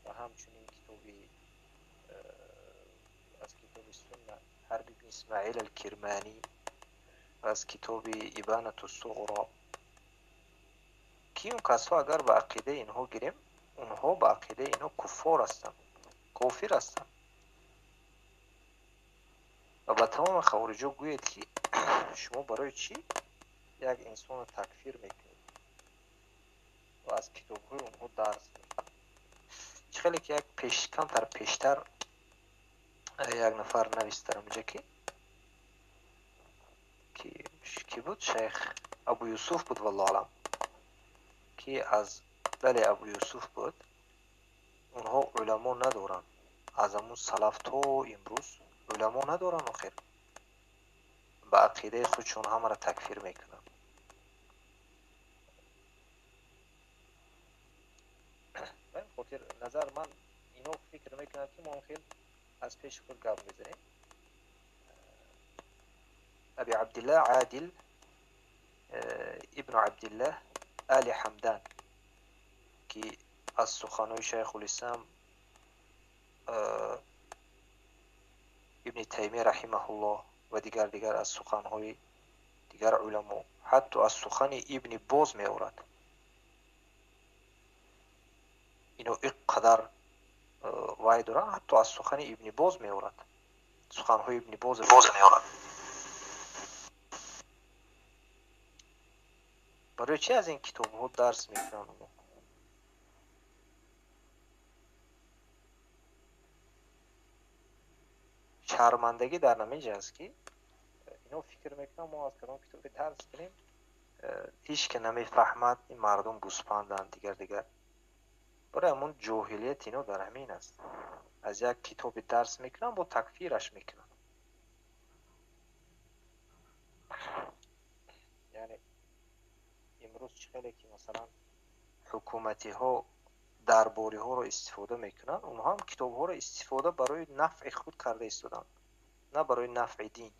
ва ҳамчунин китоби аз китоби Сунна Ҳарб ибни Исмоил ал-Кирманӣ ва аз китоби Ибанату Суғро, ки он касҳо агар ба ақидаи инҳо гирем, онҳо ба ақидаи инҳо куффор ҳастанд, кофир ҳастанд. Ва ба тамоми хавориҷо гӯед, ки шумо барои чӣ як инсонро такфир мекунед ва аз китобҳои онҳо дарс мекунед? Чӣ хеле ки як камтар пештар як нафар навист дар онҷа, ки ки буд, шайх Абу Юсуф буд, валлоҳу алам, ки аз бале Абу Юсуф буд. Онҳо уламо надоранд, аз ҳамун салаф то имрӯз уламо надоранд. Охир ба ақидаи худшон ҳамаро такфир мекунанд. Ба ин хотир назар ман ино фикр мекунанд, ки мо он хел аз пеши худ гап мезанем. Аби Абдиллаҳ Адил ибну Абдиллаҳ Али Ҳамдан, ки аз суханҳои Шайхулислам ибни Таймия раҳимаҳуллоҳ ва дигар аз суханҳои дигар уламо, ҳатто аз сухани ибни Боз меорад. Ино ин қадар вай доранд, ҳатто аз сухани ибни Боз меорад, суханҳои ибни Боз меорад. Барои чӣ аз ин китобҳо дарс мекунанд онҳо? Шармандагӣ дар наминҷа аст, ки ино фикр мекунанд мо аз кадом китобе дарс кунем, ҳеҷ ки намефаҳмад, ин мардум гӯспанданд, дигар. Барои ҳамун ҷоҳилият ино дар ҳамин аст. Аз як китобе дарс мекунанд, бо такфираш мекунанд. Яъне имрӯз чӣ хеле ки масалан ҳукуматиҳо дарбориҳоро истифода мекунанд, онҳо ҳам китобҳоро истифода барои нафъи худ карда истоданд, на барои нафъи дин.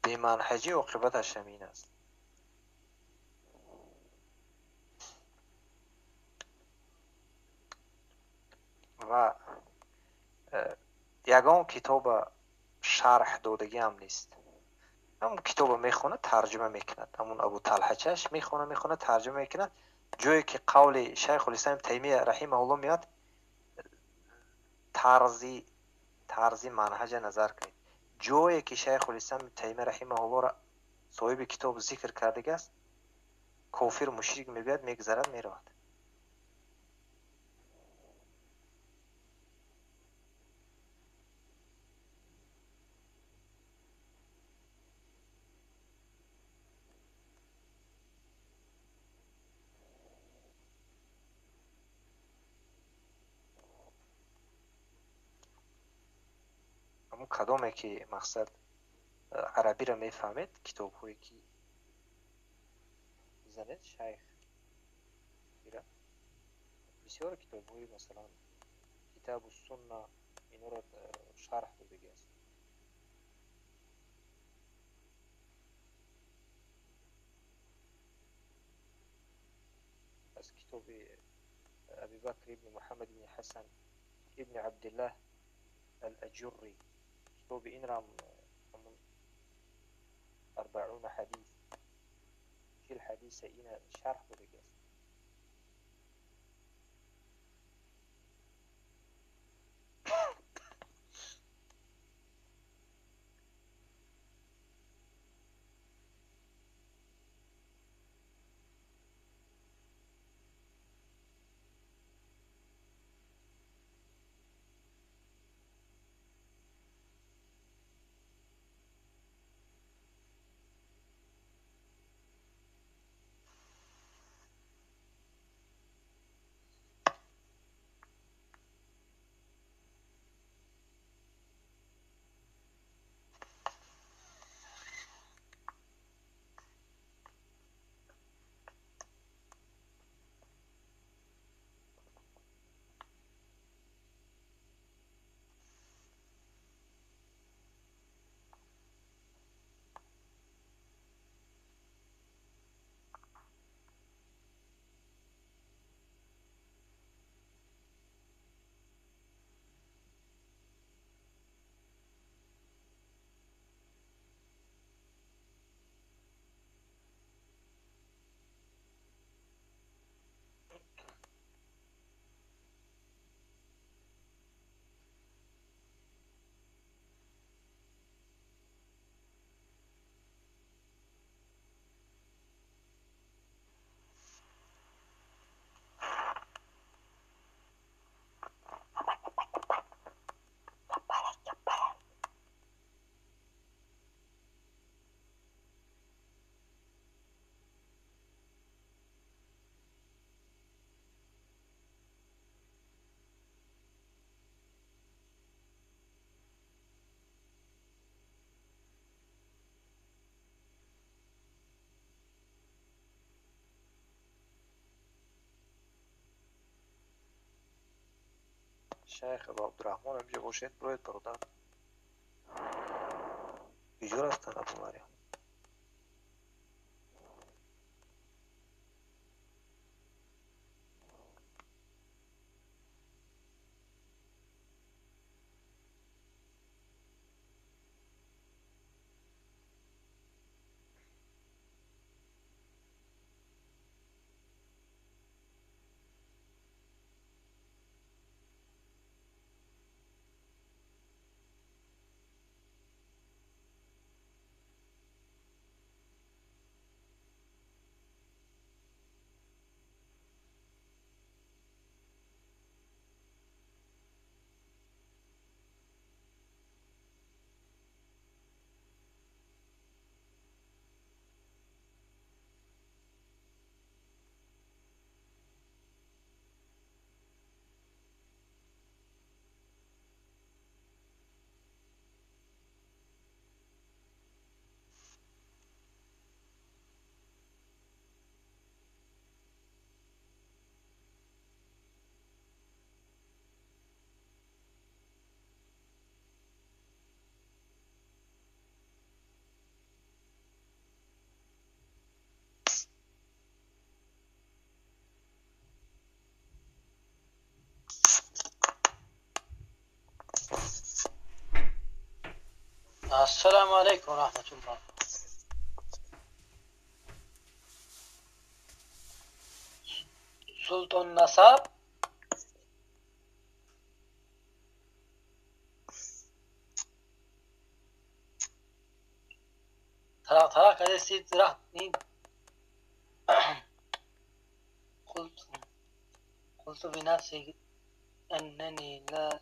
Беманҳаҷӣ оқибаташ ҳамин аст. Ва ягон китоба шарҳ додагӣ ҳам нест. Ҳамон китоба мехонад, тарҷума мекунад. Ҳамун Абу Талҳачаш мехона, тарҷума мекунад. Ҷое ки қавли Шайхулислам Таймия раҳимаҳуллоҳ меояд, тарзи манҳаҷа назар кунед. Ҷое ки Шайхулислам Таймия раҳимаҳуллоҳро соҳиби китоб зикр кардагиаст, кофир мушрик мегӯяд, мегузарад, меравад. Ҳамун кадоме ки мақсад арабиро мефаҳмед, китобҳое ки бизанед шайх ира бисёр китобҳои масалан Китобу Сунна инора шарҳ додагиаст. Аз китоби Абибакр ибни Муҳаммад ибни Ҳасан ибни Абдиллаҳ ал-Аҷурри, китоби инрам ҳамун Арбауна ҳадис, 40 ҳадиса ина шарҳ додагиаст. Шайх Абу Абдурраҳмон инҷо бошед, бироед бародар. Куҷо рафтан Абу Марьям? السلام علیکم و رحمت الله. سلطان نصب ترق کردید رفت. قلت بنفسي أنني لا